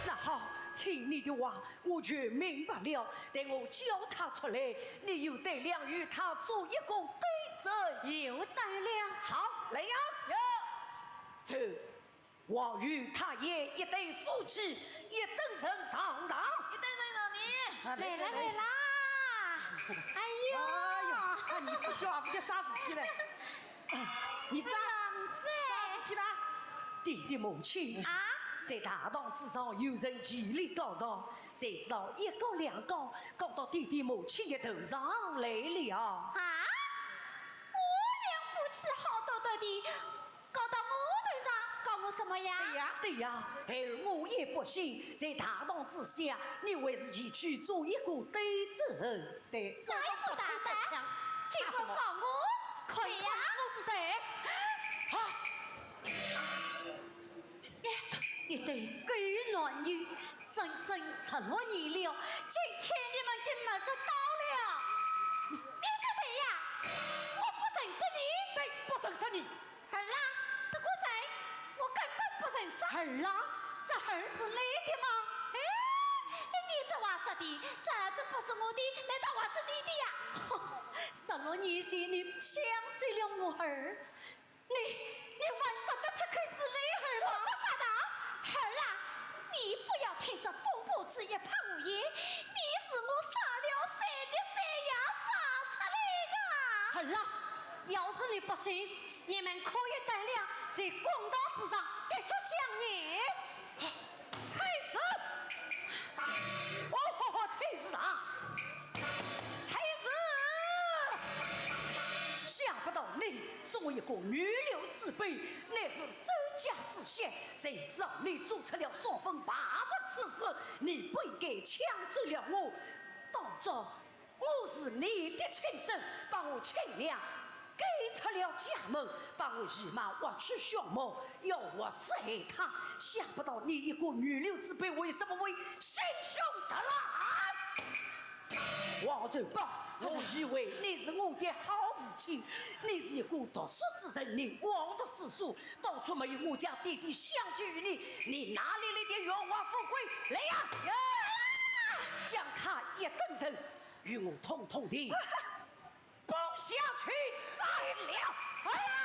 那好，听你的话， 我全明白了，待我叫他出来，你有胆量与他做一个对质。有胆量。好，来呀！有。走，王宇、太爷一对夫妻，一等人上堂。一等人上堂。啊，来，来，来，来。来啦！哎呦。哎呀，看你这家伙，这啥事体嘞？ 你啥？啥事体啦？爹爹母亲啊？在大堂之上有人前来告状，谁知道一告两告，告到爹爹母亲的头上来了。啊？我两夫妻好端端的，告到我头上，告我什么呀？对呀，对呀，孩儿我也不信，在大堂之下，你还是前去做一个对质。 对。哪一个大胆？竟敢告我？看一看我是谁？啊！一对狗男女，整整十六年了，今天你们的末日到了。你是谁呀？我不认得你。对，不认识你。 儿啊，这个人我根本不认识。儿啊，这孩儿是你的吗？哎，你这话说的，这，这不是我的，难道还是你的呀？哼，十六年前你抢走了我儿，你，你还说得出口是你儿吗？胡说八道！儿啊，你不要听这疯婆子一派胡言，你是我杀了三日三夜杀出来的。儿啊，要是你不信， 你们可以胆量在公堂之上滴血相认。蔡氏！哦，蔡氏啊！蔡氏！想不到你作为一个女流之辈，乃是周家之小，谁知道你做出了伤风败俗此事，你不应该抢走了我，当作我是你的亲生，把我亲娘赶出了家门，把我姨妈挖去胸毛，要我宰她。想不到你一个女流之辈，为什么会心胸毒辣？王寿宝，我以为你是我的好父亲，你是一个读书之人，你枉读诗书， 当初没有我家爹爹相救于你，你哪里来的荣华富贵？来呀，呀！将他一等人与我统统的绑下去斩了！哎呀！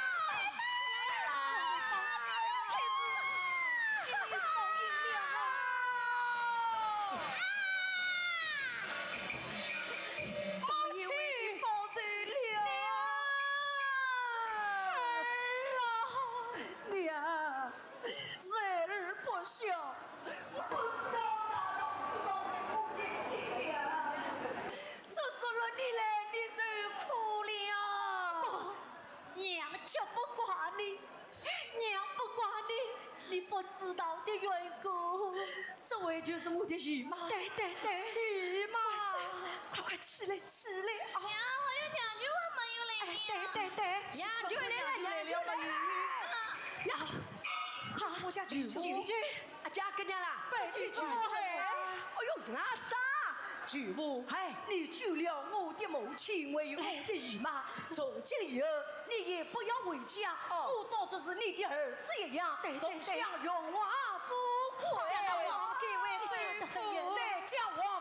娘，孩儿不孝，不知道大道之中是苦的淒凉。这是论你来，你受苦了。不，娘绝不怪你，娘不怪你，你不知道的缘故。这位就是我的姨妈。对，对，对。姨妈。快快起来，起来啊！娘，还有两句话没有来呢。哎，对，对，对。娘，就来了，娘，就来了。 呀，好，我下去，去，去。啊，家跟娘啦，拜见舅父。哎呦，那啥，舅父，哎，你救了我的母亲，还有我的姨妈，从今以后你也不要回家，哦。我当作是你的儿子一样，对，对，对。同享荣华富贵。好，将那王府改为州府。对，将王